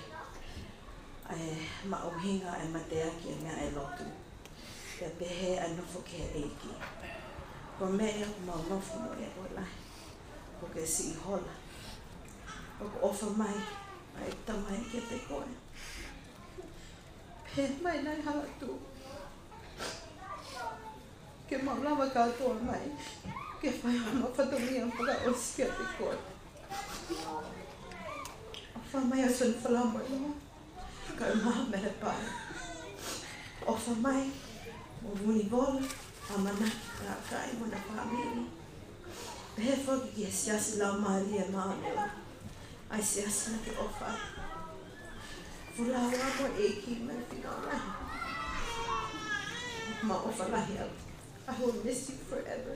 ʻA e maʻuhinga e mateaki e meʻa e lotu. Pea pehē ʻa e nofo ki he ʻEiki. Ko e meʻa ia ʻoku mau nofo mo ia ʻo lahi. Ko e siʻi hola. ʻOku ʻofa mai ʻa e Tamai kiate koe. Pehē mai ʻa e hala tuʻu. Ke mau lava kātoa mai ke fai homau fatongia fakaʻosi kiate koe. ʻOfa mai ʻa Sione Fulamoeloa, kae ʻumaʻā Mele Paea. ʻOfa mai mo Vunivola, ʻAmanaki, Kakai mo hona fāmili. Pehē foki ki he Siasi Laumālie Māʻoniʻoni. ʻA e siasi naʻa ke ʻofa ai. Fulaua mo e ʻEiki Mele Finau lahi. Mau ʻofa lahi au. I will miss you forever.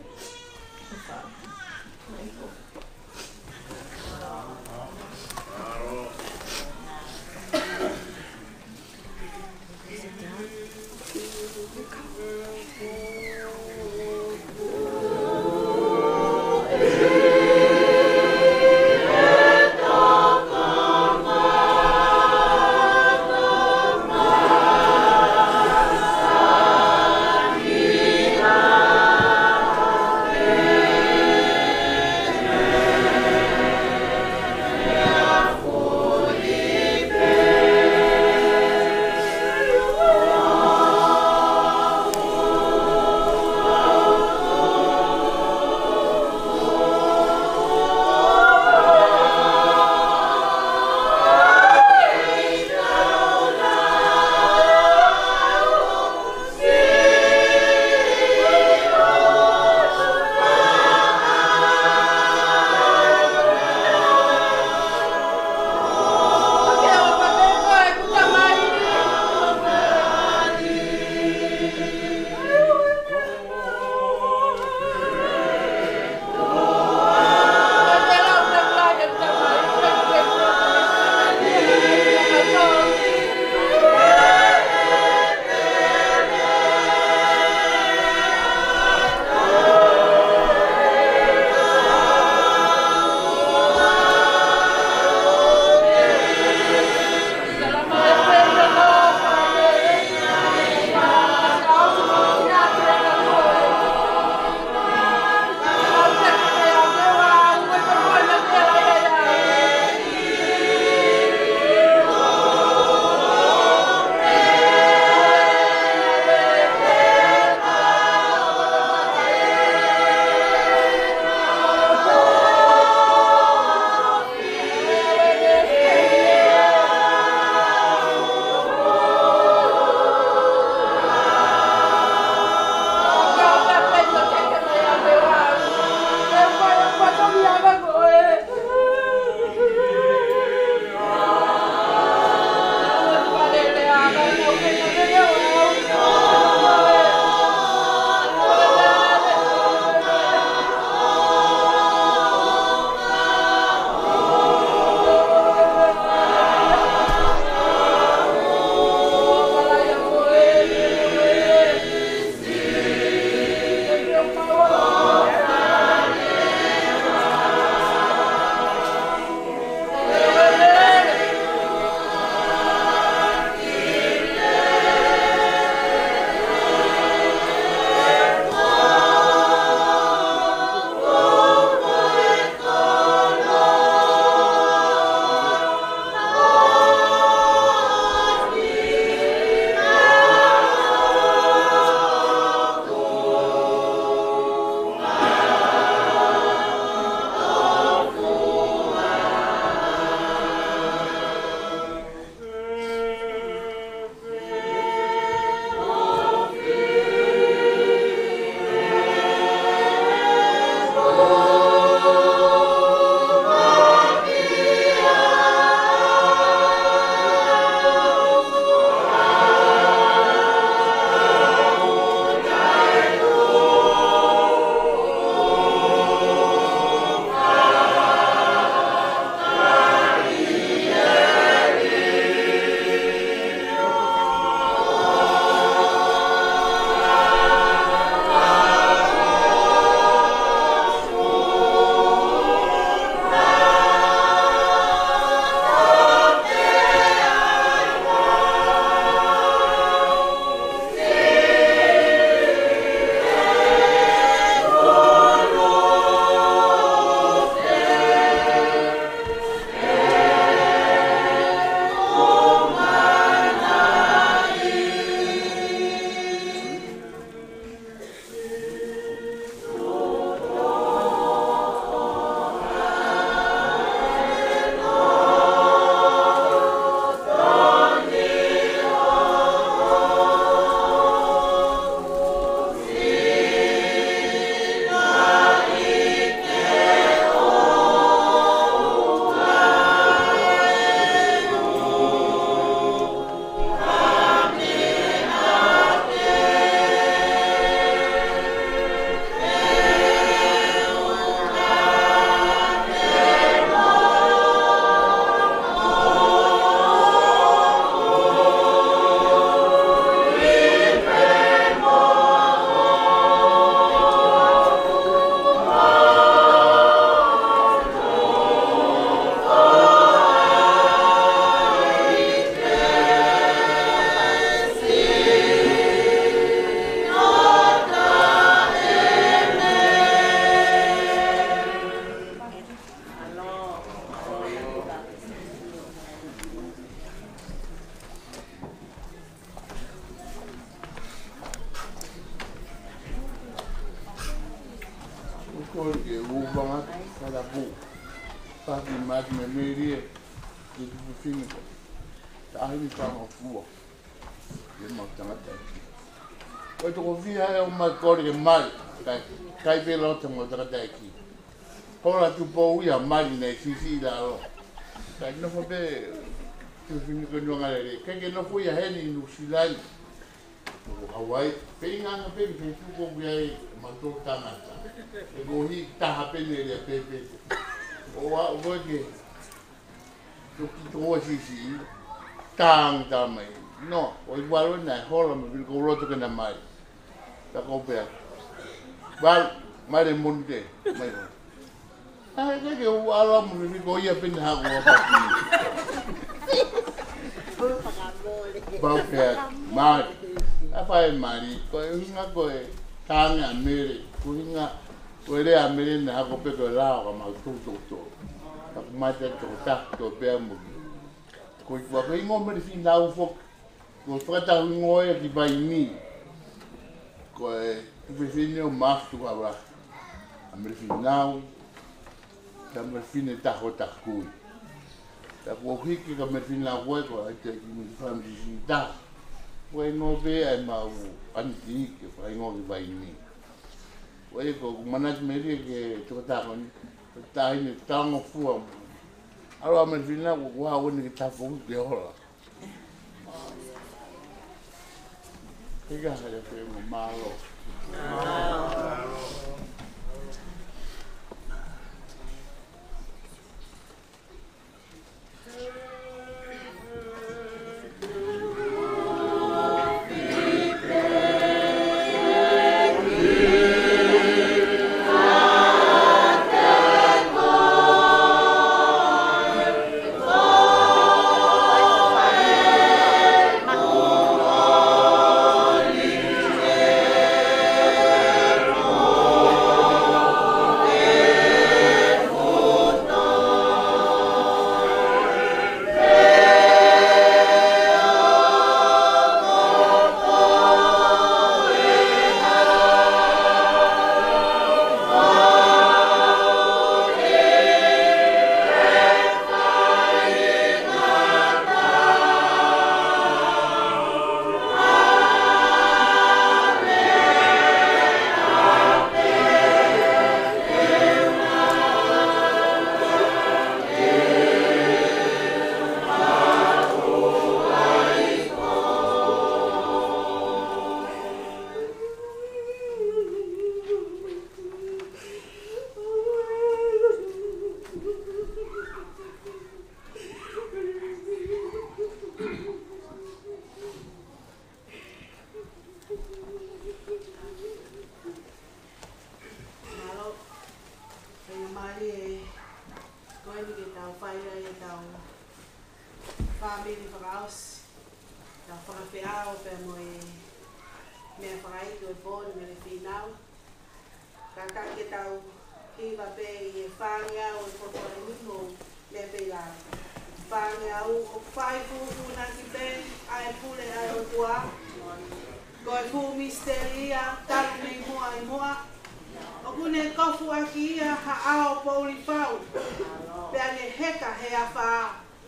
ʻOfa Kole ke u ʻoange atu e fakatapu. Paki mai mei Melie, ki he tuofefine ko Taʻahine Talangofua. Ke mau tangataʻeiki. Ko e toko fiha ʻe ʻomai kole ke mali, kae, kae pē loto mo tangataʻeiki. Hola Tupou ia mali naʻe siʻisiʻi lalo. Kae nofo pē, tuofefine ko Nuʻuangalele. Kae ke nofo ia heni Nuʻusila ni. Ko Hawaii, pē ngaahi pē ki he tuʻu ko ia ʻa e mautolu tangata. ʻE koeʻuhi taha pē ne lea pēpē. ʻO aʻu ko ē ke toki toko ua siʻisiʻi, tangata mai. No, ʻo i walo naʻe hola mo vili ko loto ke na mai. Ta ko pea. Wal, mai le monte, mai ho. ʻAi, ke ke u ala mo vili ko ia pē ne haʻu ʻo paki. Pau pea, mai. ʻA fai mali, ko e ʻuhinga ko e, tangi ʻa Mele, ko e ʻuhinga ko e lea ʻa Mele naʻe hoko pē ko e lao ka mau tō tō tō. Ka ku mate tō tā tō pea mo ki. Ko e kua ko e hingoa Mele Finau foki. Ko e fakataha hingoa ia ki Vaini. Ko e tuofefine ʻo Mafu Tuʻava. ʻA Mele Finau. Ka Mele Fine Taho Takui. Ka kuo hiki ka Mele Finau ko e ko e te ki Mele Fine Taho. Ko e hingoa pē ʻa e mau anti ke fai hingoa ki Vaini. Ko e ko ku manatu Melie ke toko taha ko eni, Taʻahine Talangofua mo. ʻAlu ʻa Mele Fina, ko ku hau ni ke tafoki ke hola. Higa hale pe mo mālō. Mālō, faingamālie ko eni ke tau fai ai ʻetau fāmili fakaʻosi, tau fakafeʻao pea mo e meʻa fakaʻeiki ʻo e pō ni Mele Finau. Kātaki ke tau hiva pē ʻi he fāngeau ʻo e kotoa ʻi muʻa, meʻa pē ʻi lalo. Fāngeau ʻoku fai fufūnaki pē ʻa e pule ʻa e ʻOtua. Ko e fuʻu misiteli ia talu mei muʻa ʻi muʻa. ʻOku ne kofuʻaki ia ha ʻao poʻuli fau. Pea ne heka he afā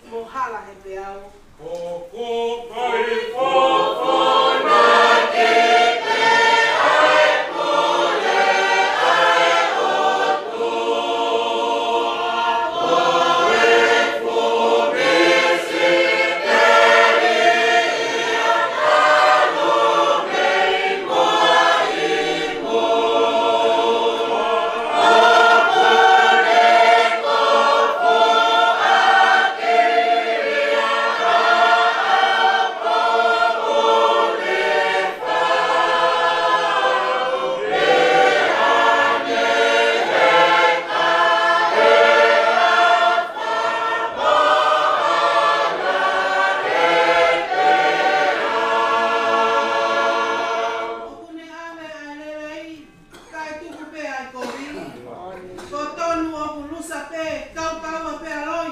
mo hala he peau. ʻOku fai fufūnaki pē ʻa e pule ʻa e ʻOtua. Ko e fuʻu misiteli ia talu mei muʻa ʻi muʻa. ʻOku ne ʻave ʻa e lelei, kae tuku pē ʻa e kovi. Ko tonu ʻoku lusa pē, kaukaua pē ʻa loi.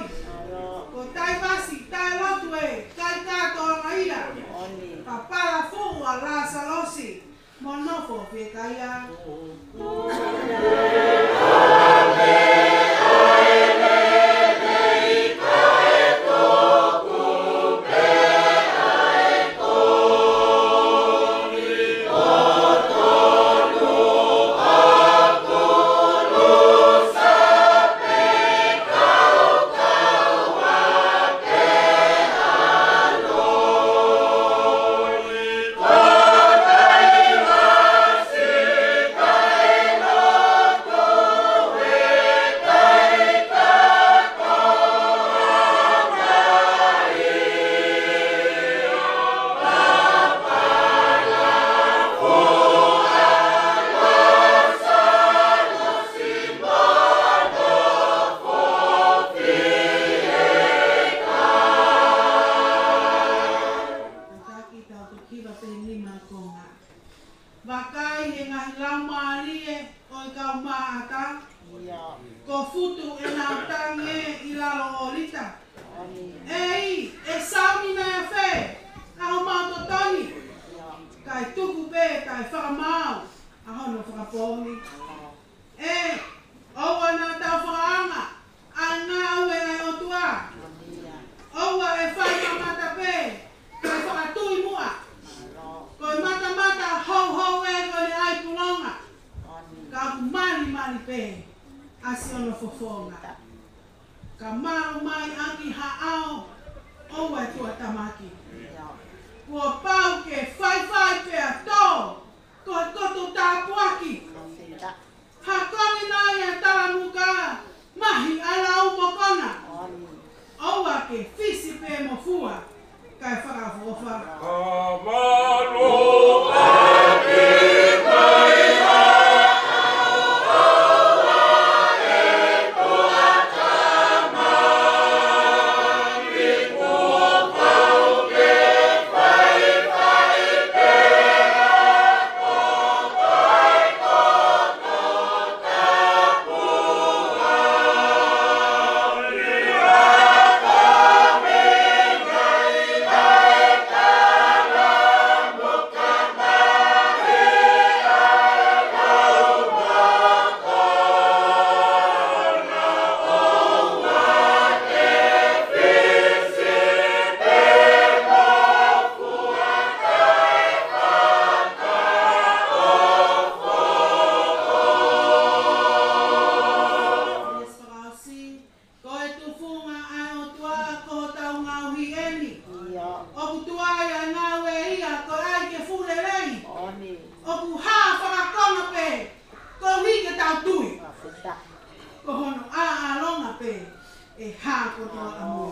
Ko Taivasi, taʻelotu ē, kae kātoanga ia. Ka pala fuʻu ʻa Lāsalosi, mo nofo fiekaia. Ko Futu ʻenau tangi ʻi lalo ʻo Lita. ʻEiki, ʻe sauni naʻa fē ʻa homau totonu? Kae tuku pē kae fakamaau ʻa hono fakapoongi. ʻE, ʻoua naʻa tau fakaanga ʻa e ngāue ʻa e ʻOtua. ʻOua ʻe fai mamata pē, kae fakatui muʻa. Ko e matamata houhou ē ko ʻene ʻai pulonga. Ka ʻoku malimali pē ʻa siʻono fofonga. Ka malu mai ʻaki ha ʻao, ʻoua ʻe tuʻatamaki. Kuo pau ke faifai pea tō, ko e koto tāpuaki. Hakongi mai ʻa Talamuka, mahi ʻa Laumokona. ʻOua ke fisi pē mo fua, kae fakaʻofoʻofa. Ko e tufunga ʻa e ʻOtua ko hotau ngaohi eni. ʻOku tuai ʻa e ngāue ia ko e ʻai ke fuʻu lelei. ʻOku hā fakakonga pē, koeʻuhi ke tau tui. Ko hono ʻaʻalonga pē ʻe hā kotoa ʻamui.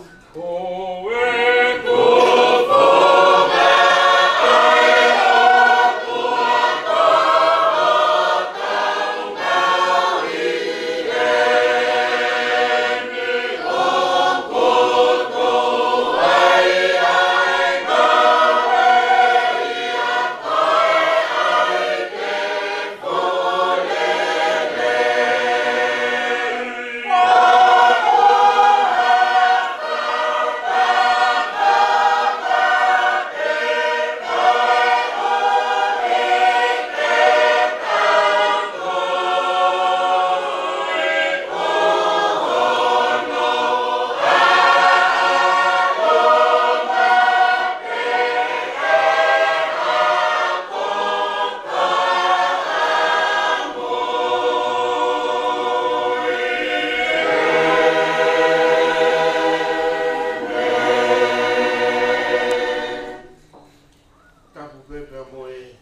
Tapu pē pea mo e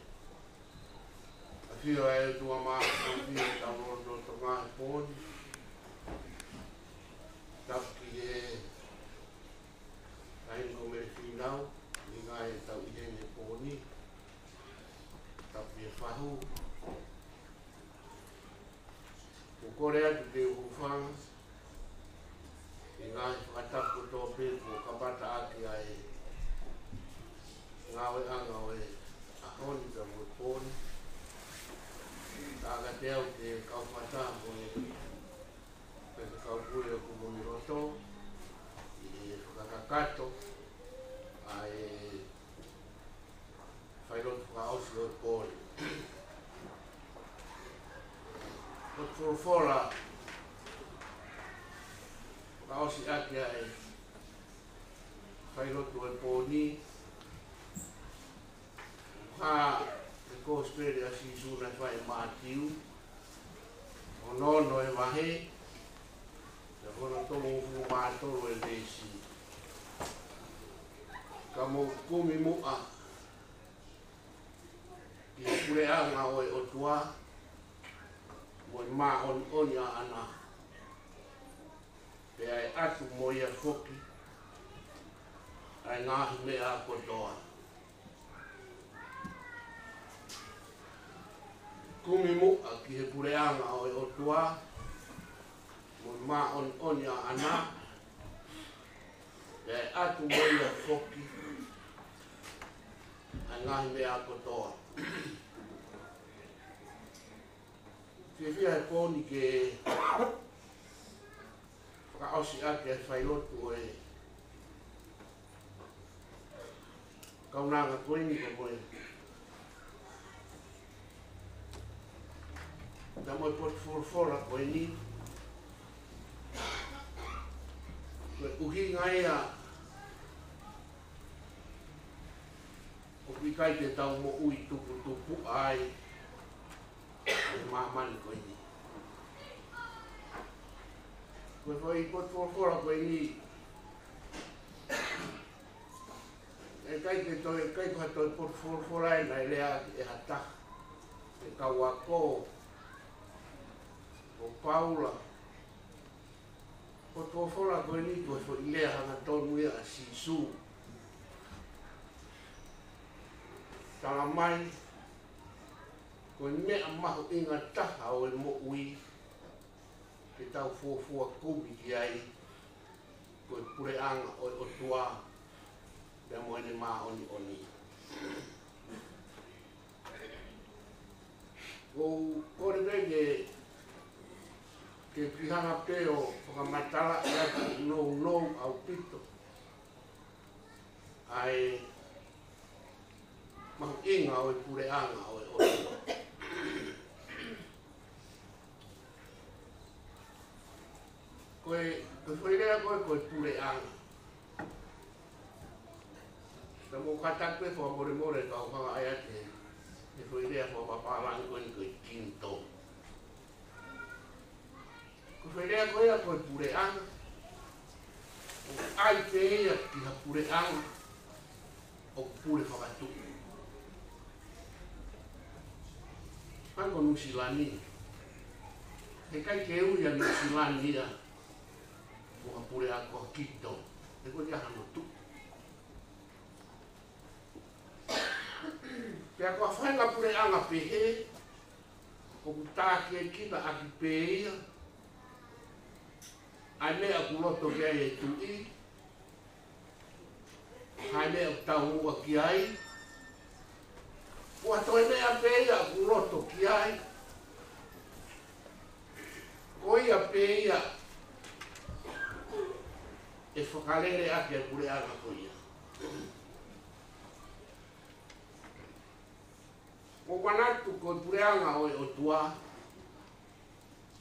ʻafio ʻa e ʻOtua Māfimafi ʻi hotau lotolotonga he pō ni. Tapu ki he Taʻahine ko Mele Fīnau, ʻi he ngaahi ʻetau ʻi heni he pō ni. Tapu ki he fahu. ʻOku kole atu ke u hūfanga ʻi he ngaahi fakatapu kotoa pē kuo kamata ʻaki ʻa e ngāueʻanga ʻo e ʻaho ni pea mo e pō ni. Ka kiate au ke kau fakataha mo e Faifekau Pule ʻo Kumu ni Loto, ʻi he fakakakato ʻa e failotu fakaʻosi ʻo e pō ni. Ko e folofola fakaʻosi ʻaki ʻa e failotu ʻo e pō ni, ʻa e Kosipeli ʻa Sīsū naʻe fai ʻe Mātiu, hono ono ʻo e vahe, pea ko hono tolungofulu mā tolu ʻo e veesi. Ka mou kumi muʻa ki he puleʻanga ʻo e ʻOtua, mo e māʻoniʻoni ʻaʻana, pea ʻe ʻatu mo ia foki ʻa e ngaahi meʻa kotoa. Kumi muʻa ki he puleʻanga ʻo e ʻOtua, mo e māʻoniʻoni ʻaʻana, pea ʻe ʻatu mo ia foki ʻa e ngaahi meʻa kotoa. Fiefia he pō ni ke fakaʻosi ʻaki e failotu ʻo e kaunanga ko eni, ko e, pea mo e potu folofola ko eni. Ko e ʻuhinga ia ʻoku ʻikai te tau moʻui tuputupuʻa ai ʻi he māmani ko eni. Ko e foʻi potu folofola ko eni, ʻe ʻikai ke toe, ʻikai ko ha toe potu folofola ia naʻe lea ʻaki ʻe ha taha ʻi he kau ako ʻo Paula. Potu folofola ko eni ko e foʻi lea hangatonu ia ʻa Sīsū. Tala mai, ko e meʻa mahuʻinga taha ʻo e moʻui ke tau fuofua kumi ki ai, ko e puleʻanga ʻo e ʻOtua pea mo ʻene māʻoniʻoni. ʻOku ou kole pē ke, ke u kiʻi hanga pē ʻo fakamatalaʻi ʻa e nounou ʻaupito ʻa e mahuʻinga ʻo e puleʻanga ʻo e ʻOtua. Ko e, ko e foʻi lea ko e, ko e puleʻanga. Ka mou kātaki pē fakamolemole ka u hanga ai ʻa e, e foʻi lea fakapapālangi ko eni ko e kingdom. Ko e foʻi lea ko ia ko e puleʻanga, ʻoku ʻai pē ia ki ha puleʻanga ʻoku pule fakatuʻi. Hangē ko Nuʻusila ni. He ʻikai ke ui ʻa Nuʻusila ni ia ko ha puleʻanga, ko ha kingdom. He ko ia hano tuʻi. Pea ko e faʻahinga puleʻanga pehē, ʻoku tākiekina ʻaki pē ia ʻa e meʻa ʻoku loto ki ai e tuʻi, ʻa e meʻa ʻoku taumuʻa ki ai, ko ha toe meʻa pē ia ʻoku loto ki ai, ko ia pē ia ʻe fakalele ʻaki e puleʻanga ko ia. ʻOku ou manatu ko e puleʻanga ʻo e ʻOtua,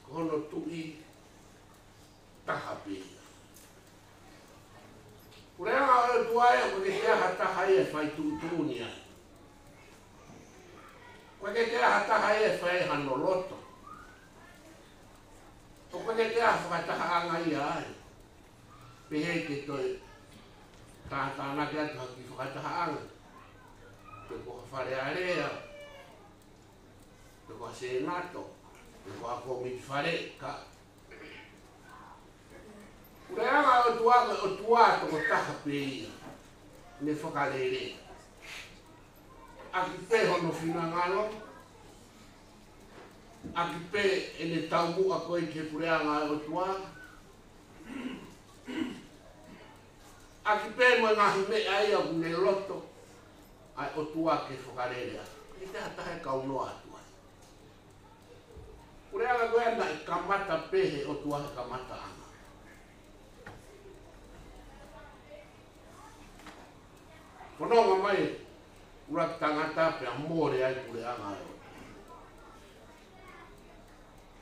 ko hono tuʻi taha pē ia. Puleʻanga ʻo e ʻOtua ē, ʻoku ʻikai ke ʻi ai ha taha ia ʻe fai tuʻutuʻuni ai. ʻOku ʻikai ke ʻi ai ha taha ia ʻe fai hano loto. ʻOku ʻikai ke ʻi ai ha fakatahaʻanga ia ai. Pehē ke toe tātānaki atu ha kiʻi fakatahaʻanga. Pe ko ha Fale Alea, pe ko ha Sēnato, pe ko ha Kōmiti Fale, ka. Puleʻanga ʻo e ʻOtua, ko e ʻOtua tokotaha pē ia ne fakalele. ʻAki pē hono finangalo, ʻaki pē ʻene taumuʻa ko ē ki he puleʻanga ʻo e ʻOtua, ʻaki pē mo e ngaahi meʻa ia ʻoku ne loto ʻa e ʻOtua ke fakalele ʻaki. ʻIkai ke ʻi ai ha taha ʻe kaunoa atu ai. Puleʻanga ko ē naʻe kamata pē he ʻOtua he kamataʻanga. Fononga mai ʻuluaki tangata pea mole ai puleʻanga ʻo e ʻOtua.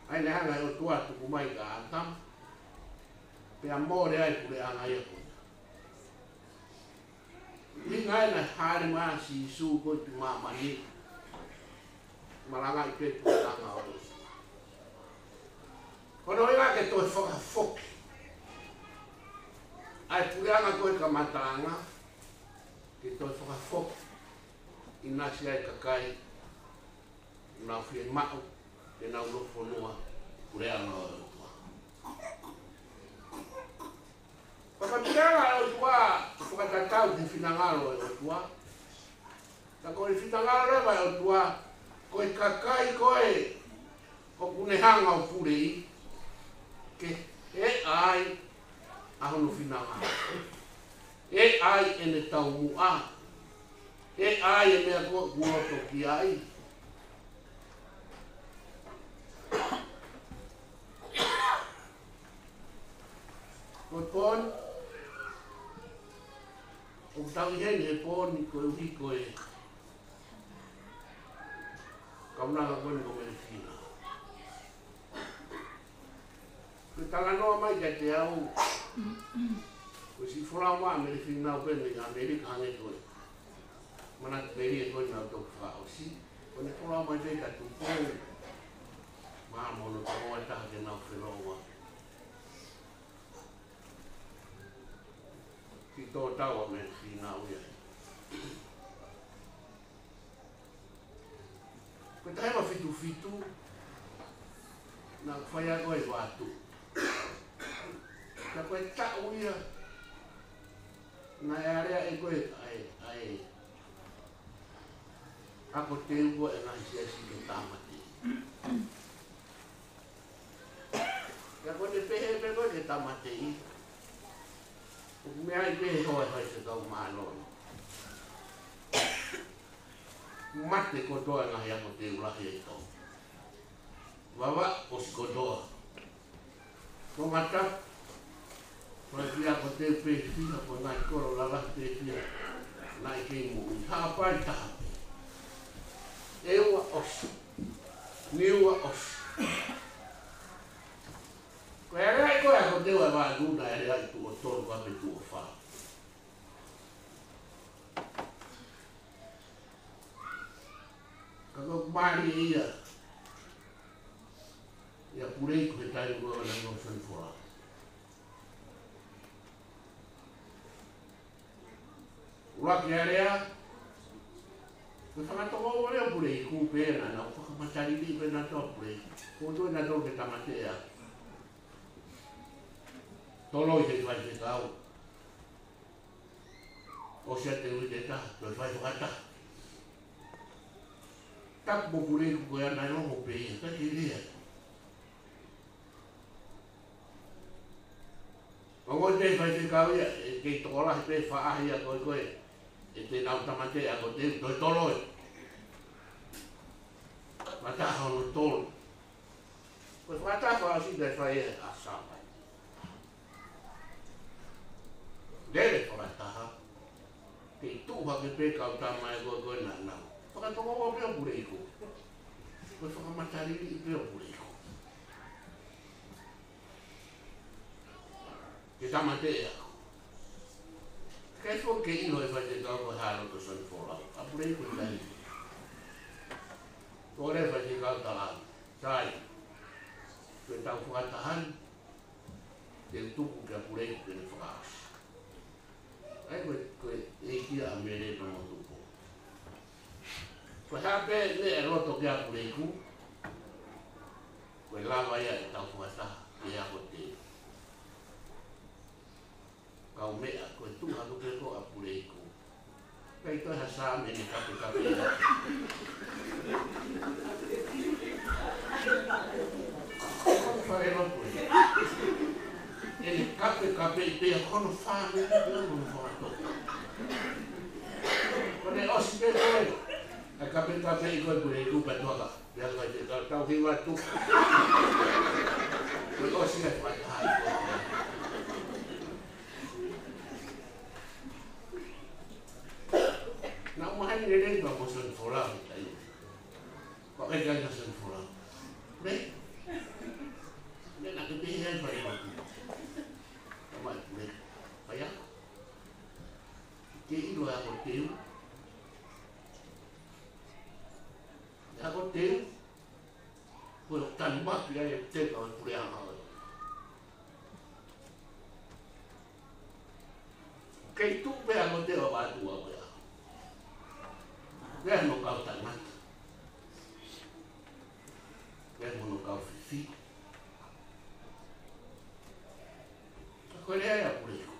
ʻA ia naʻe hanga ʻe he ʻOtua ʻo tuku mai kia ʻĀtama, pea mole ai puleʻanga ia ko ia. ʻUhinga ia naʻe hāʻele mai ai ʻa Sīsū ko ē ki māmani, malangaʻi pē puleʻanga ʻo e ʻOtua. Ko hono ʻuhinga ke toe fakafoki ʻa e puleʻanga ko ē kamataʻanga, ke toe fakafoki ʻinasi ai e kakai ʻoku nau fiemaʻu ke nau nofo fonua he puleʻanga ʻo e ʻOtua. Ko e puleʻanga ʻo e ʻOtua, fakatatau ki he finangalo ʻo e ʻOtua. Ka ko e finangalo leva ʻo e ʻOtua, ko e kakai ko ē ʻoku ne hanga ʻo puleʻi, ke ʻeʻa ai ʻa hono finangalo. ʻEʻa ai ʻene taumuʻa. ʻEʻa ai e meʻa ko ē ʻoku loto ki ai. Ko e pō ni, ʻoku tau ʻi heni he pō ni koeʻuhi ko e kaunanga ko eni ko Melefiina. Ko e talanoa mai kiate au, ko e siʻi folau mai ʻa Melefiina pē mei ʻAmelika hangē ko e manatu melie ko eni naʻa tau fakaʻosi. Ko ʻene folau mai pē kia Tupou mo hono tokoua ʻe taha ke nau feʻiloaki ki tō tau ʻa Melefiina ia. Ko e taha ua fitu fitu, naʻa ku faiako ʻi Vaotuʻu. Ka ko e taʻu ia naʻe aleaʻi ko ē ʻa e, ʻa e ako teu ko ē ʻa e ngaahi siasi ke tāmateʻi. Ka ko ʻene pehē pē ko ē ke tāmateʻi, ʻoku meaʻi pē ʻe he hoa ʻo e faifekau māʻolunga, mate kotoa e ngaahi ako teu lahi ʻi Tonga. Vavaʻu ʻosi kotoa. Tongatapu, ko e ngaahi ako teu pē fiha, ko e ngaahi kolo lalahi pē fiha naʻe kei moʻui. Haʻapai taha pē. ʻEua ʻosi. Niua ʻosi. Ko e aleaʻi ko ē ako teu ʻa Vaotuʻu naʻe aleaʻi tuʻo tolu kae pehē tuʻo fā. Ka ko e mālie ia ʻia Puleiku he taimi ko ē naʻa ne ʻosi ʻene folau. ʻUluaki alea, ko e fanga tokoua ʻo Puleiku pē naʻa nau fakamatalili pē nautolu ʻa Puleiku. Ko e toe nautolu ke tāmateʻi ʻa Toloi he faifekau. ʻOsi ʻa e uike ʻe taha, toe fai fakataha. Tapu mo Puleiku ko ia naʻe longo pē ia, ka ke lea. Ongoʻi pē faifekau ia, ʻe kei tokolahi pē faʻahi ia ko ē ko ē ʻe te nau tāmateʻi ako teu, toe Toloi. Fakataha hono tolu. Ko e fakataha fakaʻosi naʻe fai ʻe ʻAsā Mai. Lele fakataha, kei tuʻu hake pē kau tama ē ko ē ko ē naʻa nau fakatokoua pē ʻo Puleiku. Ko e fakamatalili pē ʻo Puleiku ke tāmateʻi ako. Kae fo ke ʻilo ʻe he faifekau ko e hā e loto ʻo ʻene folau ʻa Puleiku he taimi. Ko e lea ʻa e faifekau talaange, sai, ko e tau fakataha ni, te u tuku kia Puleiku ke ne fakaʻosi. ʻA ia ko e, ko e ʻeiki ia ʻa Mele pea mo Tupou. Ko e hā pē meʻa ʻe loto ki ai ʻa Puleiku, ko e lava ia ʻe tau fakataha ke ako teu. Kau meʻa, ko e tuʻu hake pē ko ē ʻa Puleiku. Pea ʻi toe ha Saame ʻene kapekape. Fale lotu ē. ʻEne kapekape pē ia hono fāmili pea mo hono fanga toka. Ko ʻene ʻosi pē ko ē ʻa e kapekape ʻi ko ē Puleiku pea toka. Pea ko e te tau, tau hiva atu. Ko e ʻosi e fakataha. Naʻa ku maheni lelei pea mo Sione Folau he taimi. Pea ʻikai ke ʻi ai ha Sione Folau. Pule. Pule naʻa ke pehē ai fai matu. Tamai Pule. Faiako. Ke ʻilo e ako teu. E ako teu, ko e tanumaki ai e tenga ʻo e puleʻanga ʻo e. Kei tuʻu pē ako teu ʻa Vaotuʻu ʻa e ako. Pea mo e kau tangata. Pea mo e kau fifi. Ka ko e lea ia ʻa Puleiku.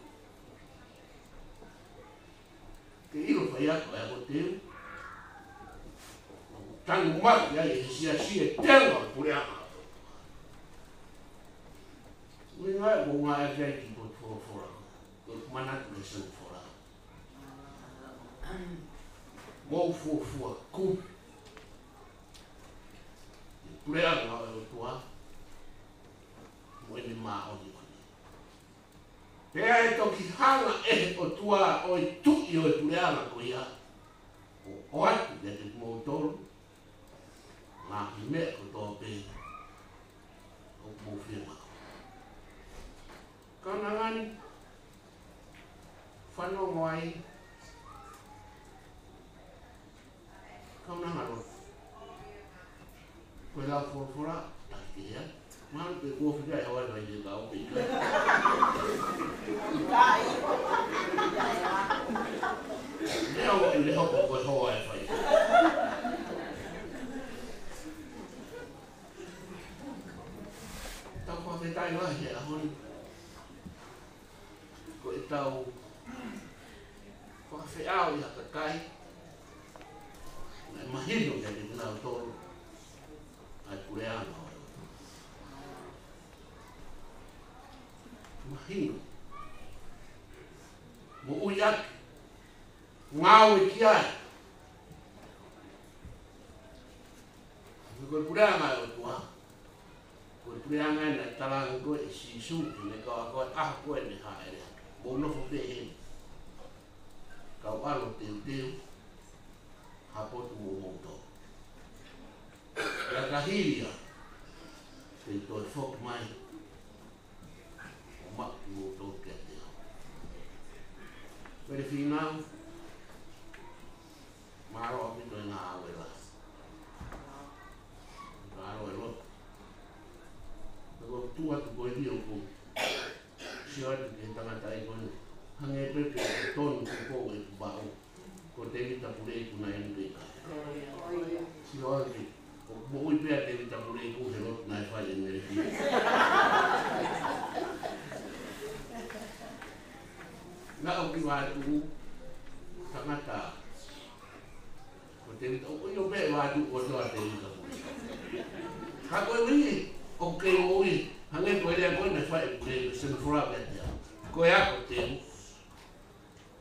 Ke ʻilo faiako e ako teu. Tanumaki ai ʻe he siasi e tenga ʻo e puleʻanga. Ui ngā e mo ngā e kai ki potu folofola. Ko e manatu ʻe Sione Folau. Mou fuofua kumi. Puleʻanga ʻo e ʻOtua. Mo ʻene māʻoniʻoni. Pea ʻe toki hanga ʻe he ʻOtua ʻo e tuʻi ʻo e puleʻanga ko ia ʻo ʻoatu kiate kimoutolu ʻa e ngaahi meʻa kotoa pē ʻoku mou fie maʻu. Kaunanga ni, fanongo ai, kaunanga lotu. Ko e lau folofola, taki ia. Mahalo pē kuo fika e hoa ʻi he kau pē. Leo, leo ko e hoa e fai. Tau fakafetaʻi lahi he ʻaho ni. Ko ʻetau fakafeʻao ʻi ha kakai naʻe mahino kiate kinautolu ʻa e puleʻanga ʻo e ʻOtua. Mahino. Moʻui ʻaki. Ngāue ki ai. Ko e puleʻanga ʻo e ʻOtua. Ko e puleʻanga ē naʻe talaange ko ē ʻe Sīsū ki heʻene kau ako ʻi he ʻaho ko ē naʻe hāʻele ai. Mou nofo pē heni. Kau ʻalu ʻo teuteu ha potu moʻomoutolu. Pea ka hili ia, te u toe foki mai ʻo maʻu kimoutolu kiate au. Pele fīnau, mālō ʻaupito e ngāue lahi. Mālō e lotu. Pea ko e tuʻu atu ko eni ʻoku ou sio atu ki he tangataʻeiki ko eni. Hangē pē ko e tonu ko ē ʻeku vaʻu. Ko Tēvita Puleiku naʻe ʻi ai pē ka. Sio ange, ʻoku moʻui pē ʻa Tēvita Puleiku he lotu naʻe fai ʻe Mele Pili. Naʻa ku ʻi Vatu, tangata. Ko Tēvita, ʻoku ʻi ai pē Vatu ko ē ʻa Tēvita Puleiku. Ka ko e ʻuhinga, ʻoku kei moʻui, hangē ko e lea ko ē naʻe fai ʻe Puleiku, semi fora pē ia. Ko e ako Tēvita.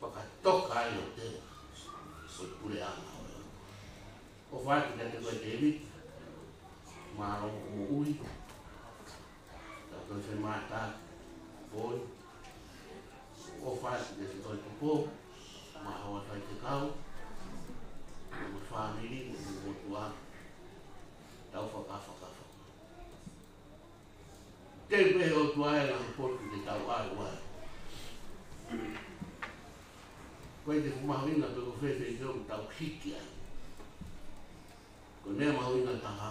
Fakatoka ai ʻo Tēvita, ʻo e puleʻanga ʻo e ʻOtua. ʻOfa atu kiate koe Tēvita, mālō hoʻo moʻui, tau toe femātaaki, poi, ʻofa atu kiate koe Tupou, mo e hoa faifekau, mo e fāmili, mo e motuʻa, tau fakafakafaka. Te u pehē ʻOtua e ngaahi potu te tau ʻalu ai. Ko e te fuʻu mahuʻinga pe ko fē fē te u tau hiki ai. Ko e meʻa mahuʻinga taha.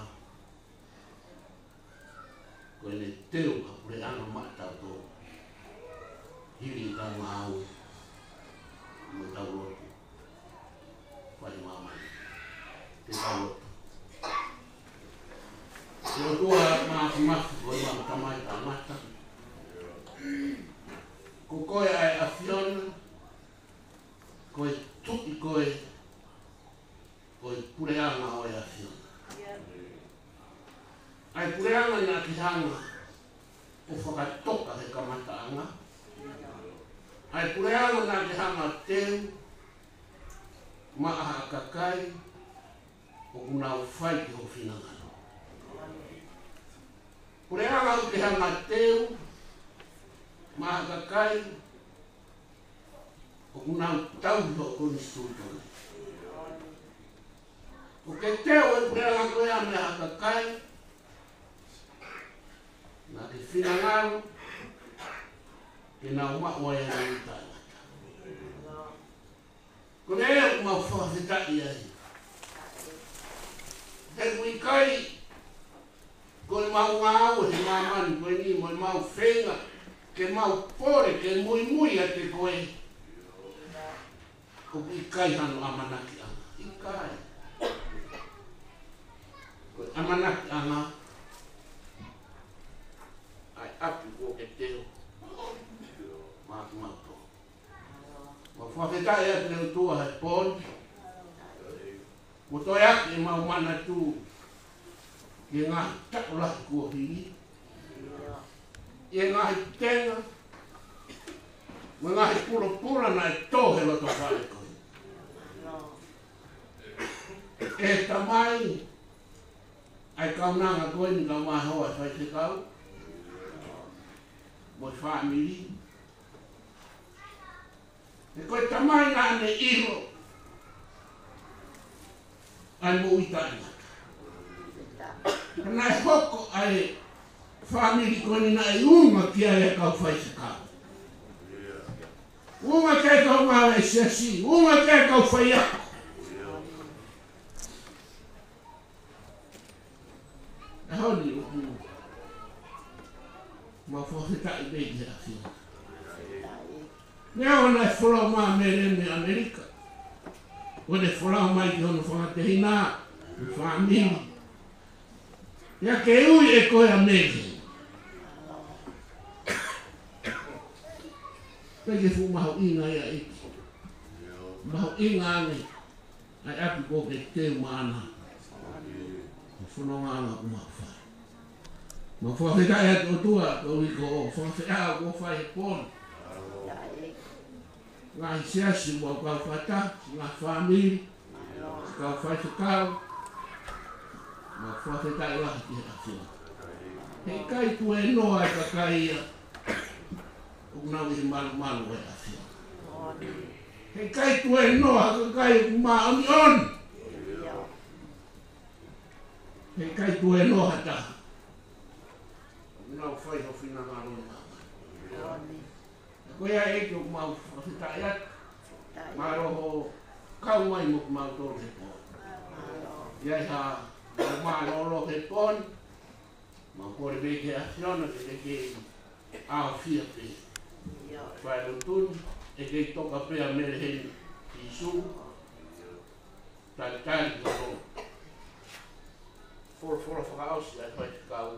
Ko ʻene teu ha puleʻanga maʻatautolu. Hili ʻetau ngāue. Mo ʻetau lotu. Fai māmani. Te tau lotu. ʻE ʻOtua Māfimafi, ko e mau Tamai taʻengata. Ko koe ʻa e ʻAfiona, ko e tuʻi koe, ko e puleʻanga ʻo e ʻAfiona. ʻA e puleʻanga naʻa ke hanga ʻo fakatoka he kamataʻanga. ʻA e puleʻanga naʻa ke hanga ʻo teu maʻa ha kakai ʻoku nau fai ki ho finangalo. Puleʻanga ʻoku ke hanga ʻo teu maʻa ha kakai ʻoku nau tauhi ho konisitūtone. ʻOku ke teu e puleʻanga ko ia maʻa ha kakai naʻa ke finangalo ke nau maʻu ai ʻa e moʻui taʻengata. Ko e meʻa ʻoku mau fakafetaʻi ai. He ʻoku ʻikai ko e mau ngāue he māmani ko eni mo e mau feinga ke mau pole ke muimui ʻiate koe, ʻoku ʻikai hano ʻamanakiʻanga. ʻIkai. Ko e ʻamanakiʻanga ʻa e ʻapi kuo ke teu maʻa kimautolu. Mau fakafetaʻi atu ʻe ʻOtua he pō ni. Mo toe ʻaki ʻemau manatu ki he ngaahi taʻu lahi kuo hili. ʻI he ngaahi tenga mo e ngaahi pulopula naʻe tō he loto fale ko ē. ʻE Tamai, ʻa e kaunanga ko eni kae ʻumaʻā e hoa faifekau mo e fāmili. He ko e tamai naʻa ne ʻilo ʻa e moʻui taʻengata. Naʻe hoko ʻa e fāmili ko eni naʻe ʻuhinga ki ai ʻa e kau faifekau. ʻUhinga ki ai e kau ngāue siasi, ʻuhinga ki ai e kau faiako. ʻAho ni ʻoku mau fakafetaʻi pē ki he ʻAfiona. Neongo naʻe folau mai ʻa Mele mei ʻAmelika, ʻo ne folau mai ki hono fanga tehina, fāmili. Pea ke ui ʻe koe ʻa Mele. Pea ke fuʻu mahuʻinga ia ʻEiki. Mahuʻinga ange ʻa e ʻapi ko ē ke teu maʻana. Ko e fononga ʻoku mau fai. Mau fakafetaʻi atu ʻOtua, koeʻuhi ko hoʻo fakafeʻao kuo fai he pō ni. Ngaahi siasi mau kau fakataha, ngaahi fāmili, kau faifekau, mau fakafetaʻi lahi ki he ʻAfiona. Heʻikai tuēnoa e kakai ia ʻoku nau ʻi he malumalu ʻo e ʻAfiona. Heʻikai tuēnoa ha kakai ʻoku māʻoniʻoni. Heʻikai tuēnoa ha taha ʻoku nau fai ho finangalo ʻi māmani. Ko ia ʻEiki ʻoku mau fakafetaʻi atu. Mālō hoʻo kau mai mo kimautolu he pō ni. ʻI ai ha mau mālōlō he pō ni, mau kole pē ki he ʻAfiona ke ke kei ʻaofia pē. Fai lotu ni, ʻe kei toka pē ʻa Mele heni, Sīsū. Talitali ki hono folofola fakaʻosi ʻa e faifekau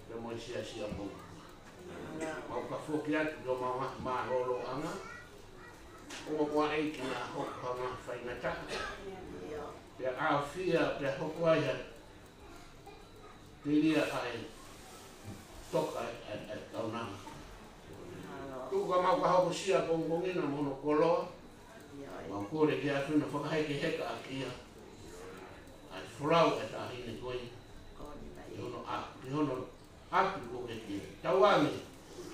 pea mo e siasi ʻa Moʻunga. Mau ka foki atu ki homau ngaahi mālōlōʻanga, ʻo mo ʻEiki naʻa hoko ha ngaahi faingataʻa. Pea ʻaofia, pea hoko ai ha telia ʻa e toka ʻa e, ʻa e, ʻa e kaunanga. Tuku ka mau ka hokosia pongipongi na mo hono koloa. Mau kole ki he ʻAfiona fakahekeheka ʻaki ia ʻa e folau ʻa e taʻahine ko ia. Ki hono ʻa, ki hono ʻapi ko ē ke tauange.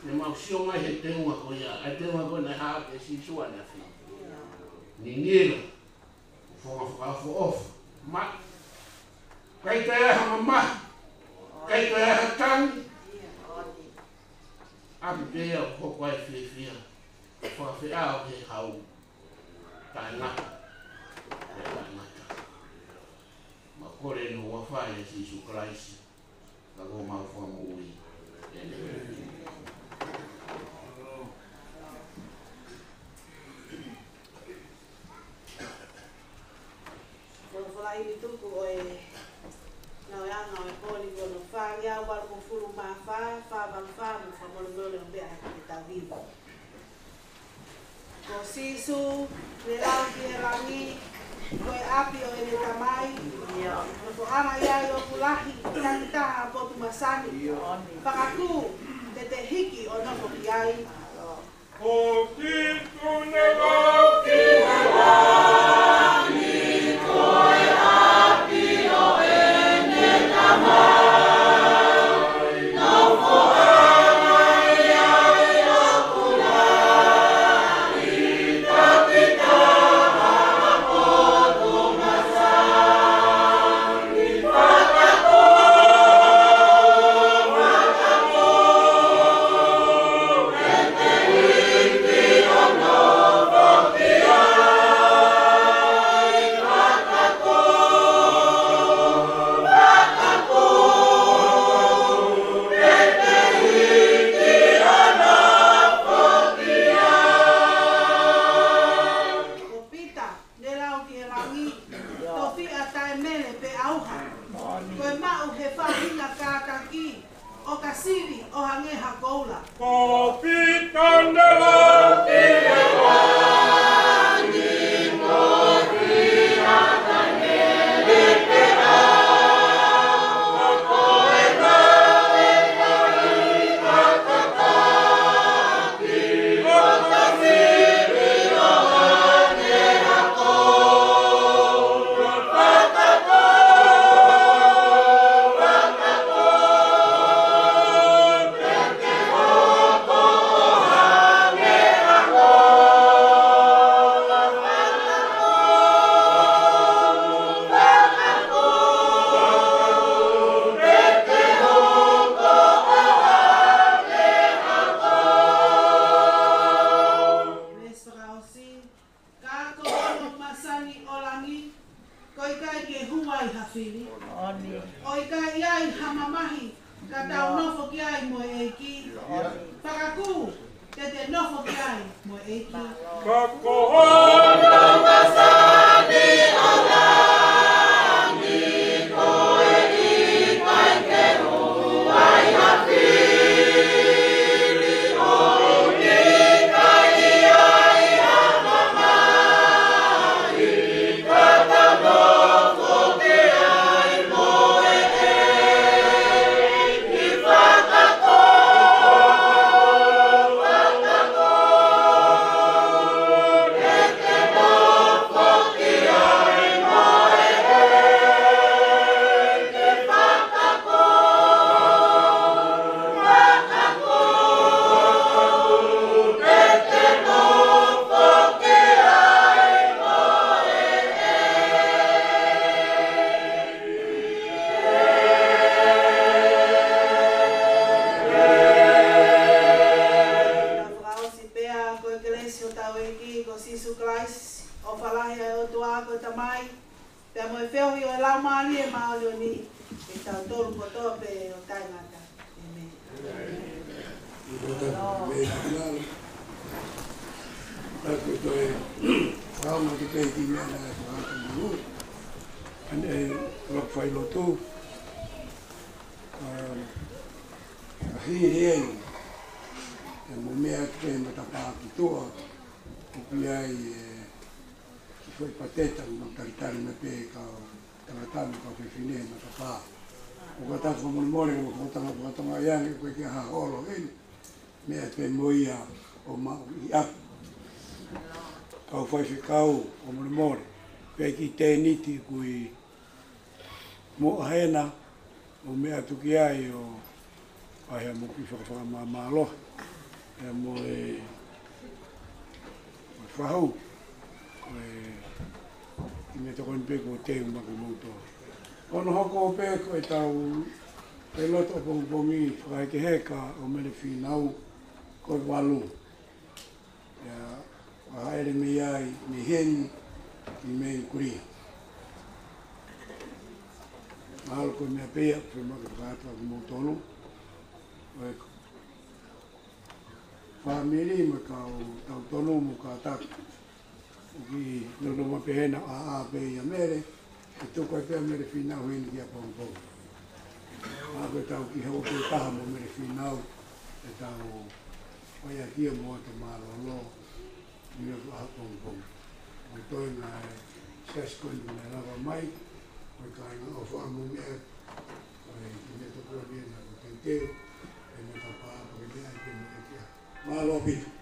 Ne mau sio mai he teunga ko ia, ʻa e teunga ko ē naʻe haʻaki ʻe Sīsū ʻa e ʻAfiona. Niniela, fonga fakaʻofoʻofa, ma, ʻikai toe ʻi ai ha mamahi, ʻikai toe ʻi ai ha tangi. ʻApi pē ia ʻoku hoko ai e fiefia, fakafeʻao he hau taʻengata, taʻengata. Mau kole eni ʻi he huafa ʻo Sīsū Kalaisi, ka ko homau Fakamoʻui. ʻĒmeni. Folofola ʻi he tuku ʻo e ngāueʻanga ʻo e pō ni ko hono fāngeau valungofulu mā fā, fā valu fā, mo fakamolemole ʻo pea hake ke tau hiva. Ko Sīsū ne lau ki he langi, ko e ʻapi ʻo ʻene Tamai, nofoʻanga ʻi ai ʻoku lahi, takitaha ʻa e potu masani. Fakakū, te te hiki ʻo nofo ki ai. Ko Kalaisi ne lau ki he langi, ko e ʻapi ʻo ʻene Tamai. Ko Pita ne lau ki he langi, tofiʻa taʻemele pe ʻauha. Ko e maʻu he faʻahinga kātaki, ʻo ka sivi ʻo hangē ha koula. Ko Pita ne lau ki he langi, tofiʻa taʻemele pe ʻauha. Fakakū, te te nofo ki ai mo e ʻEiki. Fakaʻosi pea ko e kelesi ʻa hotau ʻEiki ko Sīsū Kalaisi, ʻofa lahi ʻa e ʻOtua ko e Tamai, pea mo e feohi ʻo e Laumālie Māʻoniʻoni, ʻiate kitautolu kotoa pē ʻo taʻengata. ʻĒmeni. Ko e tapu mei he lalo. Taku toe kau ma te pei ki mea na e fakata mulu. Ane e lok fai lotu. Um, a hi he ai. E mo mea te pei ma tapa ki tua. Kupi ai e ki fai pateta mo talitali me pē ka tangata mo ka fefine ma tapa. ʻO ka taku fakamolemole mo fakatanga fakatanga i ange ko e kia ha olo eni. Mea te mo ia ʻo ma i aku. Kau fai fekau fakamolemole. Pea ki tēniti kui mo ʻahena ʻo meʻa atu ki ai ʻo ʻai ha moki fakafakamāmālohi. ʻE mo e, mo e fahu. Ko e, ki me tokoni pē ko te uma ko mouto. Ono hoko pē ko e tau, e loto pongipongi, fakaeke heka ʻo mele fīnau, ko e valu. ʻIa, ʻa haʻele mei ai, mei heni, ki mei kuria. Mahalo ko e meʻa pē ia, ko e maka fakata ki moutolu. Ko e fāmili, mo e kau tau tonu, mo ka taku. ʻOku ki nono ma pehena, ʻa, ʻa pē ia mele. ʻE tuku ai pē mele fīnau heni ki ʻapongipongi. ʻA ko e tau ki hau ke taha mo mele fīnau, e tau ʻoiakia mo ʻoto mālōlō, ni o ʻaho pongipongi. Mo toe na e siasi ko eni na lava mai, ko e kāinga ʻofa mo meʻa, ko e ki me toko ni na ko teuteu, e me tapa ko e meʻa ke me kia. Mālō ʻaupito.